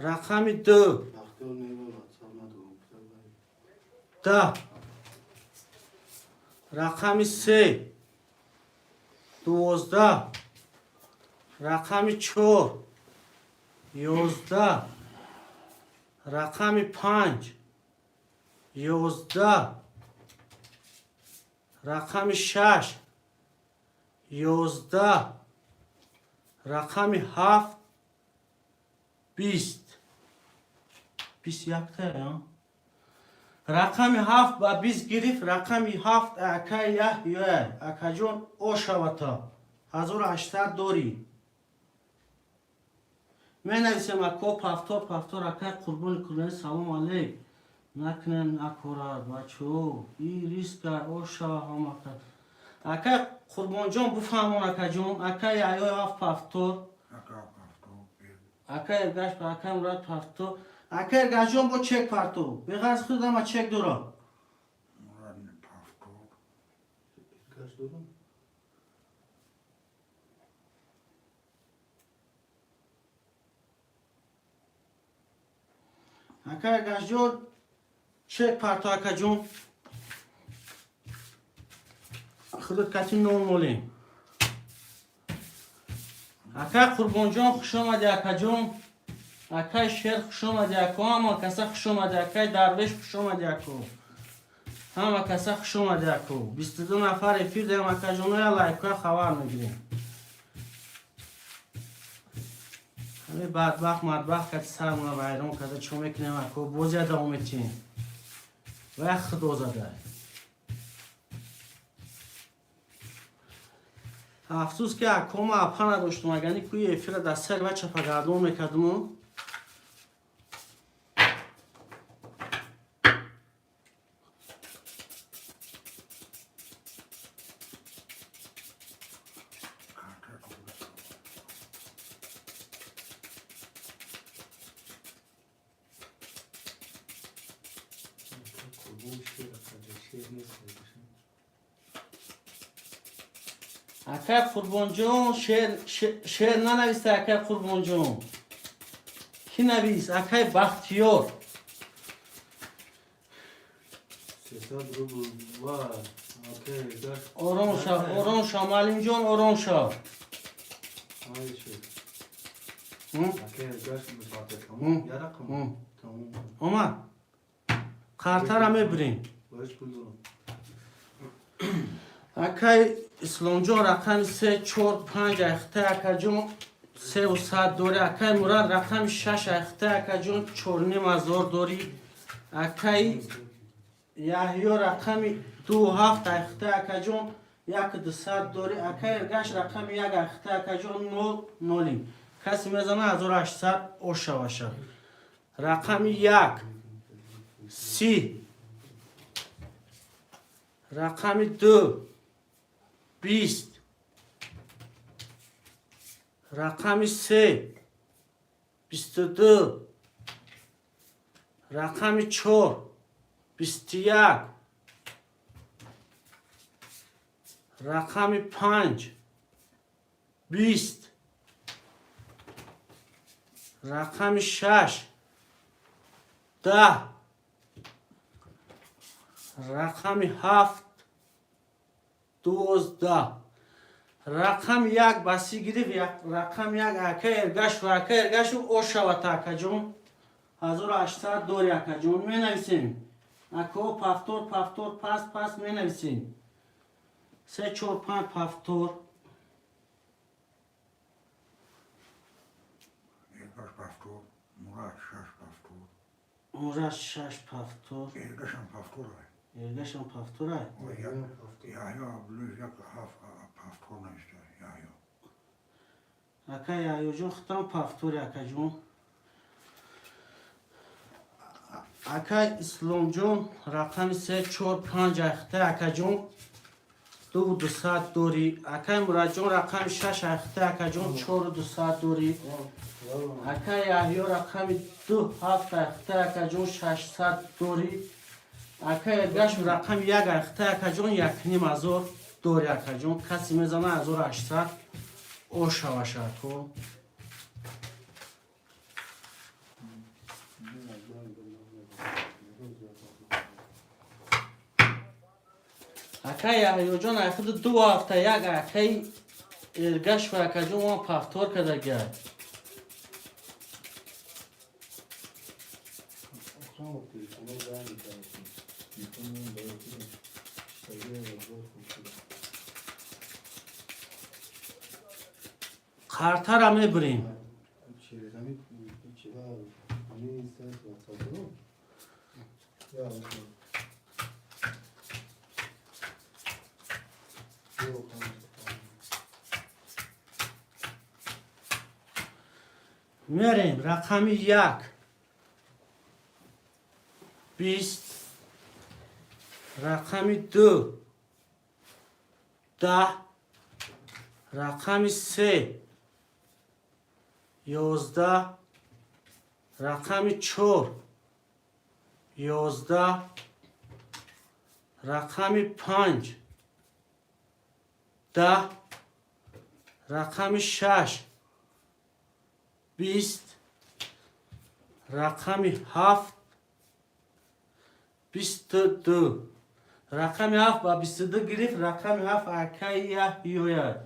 [SPEAKER 2] рақами ду.
[SPEAKER 1] Бахтиёр мева ватсап надорам, гуфта, вай.
[SPEAKER 2] 10, рақами се, 12, рақами чор, 11, рақами панҷ, 11, рақами шаш, 11, рақами ҳафт, 20, 21-та. Рақами ҳафт ба 20 гирифт. Рақами ҳафт акай Яҳёя, акаҷон, ошавата, 1800 дорӣ. Менависем, ако, пафтор, пафтор. Акай Қурбони Курбони, салом алейк. Накунем накорад, бачаҳо, и риска ошава ҳамака. Акай Қурбонҷон, буфаҳмон, акаҷон. Акай Яҳёи, ҳафт пафтор.
[SPEAKER 3] Ака пафтор.
[SPEAKER 2] Акай Эргаш, акай Мурад, пафтор. Акай Эргашҷон, бо чек парту, беғарз худама чек дора.
[SPEAKER 3] Мурад пафтор.
[SPEAKER 1] Гаш дорам?
[SPEAKER 2] Акай Эргашҷон, чек парту, акаҷон, худат кати нол молем. Акай Қурбонҷон, хушомадӣ, акаҷон. Акай Шер, хушомадӣ, ако. Ҳама каса хушомадӣ. Акай Дарвеш, хушомадӣ, ако. Ҳама каса хушомадӣ, ако. 22 нафар эфир дорем, акаҷоноя, лайкоя хабар мегирем. Ҳами бадбахт мадбахт кати сармона вайрон карда. Чо мекунем, ако? Бозия давом метиҳем ва як худо зада. Афсӯс, ки акома апа надоштум, агани кӯи эфира дар сари ва чапагардон мекардуму.
[SPEAKER 3] Карта қабул.
[SPEAKER 1] Қурбон шер, акаҷа, шер нест.
[SPEAKER 2] Акай Қурбонҷон, шер, шер нанависта. Акай Қурбонҷон, кӣ навис? Акай Бахтиёр.
[SPEAKER 1] 300 рубл ва акай Эргаш.
[SPEAKER 2] Ором шав, ором шав, муаллимҷон, ором шав.
[SPEAKER 1] Ай, шер.
[SPEAKER 2] М?
[SPEAKER 1] Акай Эргаш мефарта.
[SPEAKER 2] М.
[SPEAKER 1] Тамом, я рақам.
[SPEAKER 2] М.
[SPEAKER 1] Тамом.
[SPEAKER 2] Омад, қартара мебирем.
[SPEAKER 1] Бояд пул дорам.
[SPEAKER 2] Акай Исломҷон, рақами се, чор, панҷ ахта, акаҷон, 300 дорӣ. Акай Мурад, рақами шаш ахта, акаҷон, 4500 дорӣ. Акай Яҳё, рақами ду, ҳафт ахта, акаҷон, 1200 дорӣ. Акай Эргаш, рақами як ахта, акаҷон, нол нолим. Касе мезана, 1800 ошаваша. Рақами як, 30, рақами ду, 20, рақами се, 22, рақами чор, 21, рақами панҷ, 20, рақами шаш, 10. Рақами ҳафт 12. Рақами як ба 30 гирифт. Рақами як ака Эргашу, ака Эргашу, ошавата, акаҷон, 1800 дори, акаҷон. Менависем, ако, повтор, повтор, пас пас менависем. Се, чор, панҷ, повтор.
[SPEAKER 3] Эргаш повтор, Мурад шаш повтор.
[SPEAKER 2] Мурад шаш повтор.
[SPEAKER 3] Эргашам повторай.
[SPEAKER 2] Эргашам повторай.
[SPEAKER 3] Яҳё Абдуллоев як ҳафт повтор навишта, Яҳё.
[SPEAKER 2] Ака Яҳёҷон, худтам повтори, акаҷон. Ака Исломҷон, рақами се, чор, панҷ айхта, акаҷон, 2 200 дорӣ. Акай Мурадҷон, рақами шаш айхта, акаҷон, 4 200 дорӣ. Акай Яҳё, рақами ду ҳафт айхта, акаҷон, 600 дорӣ. Акай Эргаш, рақами як айхта, акаҷон, 1,5 ҳазор дорӣ, акаҷон. Касе мезана, 1800 ошаваша, ако. Акай Яҳёҷон, айхуди 2 ҳафта як акаи Эргаш ва акаҷон он повтор кардагиай.
[SPEAKER 1] Охрана телефоно занг мекард. Телефон барои шагирд хуб шуда.
[SPEAKER 2] Қартара мебирем.
[SPEAKER 1] Через ҳамин чида, ҳамин сайт WhatsApp. Я Yok, tamam.
[SPEAKER 2] Мерем. Рақами як 20, рақами ду 10, рақами се 11, рақами чор 11, рақами панҷ 10, рақами шаш 20, рақами ҳафт 22. Рақами ҳафт ба 22 гирифт. Рақами ҳафт акаи Яҳёяд,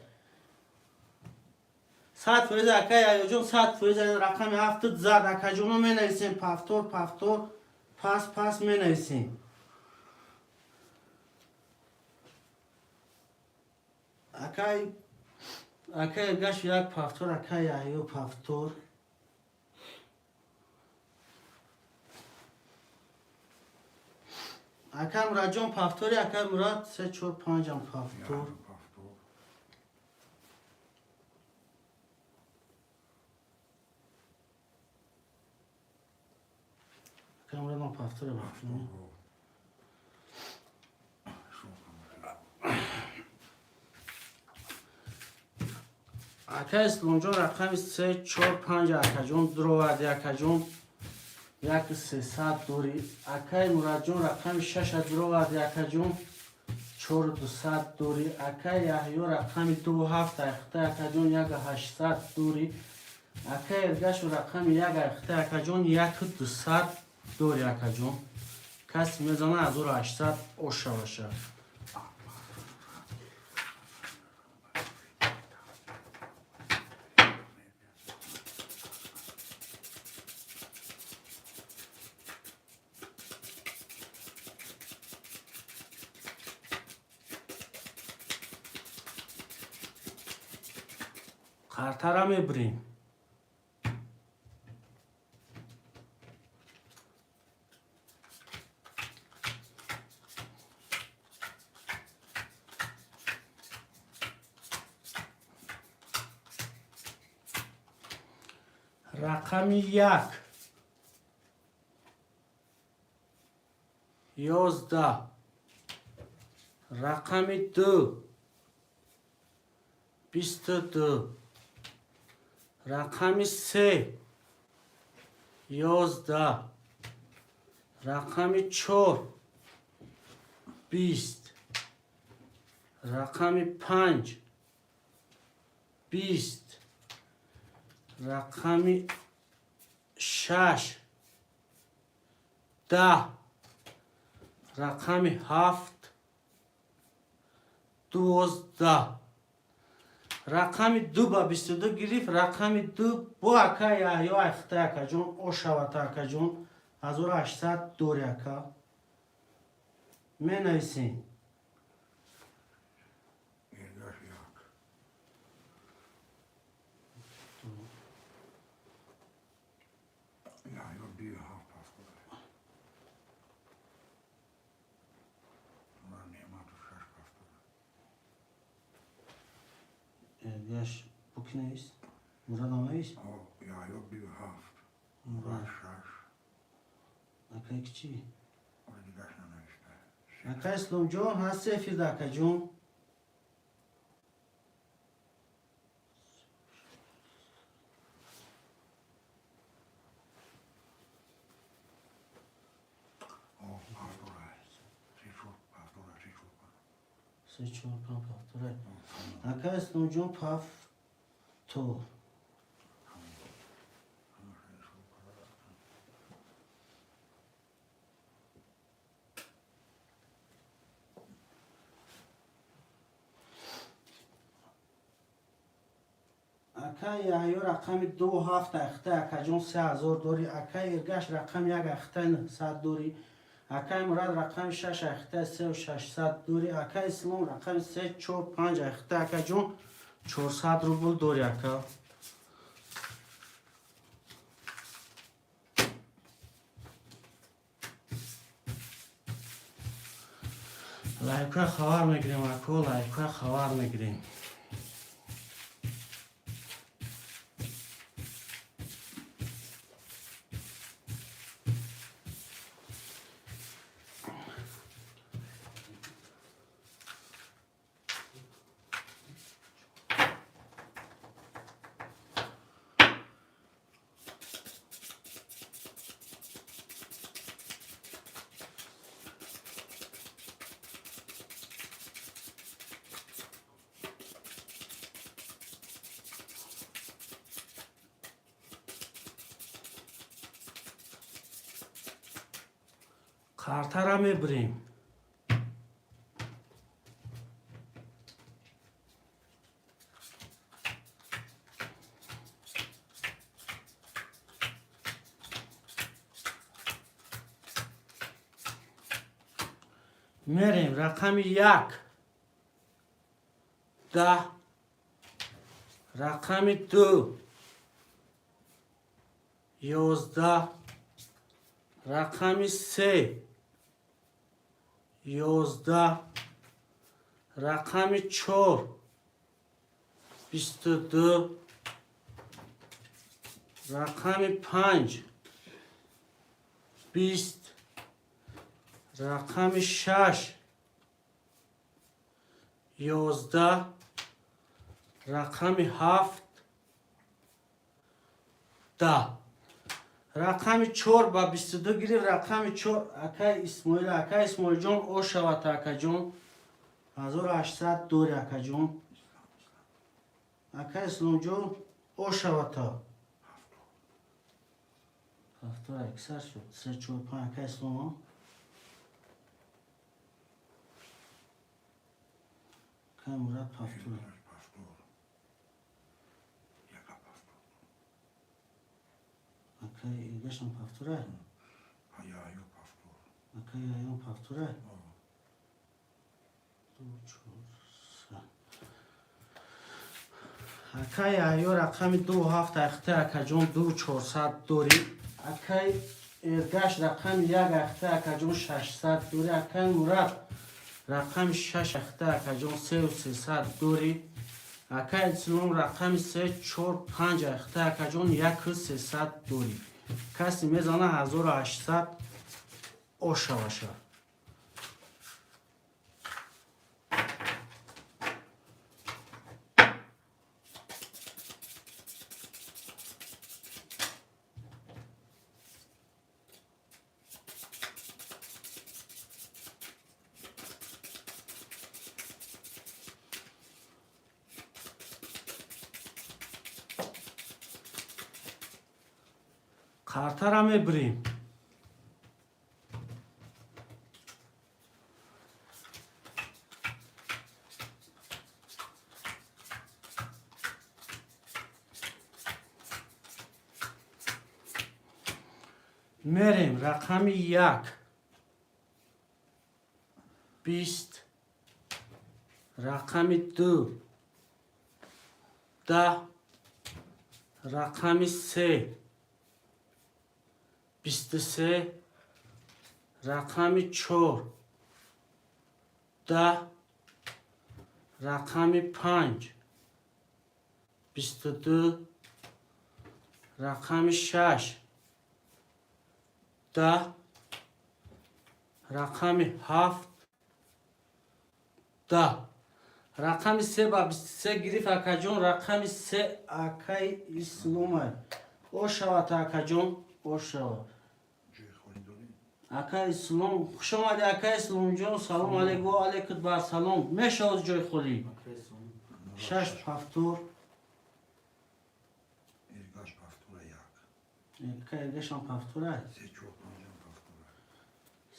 [SPEAKER 2] 100%. Акаи Яҳёҷон, 100% рақами ҳафту зад, акаҷоно. Менависем, повтор, повтор, пас пас менависем. Акаи Эргаш як повтор, акаи Яҳё повтор. Акай Мурадҷон повтори, акай Мурад се, чор, панҷам повтор.
[SPEAKER 3] Яҳё повтор.
[SPEAKER 2] Акай Мурадам повтори бахшум.
[SPEAKER 3] Повтор. Шо.
[SPEAKER 2] Акай Исломҷон, рақами се, чор, панҷ, акаҷон, дуроварди, акаҷон, 1 300 дорӣ. Акай Мурадҷон, рақами шаша дуроварди, акаҷон, 4 200 дорӣ. Акай Яҳё, рақами ду ҳафт айхта, акаҷон, 1 800 дорӣ. Акай Эргашу, рақами як айхта, акаҷон, 1 200 дорӣ, акаҷон. Касе мезана, 1800 ошаваша. Қартара мебирем. Рақами як 11, рақами ду 22, рақами се 11, рақами чор 20, рақами панҷ 20, рақами шаш 10. Рақами ҳафт, 12. Рақами ду ба 22 гирифт. Рақами ду бо ака Яҳё айхта, акаҷон, ошавата, акаҷон, 1800 дори, ака, менависем.
[SPEAKER 3] Эргаш як. Яҳё бию ҳафт ҳафтод. Мурад Неъматов шаш ҳафтод.
[SPEAKER 2] Эргаш бо ки навис? Мурадам навис.
[SPEAKER 3] О, Яҳё 27. Мурад шаш.
[SPEAKER 2] Акай ки чӣ?
[SPEAKER 3] Оре, дигаш нанавишта.
[SPEAKER 2] Ака Исломҷон, ҳасти эфирда, акаҷон?
[SPEAKER 3] О, ҳафтора. Се чор ҳафтора, се чор панҷ.
[SPEAKER 2] Се, чор, панҷ, ҳафтора. Ака Исломҷон, пафтор.
[SPEAKER 3] Ҳамаша ҳисоб карда рафтам.
[SPEAKER 2] Ака Яҳё рақами ду ҳафт ахта, акаҷон, 3000 дори. Ака Эргаш рақами як ахта, 900 дори. Акаи Мурад рақами шаш ахта, сеу шашсад дори. Ака Ислом рақами се, чор, панҷ ахта, акаҷон, 400 рубл дори, ака. Лайкоя хабар мегирем, ако, лайкоя хабар мегирем. Картара мебирем. Мерем. Рақами як, 10. Рақами ду, 11. Рақами се, 11. Рақами чор, 22. Рақами панҷ, 20. Рақами шаш, 11. Рақами ҳафт, 10. Рақами чор ба 22 гирифт. Рақами чор акай Исмоил. Акай Исмоилҷон, ошават, акаҷон, 1800 дори, акаҷон. Акай Исломҷон, ошавата. Ҳафтора яксар шуд. Се, чор, панҷ. Акай Ислом, акай Мурад пафтора.
[SPEAKER 3] Эргаш пафтор. Яка пафтор.
[SPEAKER 2] Акай Эргашам пафтора.
[SPEAKER 3] Яҳё пафтор.
[SPEAKER 2] Акай Яён пафтора.
[SPEAKER 3] О.
[SPEAKER 2] Ду, чор, се. Акай Яҳё рақами ду ҳафт ахта, акаҷон, ду чорсад дорӣ. Акай Эргаш рақами як ахта, акаҷон, 600 дорӣ. Акай Мурад рақами шаш ахта, акаҷон, сеу сесад дорӣ. Акай Ислом рақами се, чор, панҷ ахта, акаҷон, яку сесад дорӣ. Касе мезана, 1800 ошаваша. Картара мебирем. Мерем, рақами 1, 20, рақами 2, 10, рақами 3, 23, рақами 4, 10, рақами 5, 22, рақами 6, 10, рақами 7, 10. Рақами 3 ба 23 гирифт, акаҷон. Рақами 3 акаи Исломай. Ошавад, акаҷон, ошавад.
[SPEAKER 3] Ҷои холӣ дорӣ?
[SPEAKER 2] Ака Ислом, хуш омадӣ, ака Исломҷон. Салом алейк, во алейкут бар салом. Мешавад ҷои холӣ. 6 повтор.
[SPEAKER 3] Эргаш повтора 1.
[SPEAKER 2] Ака Эргашам повтора.
[SPEAKER 3] Се, чор, панҷам повтора.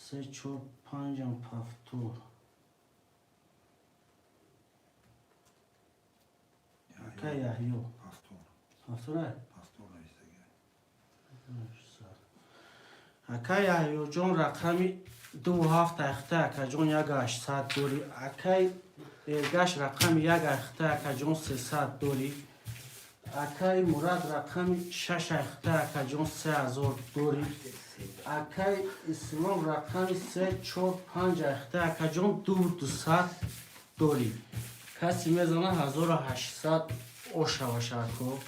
[SPEAKER 2] Се, чор, панҷам повтор. Ака Яҳё.
[SPEAKER 3] Повтор.
[SPEAKER 2] Повтора?
[SPEAKER 3] Повтор навистага.
[SPEAKER 2] Ака Яҳёҷон, рақами 2 ҳафт ахта, акаҷон, 1800 дорӣ. Акаи Эргаш, рақами 1 ахта, акаҷон, 300 дорӣ. Акаи Мурад, рақами 6 ахта, акаҷон, 3000 дорӣ. Акаи Ислом, рақами 3, 4, 5 ахта, акаҷон, 2200 дорӣ. Касе мезана, 1800 ошаваша, ако.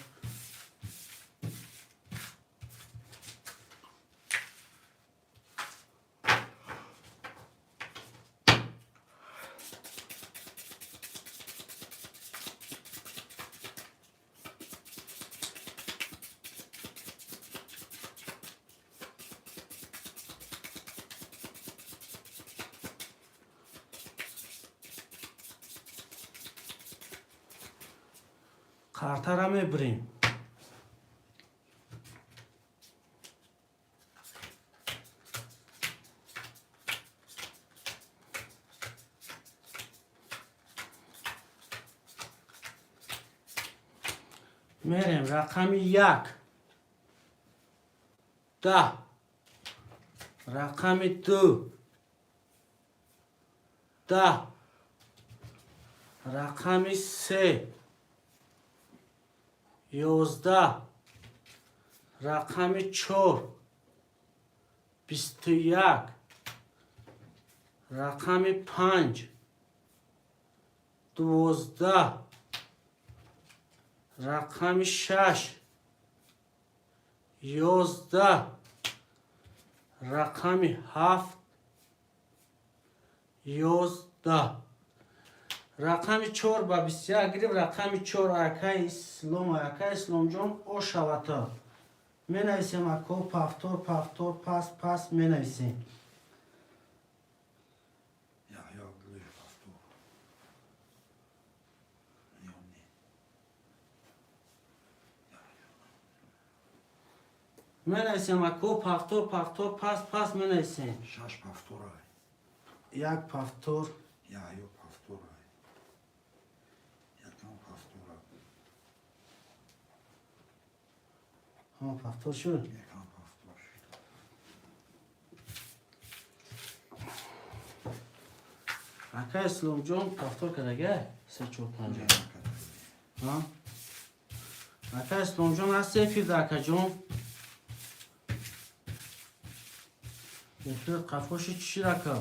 [SPEAKER 2] Қартара мебирем. Мерем, рақами 1, 10, рақами 2, 10, рақами 3, 11, рақами 4, 21, рақами 5, 12, рақами 6, 11, рақами 7, 11. Рақами 4 ба 21 гирифт. Рақами 4 акаи Ислом. Акаи Исломҷон, ошавата. Менависем, ако, повтор, повтор, пас, пас менависем.
[SPEAKER 3] Яҳё Абдуллоев повтор. Ё не.
[SPEAKER 2] Менависем, ако, повтор, повтор, пас, пас менависем.
[SPEAKER 3] 6 повтора.
[SPEAKER 2] Як повтор.
[SPEAKER 3] Яҳё повтора. Якам повтора.
[SPEAKER 2] Ҳама повтор шуд.
[SPEAKER 3] Якам повтор шуд.
[SPEAKER 2] Ака Исломҷон, повтор кардага, се, чор, панҷ. Ҳа? Ака Исломҷон, ҳаст эфирда, акаҷон? Эфир қафоши чӣ шид, ака?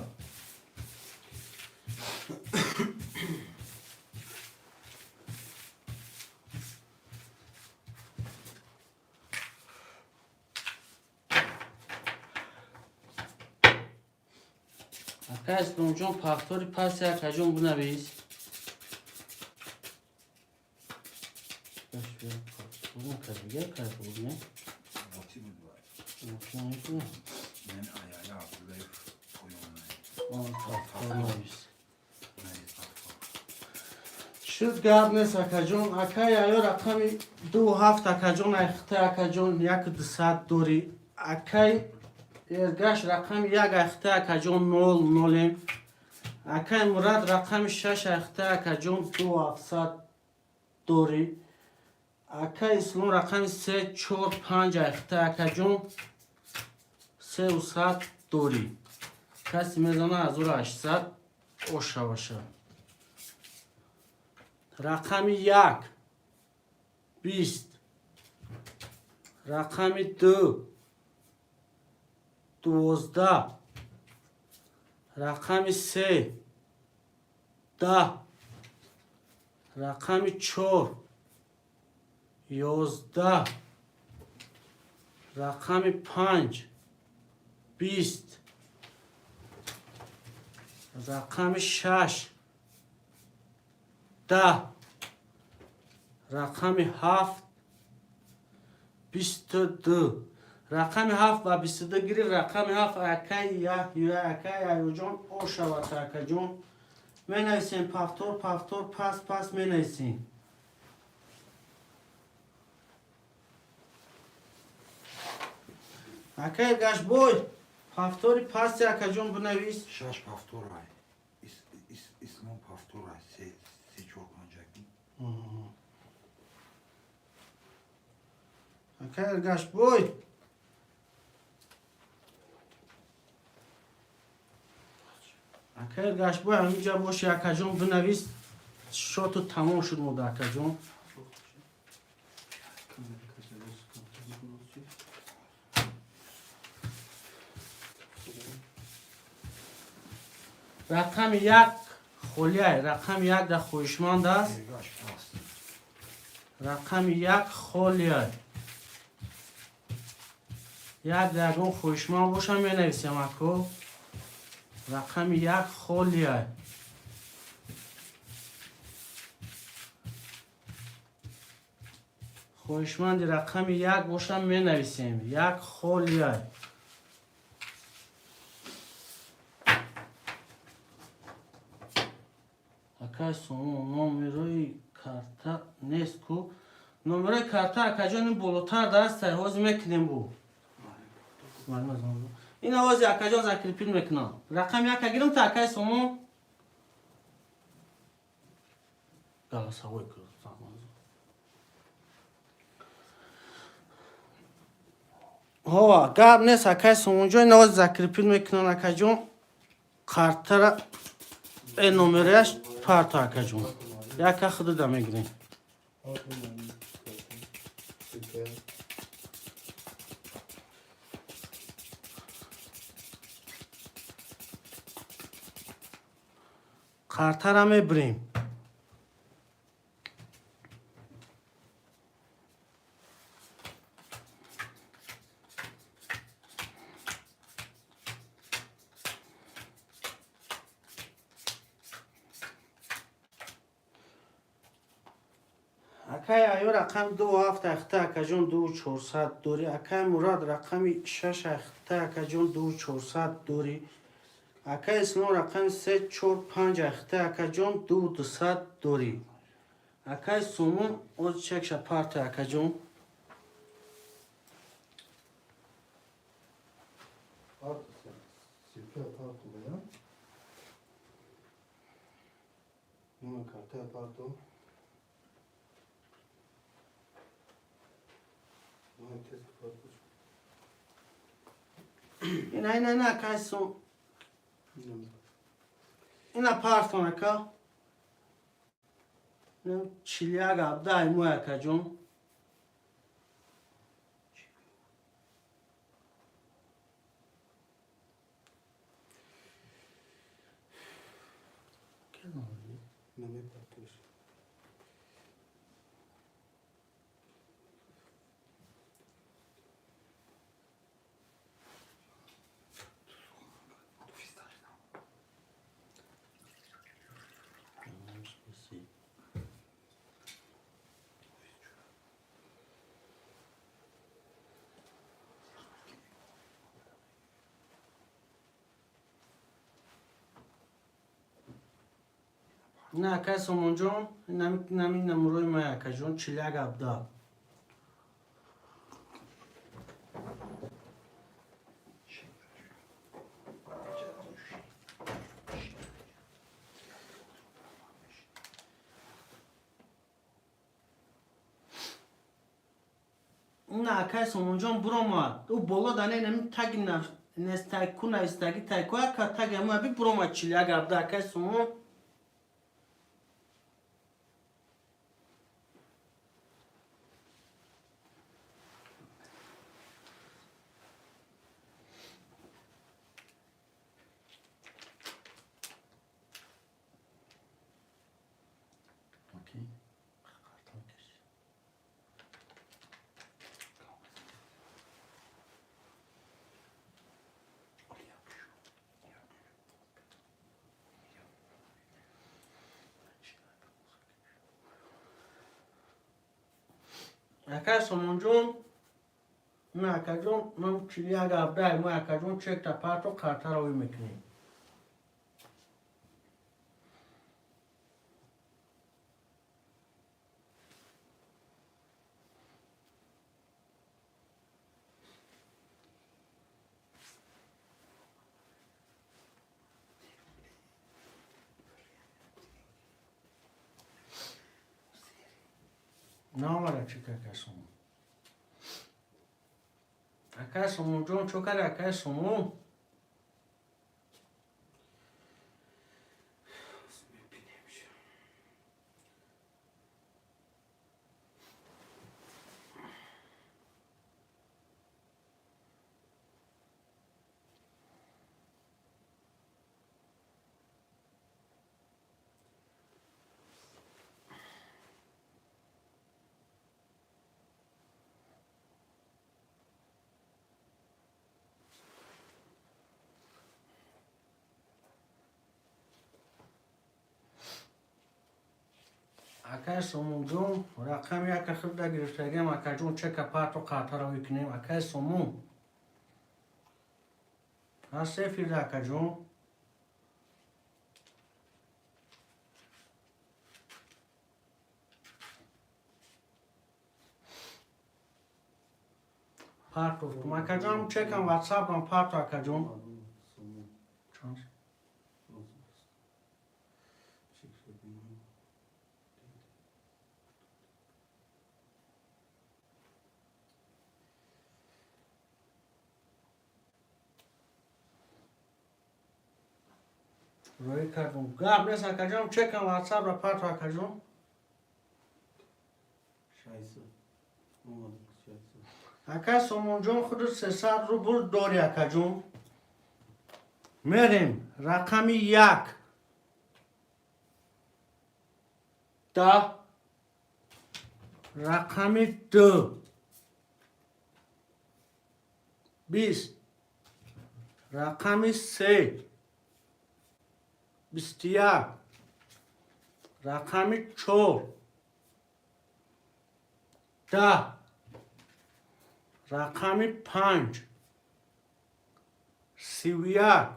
[SPEAKER 2] Ака Исломҷон, повтори паси, акаҷон, бинавис.
[SPEAKER 3] Боти буд вай. Мен Яҳё Абдуллоев поёна. Навис повтор.
[SPEAKER 2] Шуд, гап нест, акаҷон. Ака Яё, рақами 2 ҳафт, акаҷон, айхта, акаҷон, 1200 дорӣ. Акаи Эргаш, рақами 1 айхта, акаҷон, нол нолем. Акаи Мурад, рақами 6 айхта, акаҷон, 2700 дорӣ. Акаи Ислом, рақами 3, 4, 5 айхта, акаҷон. 300 дорӣ. Касе мезана 1800 ошаваша. Рақами 1 20, рақами 2 12, рақами 3 10, рақами 4 11, рақами 5 20, рақами 6 10, рақами 7 22. Рақами 7 ва 22 гирифт. Рақами 7 акай Яҳё, акай Аюҷон ошавад. Акаҷон, менависем повтор, повтор, пас пас менависем. Акай Гашбой, повтори пасти, акаҷон, бинавис.
[SPEAKER 3] Шаш повторай. Ислом повторай. Се, се, чор, панҷаки.
[SPEAKER 2] Акай Гашбой, акай Гашбой, ҳаминҷа боши, акаҷон, бинавис. Шоту тамом шуд мода, акаҷон.
[SPEAKER 1] Камера кашида, компютер.
[SPEAKER 2] Рақами 1 холиай. Рақами 1 дар хоҳишманд аст.
[SPEAKER 3] Эргаш паст.
[SPEAKER 2] Рақами 1 холиай. Як дар ягон хоҳишманд боша, менависем, ако. Рақами 1 холиай. Хоҳишманди рақами 1 боша, менависем. 1 холиай. Акай Сомон, номерои карта нест ку? Номерои карта, акаҷон, ин болотар дастай, ҳозир мекунем бу. Ин овози, акаҷон, закрепить мекунам. Рақами 1 гирам та, акай Сомон. Голосовой кунам. Ҳо, гап нест, акай Сомонҷон, ин овози закрепить мекунам, акаҷон. Картара номераш парто, акаҷон. Яка худуда мегирем.
[SPEAKER 1] Супер.
[SPEAKER 2] Картара мебирем. Акай Аю, рақами ду ҳафт ахта, акаҷон, 2400 дорӣ. Акай Мурад, рақами 6 ахта, акаҷон, 2400 дорӣ. Акай Ислом, рақами се, чор, панҷ ахта, акаҷон, 2200 дорӣ. Акай Сомон, оз чекша парта, акаҷон.
[SPEAKER 1] Парто, супер парто, да? Номер карта парто. Номер тест парто.
[SPEAKER 2] Ина, ина, ина, акай Сом, ина партон, ака. 41 17 аймой, акаҷон.
[SPEAKER 1] Номер партош.
[SPEAKER 2] На, акай Сомонҷон, нами намурои май, акаҷон, 41 17. На, акай Сомонҷон, буромад ӯ боло дане, нами таги. Нестайку навистаги тайку ака таги ма би бурома 41 абда акай Сомон. Окей. Акай Сомонҷон, на акаҷон, ман 41 абдай мо акаҷон чекта парто картаро ӯй мекунем. Наомада чек акай Сомон. Акай Сомонҷон чо карди акай Сомон? Акай Сомонҷон, рақами яка хурда гирифтагиам акаҷон, чека парто картаро мекунем. Акай Сомон. Ҳаст эфирда акаҷон? Партофтум. Акаҷон, чекам ватсапам парто акаҷон.
[SPEAKER 1] Сомон.
[SPEAKER 2] Чанд?
[SPEAKER 1] Чек шабинам.
[SPEAKER 2] Роӣ кардум. Гап нест акаҷон, чекам ватсапра парто акаҷон.
[SPEAKER 1] Шайса. Омада шайса.
[SPEAKER 2] Акай Сомонҷон, худу 300 рубл дори акаҷон. Мерем рақами як. 10, рақами ду 20, рақами се 21, рақами чор 10, рақами панҷ 31,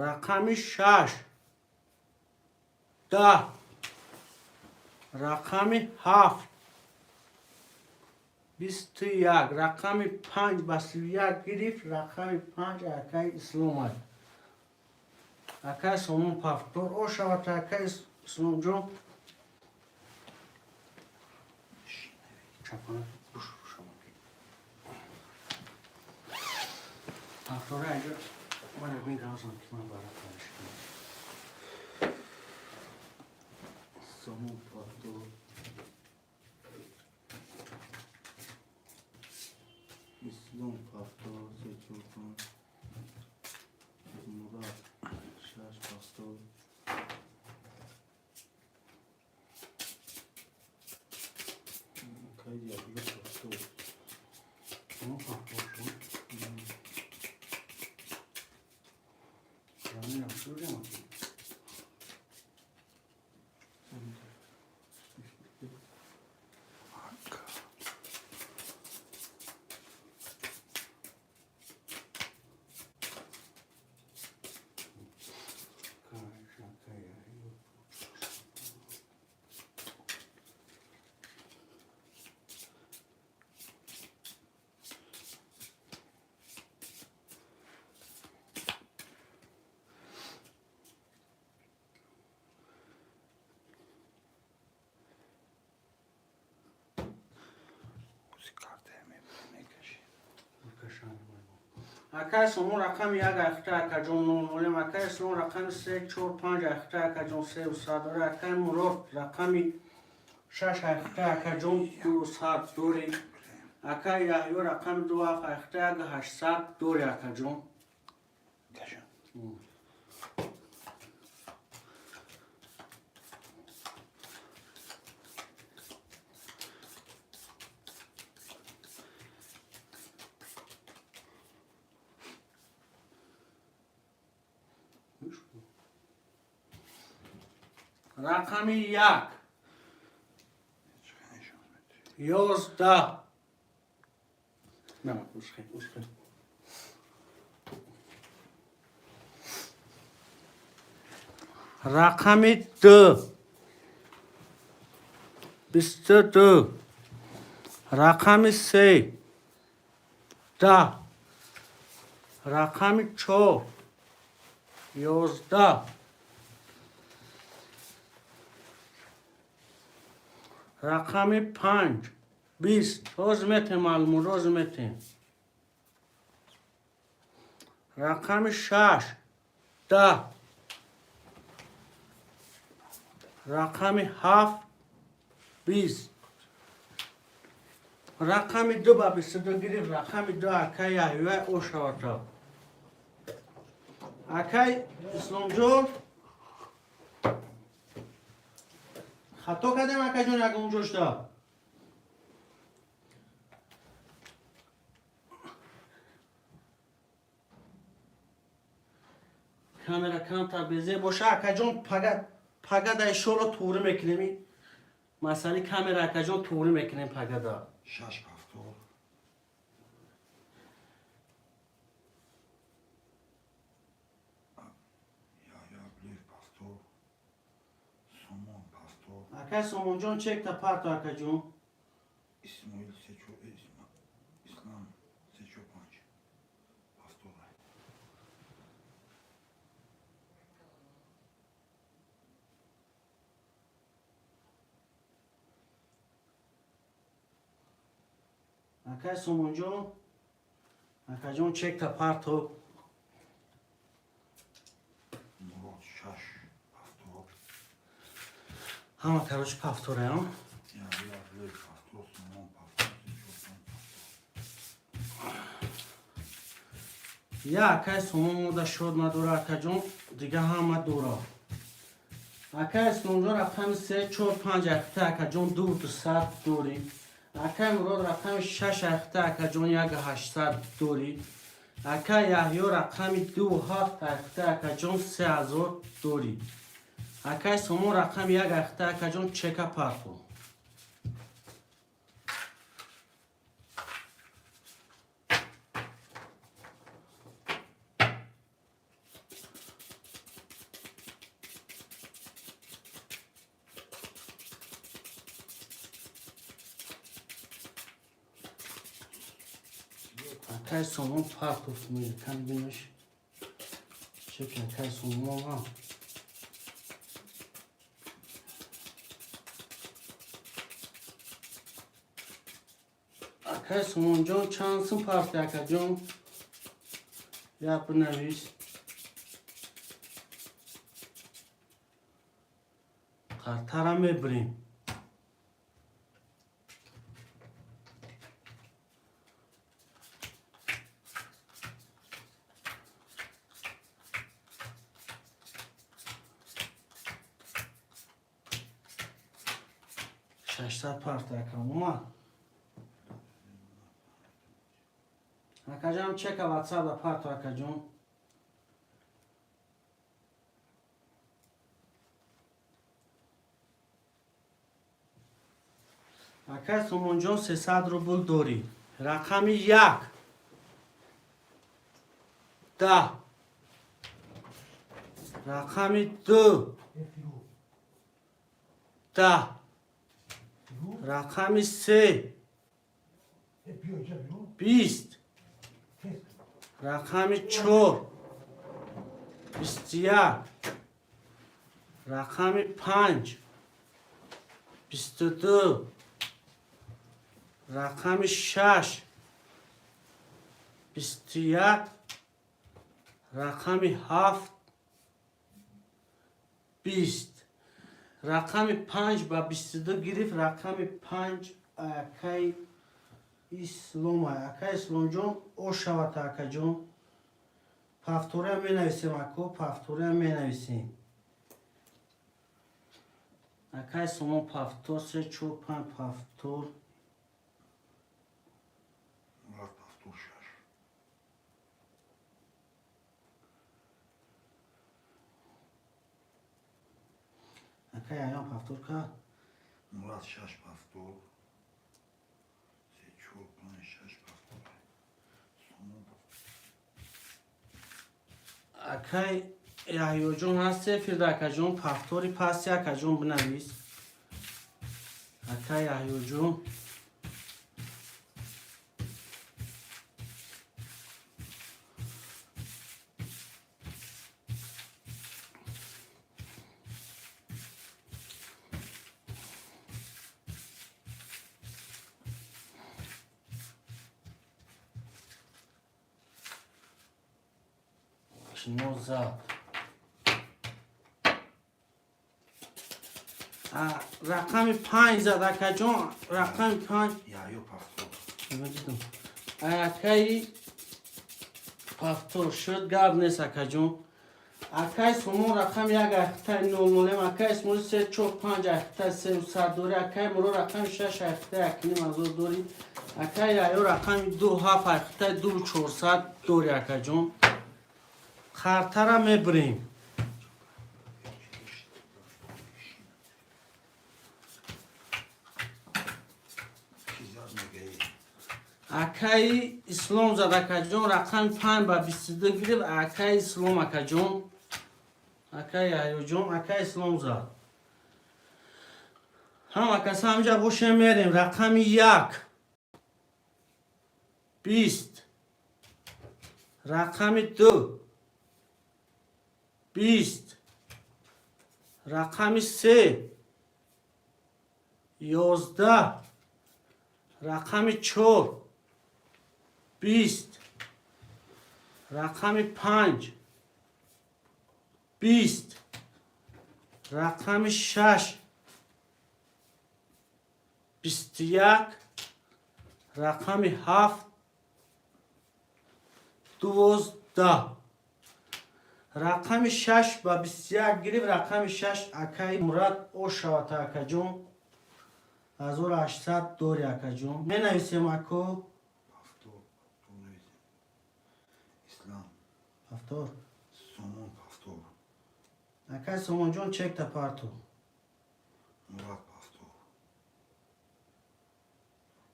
[SPEAKER 2] рақами шаш 10, рақами ҳафт 21. Рақами панҷ ба 31 гирифт, рақами панҷ акаи Исломай. Акаи Сомон пафтор ошавад акаи Исломҷон. Чапана буш шава. Пафтора инҷо ман мегазам ки ман бара кунам.
[SPEAKER 1] Сомон пафтор. Ислом пафтор се чор панҷ. Мурад шаш пафтор. Кайди Абдулла пафтор.
[SPEAKER 2] Сомон пафтор шуд. Раминам шудем. Акай Сомон рақами як айхта, акаҷон, нолнолем. Акай Ислом рақами се, чор, панҷ айхта, акаҷон, сеу сад дори. Акай Мурод рақами шаш айхта, акаҷон, 200 дори. Акай Яҳё рақами ду ҳафт айхта, як 800 дори, акаҷон.
[SPEAKER 3] Кашам.
[SPEAKER 2] Рақами як,
[SPEAKER 3] Чӣ нишон медиҳӣ?
[SPEAKER 2] 11. На, ушхе, ушхе. Рақами ду, 22. Рақами се, 10. Рақами чор, 11. Рақами панҷ, 20. Ҳозир метем маълумот, ҳозир метем. Рақами шаш, 10. Рақами ҳафт, 20. Рақами ду ба 22 гирифт. Рақами ду акай Яҳёй ошавата. Акай Исломҷон, хато кардем, акайҷон, ягон ҷошта? Камера камтар безеб боша, акаҷон. Пага, пагада иншолло туғрӣ мекунем масъалаи камера, акаҷон, туғрӣ мекунем пагада.
[SPEAKER 3] Шаш 70. Яҳё Абдуллоев 70. Сомон 70.
[SPEAKER 2] Акай Сомонҷон, чекта парто, акаҷон.
[SPEAKER 3] Исмоил сечо Ислам сечо панҷ 70.
[SPEAKER 2] Акай Сомонҷон, акаҷон, чекта парто.
[SPEAKER 3] Мурод шаш 70.
[SPEAKER 2] Ҳама, короче, пафтораям.
[SPEAKER 3] Яҳё Абдуллоев 70, Сомон 70, сечо панҷ 70.
[SPEAKER 2] Я акай Сомон мода шод надора, акаҷон, дига ҳама дора. Акай Исломҷон рақами се, чор, панҷ айхта, акаҷон, ду 200 дорӣ. Акай Мурод рақами шаш айхта, акаҷон, як 800 дорӣ. Акай Яҳё рақами ду ҳафт айхта, акаҷон, 3000 дорӣ. Акай Сомон рақами як айхта, акаҷон, чека парто. Акай Сомон партофт кан бинаш чек, акай Сомон ҳам. Акай Сомонҷон, чанд сум парти, акаҷон? Як бинавис. Қартара мебирем. 600 парта, ака, омад. Акаҷон, чека ватсап да парто, акаҷон. Акай Сомонҷон, 300 рубл дорӣ. Рақами як, 10. Рақами ду, 10. Рақами се, 20. Рақами чор, 21. Рақами панҷ, 22. Рақами шаш, 21. Рақами ҳафт, 20. Рақами панҷ ба 22 гирифт. Рақами панҷ акай Ислом. Акай Исломҷон, ошавата, акаҷон. Повтория менависем, ако, повтория менависем. Акай Сомон, повтор, се, чор, панҷ, повтор.
[SPEAKER 3] Мурад, повтор, шаш.
[SPEAKER 2] Акай Аён повтор кард.
[SPEAKER 3] Мурад, шаш, повтор. Се, чор, панҷ, шаш, повтор. Сомон.
[SPEAKER 2] Акай Яҳёҷон ҳасте, фирда, акаҷон? Повтори пасти, акаҷон, бинавис, акай Яҳёҷон. Кино зад. Рақами панҷ зад, акаҷон, рақами панҷ.
[SPEAKER 3] Яҳё, повтор.
[SPEAKER 2] Дидам, акаи повтор шуд, гап нест, акаҷон. Акаи Сомон, рақами як, ахтаи нол нолем. Акаи Исмоил, се, чор, панҷ, ахтаи сесад дорӣ. Акаи Муро, рақами шаш, ахтаи 1,5 ҳазор дорӣ. Акаи Яҳё, рақами ду, ҳафт, ахтаи 2,400 дорӣ. Акаҷон, хартара мебирем.
[SPEAKER 3] Ки зад, мегаи?
[SPEAKER 2] Акаи Ислом зад, акаҷон. Рақами панҷ ба 22 гирифт акаи Ислом. Акаҷон, акаи Яҳёҷон, акаи Ислом зад. Ҳама каса ҳамҷа бошем, мерем. Рақами як, 20. Рақами ду, 20. Рақами се, 11. Рақами чор, 20. Рақами панҷ, 20. Рақами шаш, 21. Рақами ҳафт, 12. Рақами шаш ба 21 гирифт. Рақами шаш акаи Мурад. Ошавата, акаҷон, 1800 дори, акаҷон. Менависем, ако.
[SPEAKER 3] Повтор, повтор нависем. Ислам.
[SPEAKER 2] Повтор.
[SPEAKER 3] Сомон, повтор.
[SPEAKER 2] Акай Сомонҷон, чекта парту.
[SPEAKER 3] Мурад, повтор.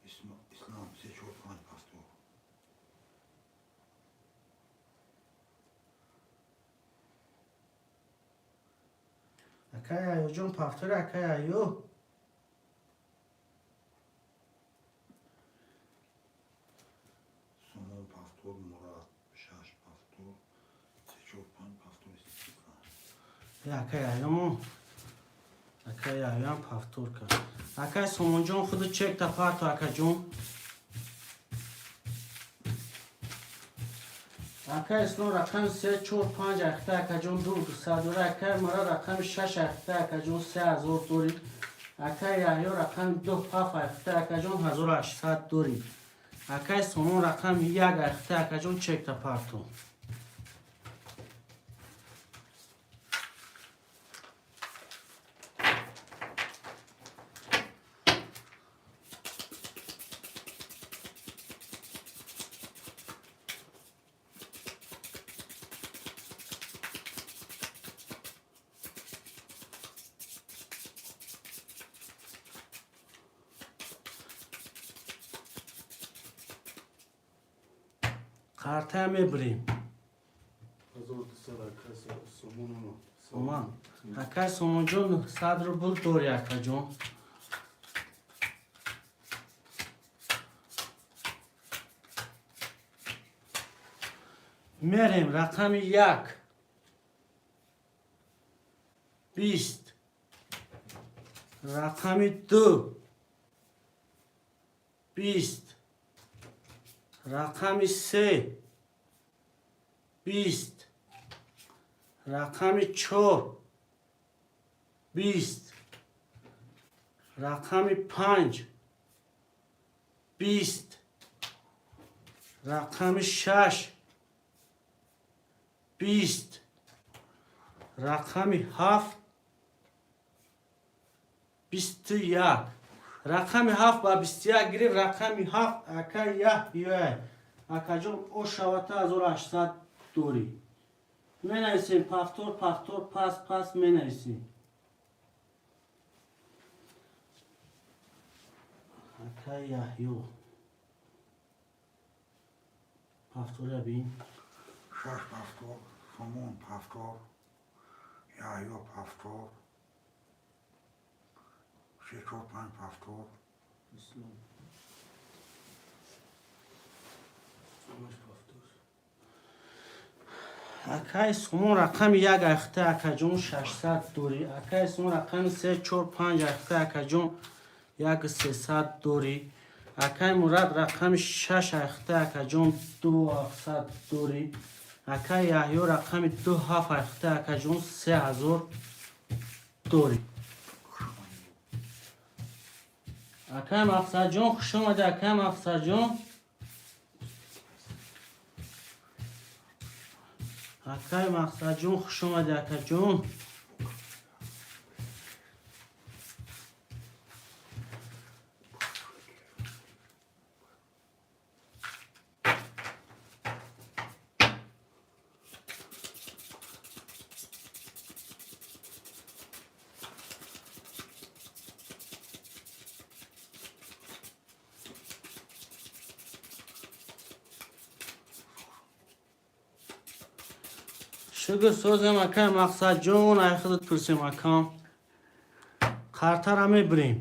[SPEAKER 3] Ислам, се, чор, панҷ, повтор.
[SPEAKER 2] Акай Аёҷон, повтори, акай Аё.
[SPEAKER 3] Сомон, повтор. Мурад, шаш, повтор. Се, чор, панҷ, повтор. Ислам.
[SPEAKER 2] Акай Аёмо, акай Аёам повтор кард. Акай Сомонҷон, худу чекта парту, акаҷон. Акай Ислом, рақами се, чор, панҷ, ахта, акаҷон, 2,200 дори. Акай Мара, рақами шаш, ахта, акаҷон, 3000 дори. Акай Яҳё, рақами ду, ҳафт, ахта, акаҷон, 1800 дори. Акай Сомон, рақами як, ахта, акаҷон, чекта парту. Қартая мебирем.
[SPEAKER 1] 1200, акай Сомон.
[SPEAKER 2] Сомон, акай Сомонҷон, 100 рубл дори, акаҷон. Мерем. Рақами як, 20. Рақами ду, 20. Рақами се, 20. Рақами 4 20. Рақами 5 20. Рақами 6 20. Рақами 7 21. Рақами 7 ба 21 гирифт. Рақами 7 ака Яҳёй. Акаҷон, ошавата 1800 дорӣ. Менависем повтор, повтор, пас, пас менависем. Ака Яҳё. Повтора бин.
[SPEAKER 3] Шаш повтор, Сомон повтор, Яҳё повтор, се, чор, панҷ повтор.
[SPEAKER 1] Ислом. Ҳамаш повтор.
[SPEAKER 2] Акай Сомон рақами 1 ахта, акаҷон, 600 дорӣ. Акай Сомон рақами 3, 4, 5 ахта, акаҷон, 1300 дорӣ. Акай Мурад рақами 6 ахта, акаҷон, 2700 дорӣ. Акай Яҳё рақами 2 7 ахта, акаҷон, 3000 дорӣ. Акай Мақсадҷон, хуш омадӣ, акай Мақсадҷон. Акай Мақсадҷон, хуш омадӣ, акаҷон. Шукр, созем, акай Мақсадҷон, ай худат пурсем, акам. Қартара мебирем.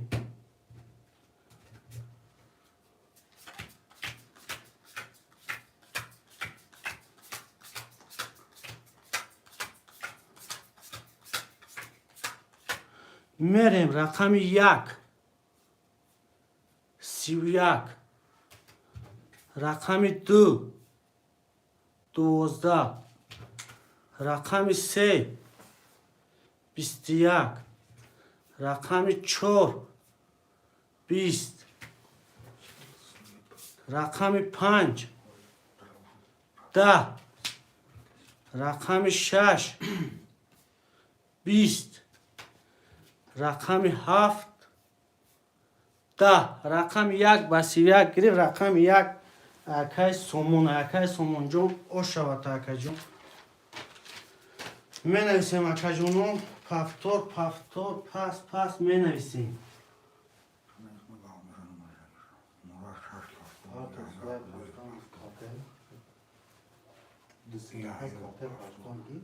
[SPEAKER 2] Мерем рақами 1 31, рақами 2 12, рақами 3 21, рақами 4 20, рақами 5 10, рақами 6 20, рақами 7 10. Рақами 1 ба 31 гирифт. Рақами 1 акай Сомон. Акай Сомонҷон, ошавата, акаҷон. Менависем, акаҷоно, повтор, повтор, пас, пас менависем.
[SPEAKER 3] Мурад шаш
[SPEAKER 1] Ҳар
[SPEAKER 3] повтор.
[SPEAKER 1] кас як рафтан карта. Ду 38 карта рафтан ги.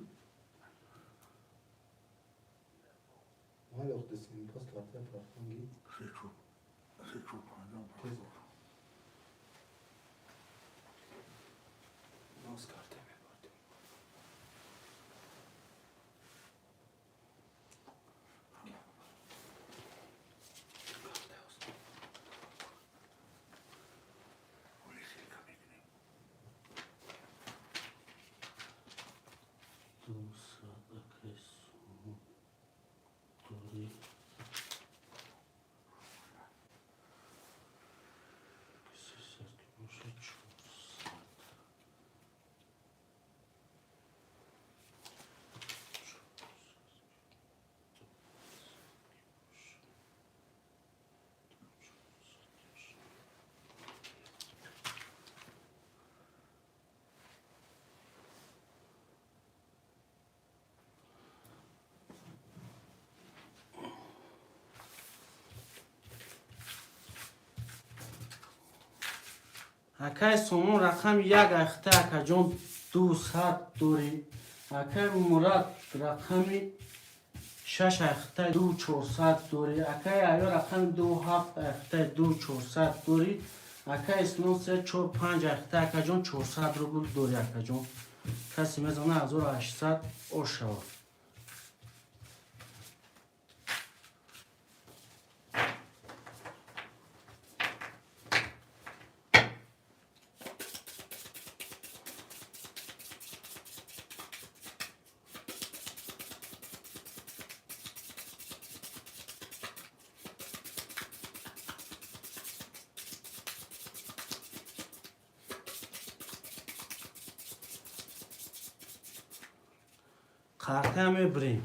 [SPEAKER 1] Майло ду 38 карта рафтан ги.
[SPEAKER 3] Се, чор, се, чор, панҷам повтор.
[SPEAKER 1] Нос карта мебардем. Карта ост.
[SPEAKER 3] Оли ссылка мекунем.
[SPEAKER 2] 200 акай Сомон дорӣ. 300 ки бошад, 400. Акай Сомон рақами 1 ахта, акаҷон, 200 дорӣ. Акай Мурад рақами 6 ахта, 2400 дорӣ. Акай Аё рақами 2 7 ахта, 2400 дорӣ. Акай Ислом 3 4 5 ахта, акаҷон, 400 рубл дорӣ, акаҷон. Касе мезана, 1800 ошавад. Қартая мебирем.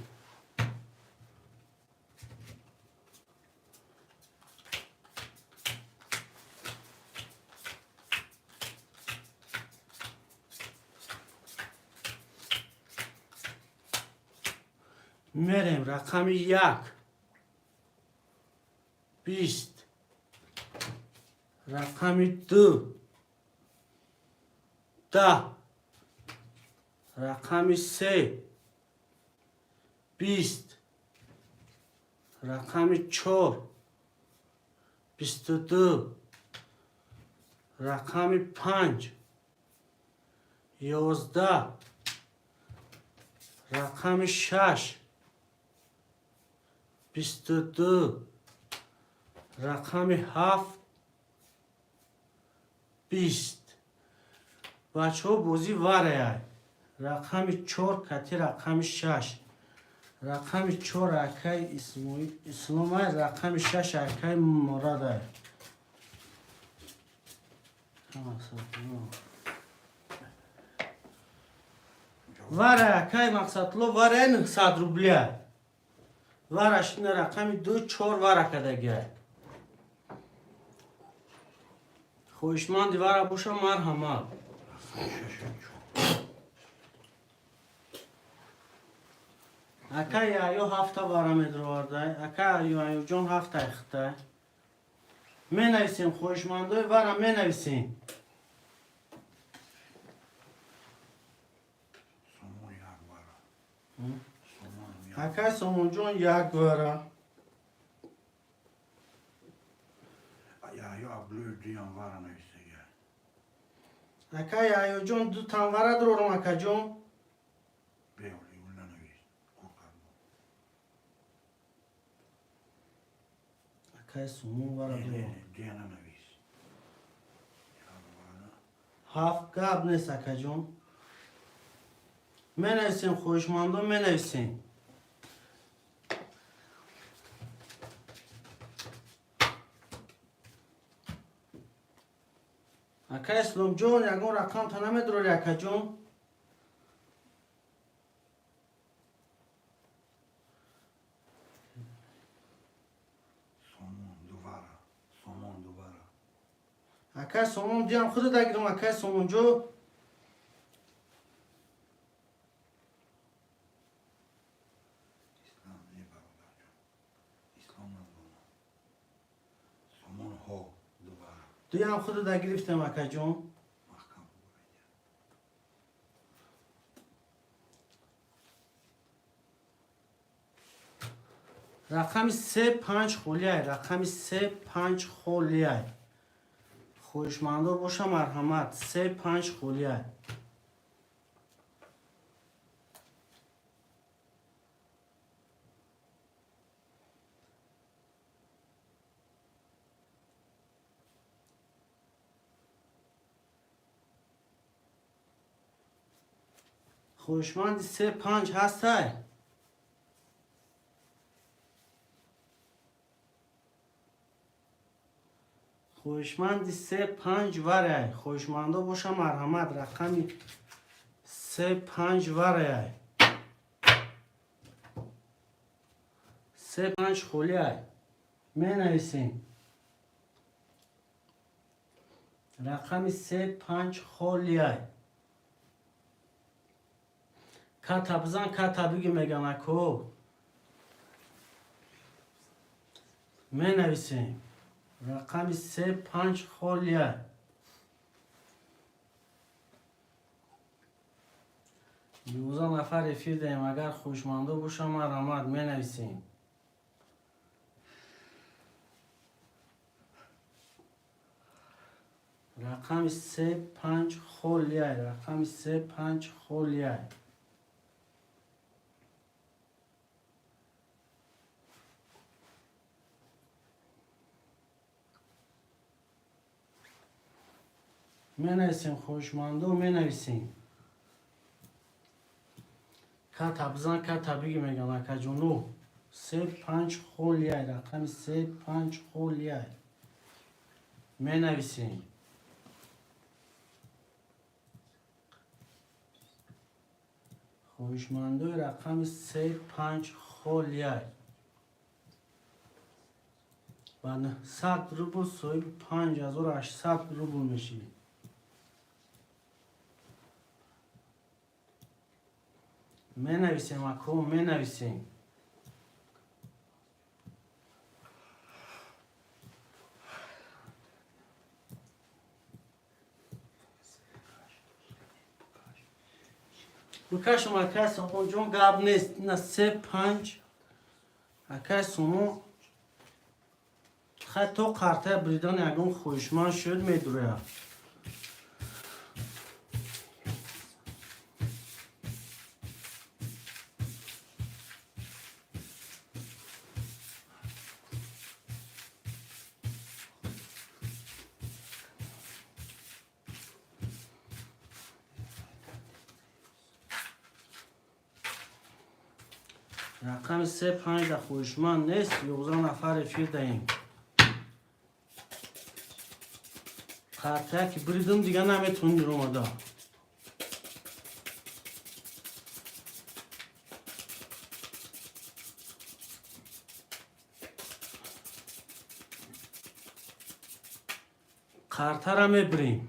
[SPEAKER 2] Мерем рақами 1, 20, рақами 2, 10, рақами 3, 20, рақами 4, 22, рақами 5, 11, рақами 6, 22, рақами 7, 20. Бачаҳо, бозӣ вараяй. Рақами 4 кати рақами 6. Рақами 4 акай Исломай, рақами 6 акай Мурадай. Вара, акай Мақсадло, варай 900 рубля. Вараш ина рақами 2, 4 вара кадагиай. Хоҳишманди вара боша, марҳамат.
[SPEAKER 3] Шаша чор.
[SPEAKER 2] Акай Яҳё ҳафта вара медровардай. Акай Аюҷон ҳафтай хитай. Менависем, хоҳишмандои вара менависем.
[SPEAKER 3] Сомон як вара. Сомон як.
[SPEAKER 2] Акай Сомонҷон як вара.
[SPEAKER 3] Яҳё Абдуллоев дуям вара навистага.
[SPEAKER 2] Акай Яҳёҷон, ду тан вара дорам, акаҷон.
[SPEAKER 3] Беоли ул нанавист. Кур кард.
[SPEAKER 2] Акай Сомон вара дорам.
[SPEAKER 3] Дуя нанавист. Як вара.
[SPEAKER 2] Ҳафт гап нест, акаҷон. Менависем, хоҳишмандо, менависем. Акай Исломҷон, ягон рақамта намедорӣ, акаҷон?
[SPEAKER 3] Сомон ду вара. Сомон ду вара.
[SPEAKER 2] Акай Сомон, диям худат агирам, акай Сомонҷо.
[SPEAKER 3] Ислам не, бародарҷон. Ислом надонам. Сомон ҳо ду вара.
[SPEAKER 2] Дуям худат гирифтем, акаҷон.
[SPEAKER 3] Маҳкам бугӯед.
[SPEAKER 2] Рақами 3, 5 холиай. Рақами 3, 5 холиай. Хоҳишмандо боша, марҳамат. 3, 5 холиай. Хоҳишманди 3, 5 ҳастай? Хоҳишманди 3, 5 варай. Хоҳишмандо боша, марҳамат. Рақами 3, 5 варай. 3, 5 холиай. Менависем. Рақами 3, 5 холиай. Ката бизан, ката биги мегам, ако. Менависем. Рақами 3, 5 холиай. 11 нафар эфир даем. Агар хоҳишмандо боша, марҳамат, менависем. Рақами 3, 5 холиай. Рақами 3, 5 холиай. Менависем, хоҳишмандо, менависем. Ката бизан, ката биги мегам, акаҷоно. 3, 5 холиай. Рақами 3, 5 холиай. Менависем. Хоҳишмандои рақами се панҷ холияй ба 900 рубл соҳиби 5800 рубл мешӣ. Менависем, ако, менависем. Бикашам, акай Сомонҷон, гап нест. Ина се панҷ, акай Сомон. Хай, то қартая бридан ягон хоҳишманд шуд, медурояд. Рақами се панҷ да хоҳишманд нест. 11 нафар эфир даем. Қартая ки бридим, дига наметавонӣ омада. Қартара мебирем.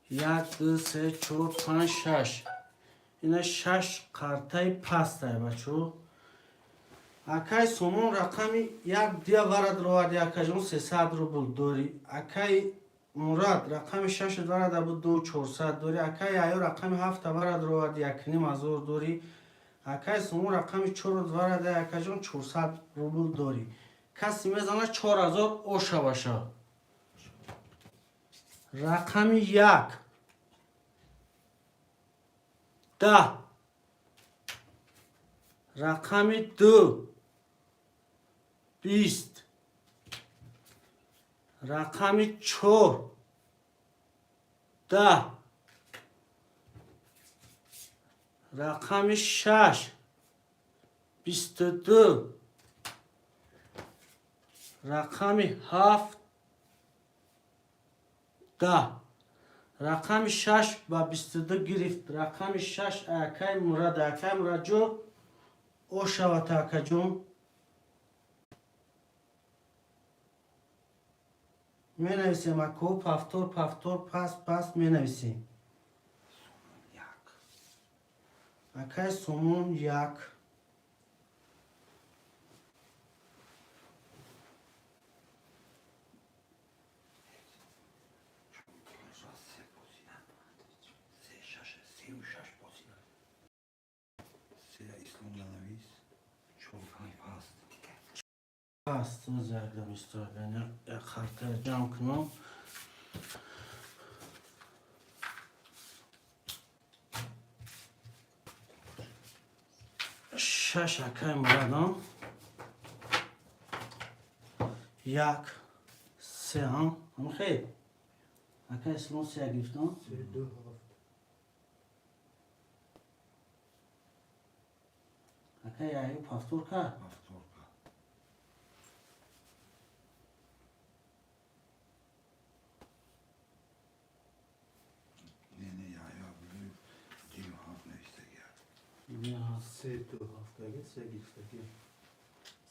[SPEAKER 2] Як, ду, се, чор, панҷ, шаш. Ина шаш қартаи пастай, бачо. Акай Сомон рақами як дия варад роварди, акаҷон, 300 рубл дорӣ. Акай Мурад рақами шаш варада буд, ду чорсад дорӣ. Акай Аю рақами ҳафта варад роварди, 1500 дорӣ. Акай Сомон рақами чор варада, акаҷон, 400 рубл дорӣ. Касе мезана, 4000 оша баша. Рақами як, 10, рақами ду, 20, рақами чор, 10, рақами шаш, 22, рақами ҳафт, 10. Рақами шаш ба 22 гирифт. Рақами шаш акай Мурад. Акай Мурадҷон, ошавата, акаҷон. Менависем, ако, повтор, повтор, пас, пас менависем.
[SPEAKER 3] Як.
[SPEAKER 2] Акай Сомон як.
[SPEAKER 3] Се бозӣ. Се шаш, сею шаш бозӣ. Се Ислом нанавис. Чор панҷ паст.
[SPEAKER 2] Паст якдам истодан, як харта ҷамъ кунам. Шаш акай Мурадам, як, се ҳам ҳамхел. Акай Ислом се гирифтам.
[SPEAKER 1] Се, ду, ҳафт.
[SPEAKER 2] Акай Аюб повтор кард.
[SPEAKER 3] Повтор кард. Не, не, Яҳё Абдуллоев дию ҳафт навистагиа.
[SPEAKER 1] Се, ду, ҳафтаги, се гирифтаги.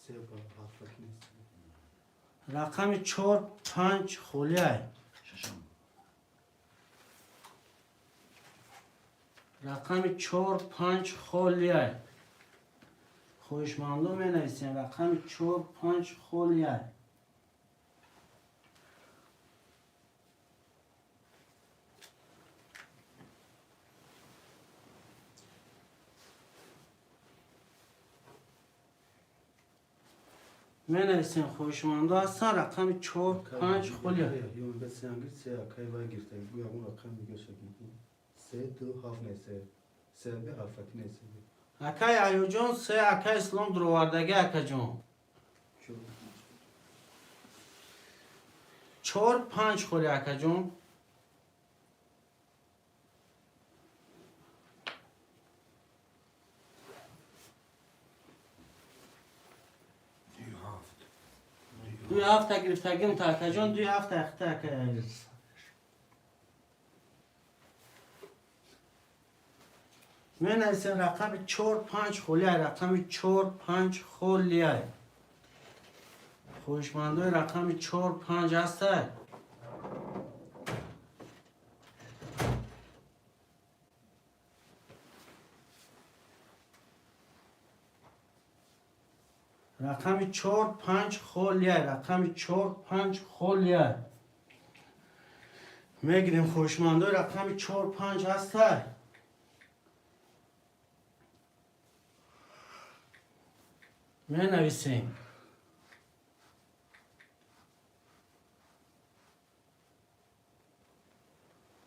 [SPEAKER 1] Се ба ҳафтаки нест.
[SPEAKER 2] Рақами чор панҷ холиай.
[SPEAKER 3] Шашам.
[SPEAKER 2] Рақами чор панҷ холиай. Хоҳишмандо менависем, рақами чор панҷ холиай. Менависем, хоҳишмандо ҳастан, рақами чор панҷ холиай.
[SPEAKER 1] Ё мегӯяд се ангир, се акай вай гирифтаги. Гӯя он рақам дигаша гирифт. Се, ду, ҳафт не, се. Се бе ҳафтаки не, се.
[SPEAKER 2] Акай Аюҷон, се акай Ислом дуровардагӣ, акаҷон.
[SPEAKER 1] Чор.
[SPEAKER 2] Чор панҷ холи, акаҷон. Дуи ҳафта гирифтагим та акаҷон, дуи ҳафта яхта ака. Менависем рақами чор панҷ холиай, рақами чор панҷ холиай. Хоҳишмандои рақами чор панҷ ҳастай? Рақами чор панҷ холиай, рақами чор панҷ холиай. Мегирем, хоҳишмандои рақами чор панҷ ҳастай? Менависем.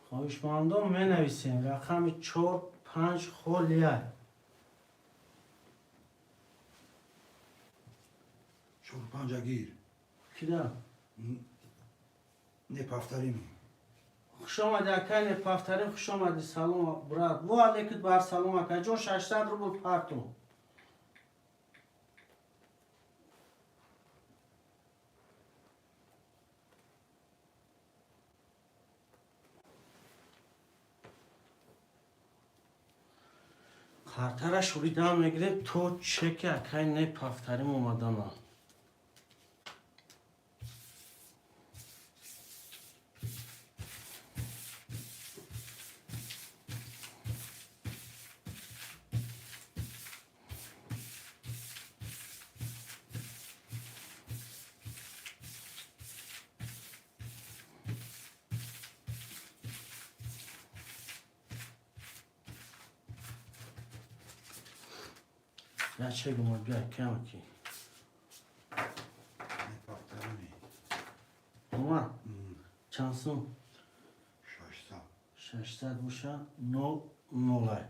[SPEAKER 2] Хоҳишмандон менависем рақами чор панҷ холиай.
[SPEAKER 3] Чор панҷа гир.
[SPEAKER 2] Кида?
[SPEAKER 3] Не повторим.
[SPEAKER 2] Хуш омадӣ, акай, не повторим, хуш омадӣ, салом, брат. Во алейкум бар салом, акаҷон, 600 рубл парту. Қартара шуридан мегирем то чеки акай не повторим омадана. Я чек омад, бия камаки.
[SPEAKER 3] Не повторим.
[SPEAKER 2] Омад? Чанд сум?
[SPEAKER 3] 600.
[SPEAKER 2] 600 боша, нол нолай.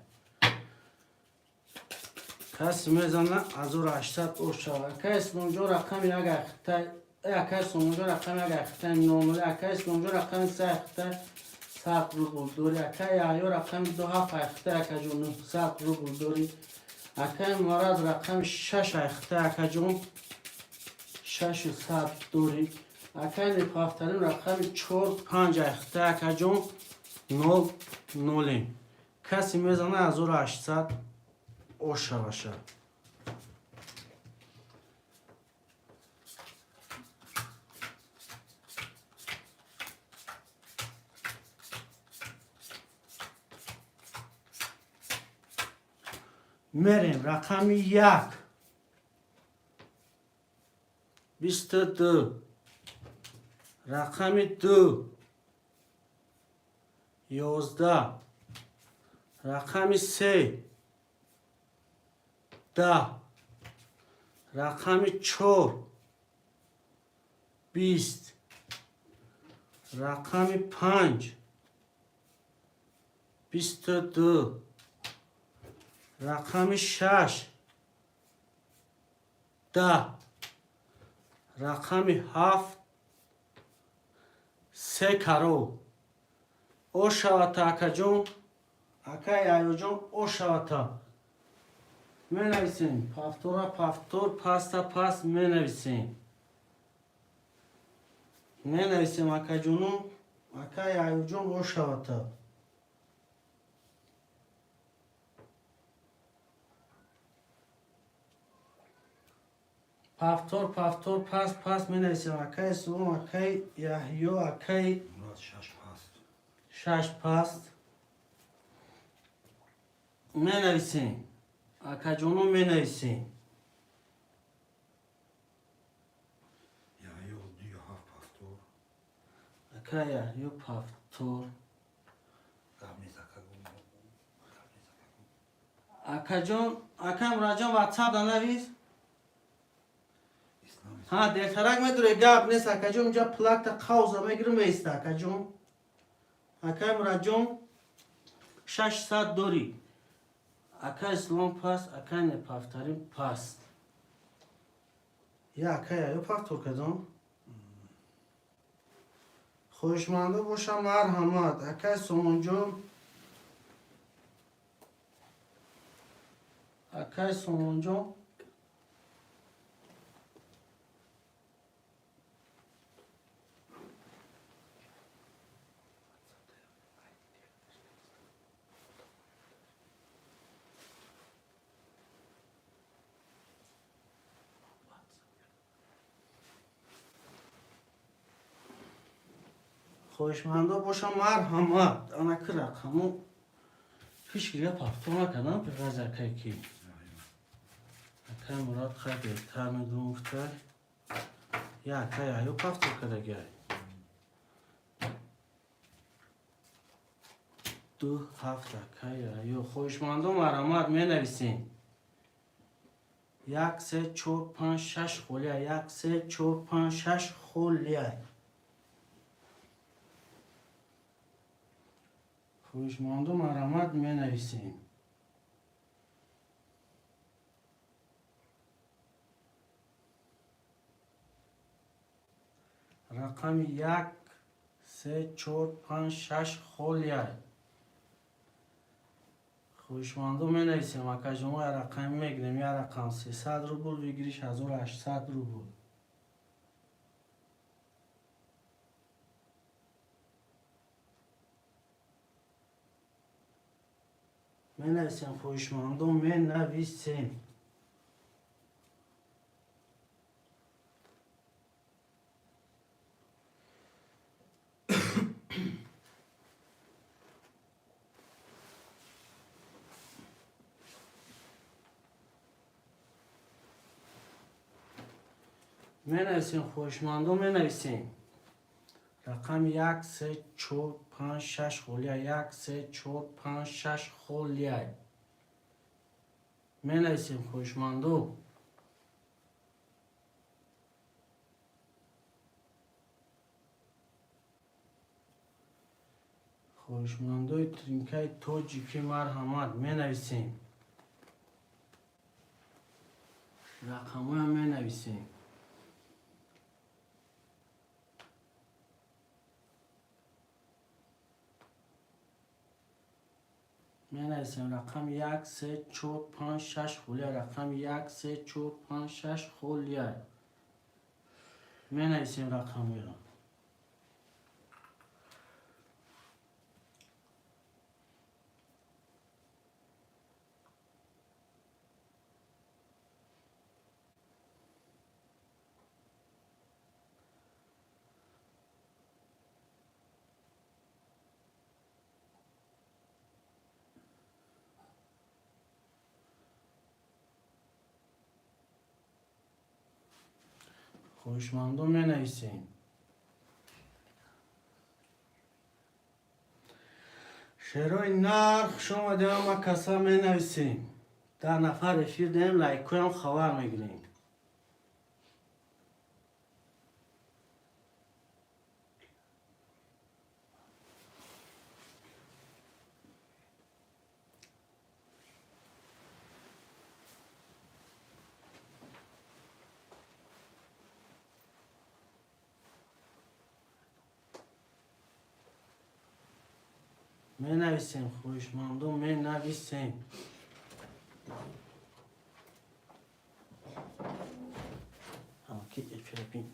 [SPEAKER 2] Каси мезана 1800 ошава. Акай Исломҷон рақами як ахтай, акай Сомонҷон рақами як ахтай нол нол, акай Исломҷон рақами се ахтай 100 рубл дори, акай Яҳё рақами ду ҳафт ахтай, акаҷон 900 рубл дори, акай Мурад рақами шаш ахтай, акаҷон 600 дори, акай Неповторим рақами чор панҷ ахтай, акаҷон нол нолем. Каси мезана 1800 ошаваша. Мерем рақами як 22, рақами ду 11, рақами се 10, рақами чор 20, рақами панҷ 22, рақами шаш 10, рақами ҳафт се каро. Ошавата, акаҷон, акай Аёҷон, ошавата. Менависем повтора повтор, паста паст менависем. Менависем, акаҷону, акай Аёҷон, ошавата. Повтор повтор, паст паст менависем. Акай Ислом, акай Яҳё, акай
[SPEAKER 3] Мурад шаш паст.
[SPEAKER 2] Шаш паст. Менависем. Акаҷону менависем.
[SPEAKER 3] Яҳё дую ҳафт повтор.
[SPEAKER 2] Акай Яҳё повтор.
[SPEAKER 3] Гап нест, ака, гум. Гап нест, ака, гум.
[SPEAKER 2] Акаҷон, акай Мураҷон, ватсап да навис.
[SPEAKER 3] Ислам.
[SPEAKER 2] Ҳа, дертарак медуре, гап нест, акаҷон, инҷа плакта қавза мегирим меиста, акаҷон. Акай Мураҷон, 600 дорӣ. Акай Ислом паст, акай неповторим паст. Я акай ё повтор кардам. Хоҳишмандо бошам, марҳамат. Акай Сомонҷон, акай Сомонҷон. Хоҳишмандо боша, марҳамат. Анаки рақаму ҳеч гиря пафто накардам, приғаз акай ки. Акай Мурод хай беҳтар медонам гуфтай. Я акай аю пафто кардагиай. 2 7 акай аю. Хоҳишмандо марҳамат менависем. 1 3 4 5 6 холия. 1 3 4 5 6 холия. Хоҳишмандо марҳамат менависем. Рақами 1 3 4 5 6 холия. Хоҳишмандо менависем, акаҷомо я рақами мегирем, я рақам 300 рубл, выигрыш 1800 рубл. Менависем, хоҳишмандо менависем. Менависем, хоҳишмандо менависем. Рақами 1 3 4 5 6 холия. 1 3 4 5 6 холия. Менависем, хоҳишмандо. Хоҳишмандои тринкаи тоҷикӣ марҳамат менависем. Рақамоям менависем. Менависем рақами 1 3 4 5 6 холия. Рақами 1 3 4 5 6 холия. Менависем рақамоям. Хоҳишмандо менависем. Шерои нар хуш омадем, ама каса менависем. 10 нафар эфир дем, лайкоям хабар мегирем. Менависем, хоҳишмандо менависем. Ки эфира бин.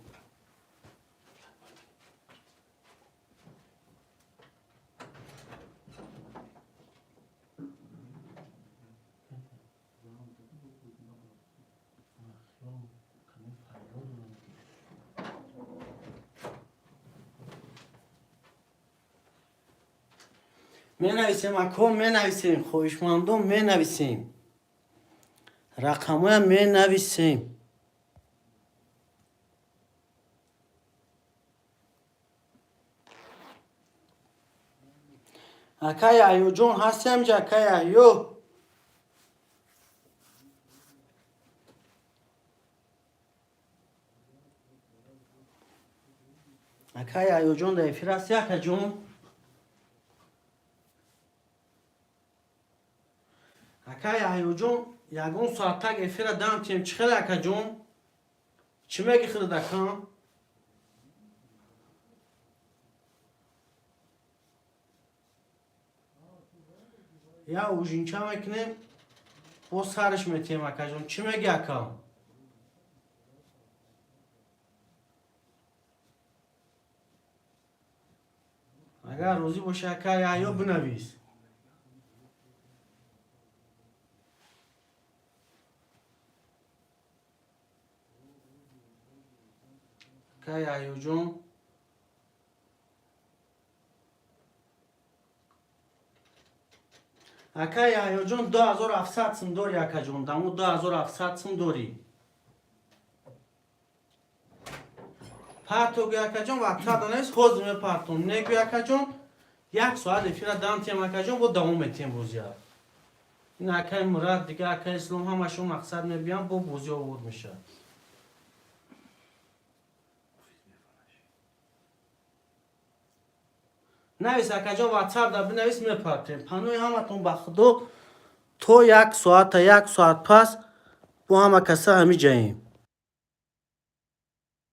[SPEAKER 2] Менависем, ако менависем, хоҳишмандо менависем. Рақамоям менависем. Акай Аюҷон ҳастем ҷа, акай Аю. Акай Аюҷон дар эфир ҳасти, акаҷон? Акай Аюҷон, ягон соаттак эфира дам тием, чӣ хеле акаҷон? Чӣ меги хеле акам? Я ужинча мекунем, бо сарш метием акаҷон. Чӣ меги акам? Агар розӣ бошӣ акай Аю бинавис. Акай Аюҷон. Ака Яҳёҷон, 2700 сум дори, акаҷон, дамо 2700 сум дорӣ. Парто гӯй, акаҷон, ватсап навис, ҳозир мепартом. Не гӯй, акаҷон, як соат эфира дам тием, акаҷон, бо давом метиҳем бозия. Ин акаи Мурад, дига акаи Ислом, ҳамашон мақсад мебиям, бо бозӣ овод мешавад. Навис, акаҷон, ватсап да бинавис, мепартем. Панои ҳаматон ба худо, то як соата, як соат пас бо ҳама каса ҳами ҷаем.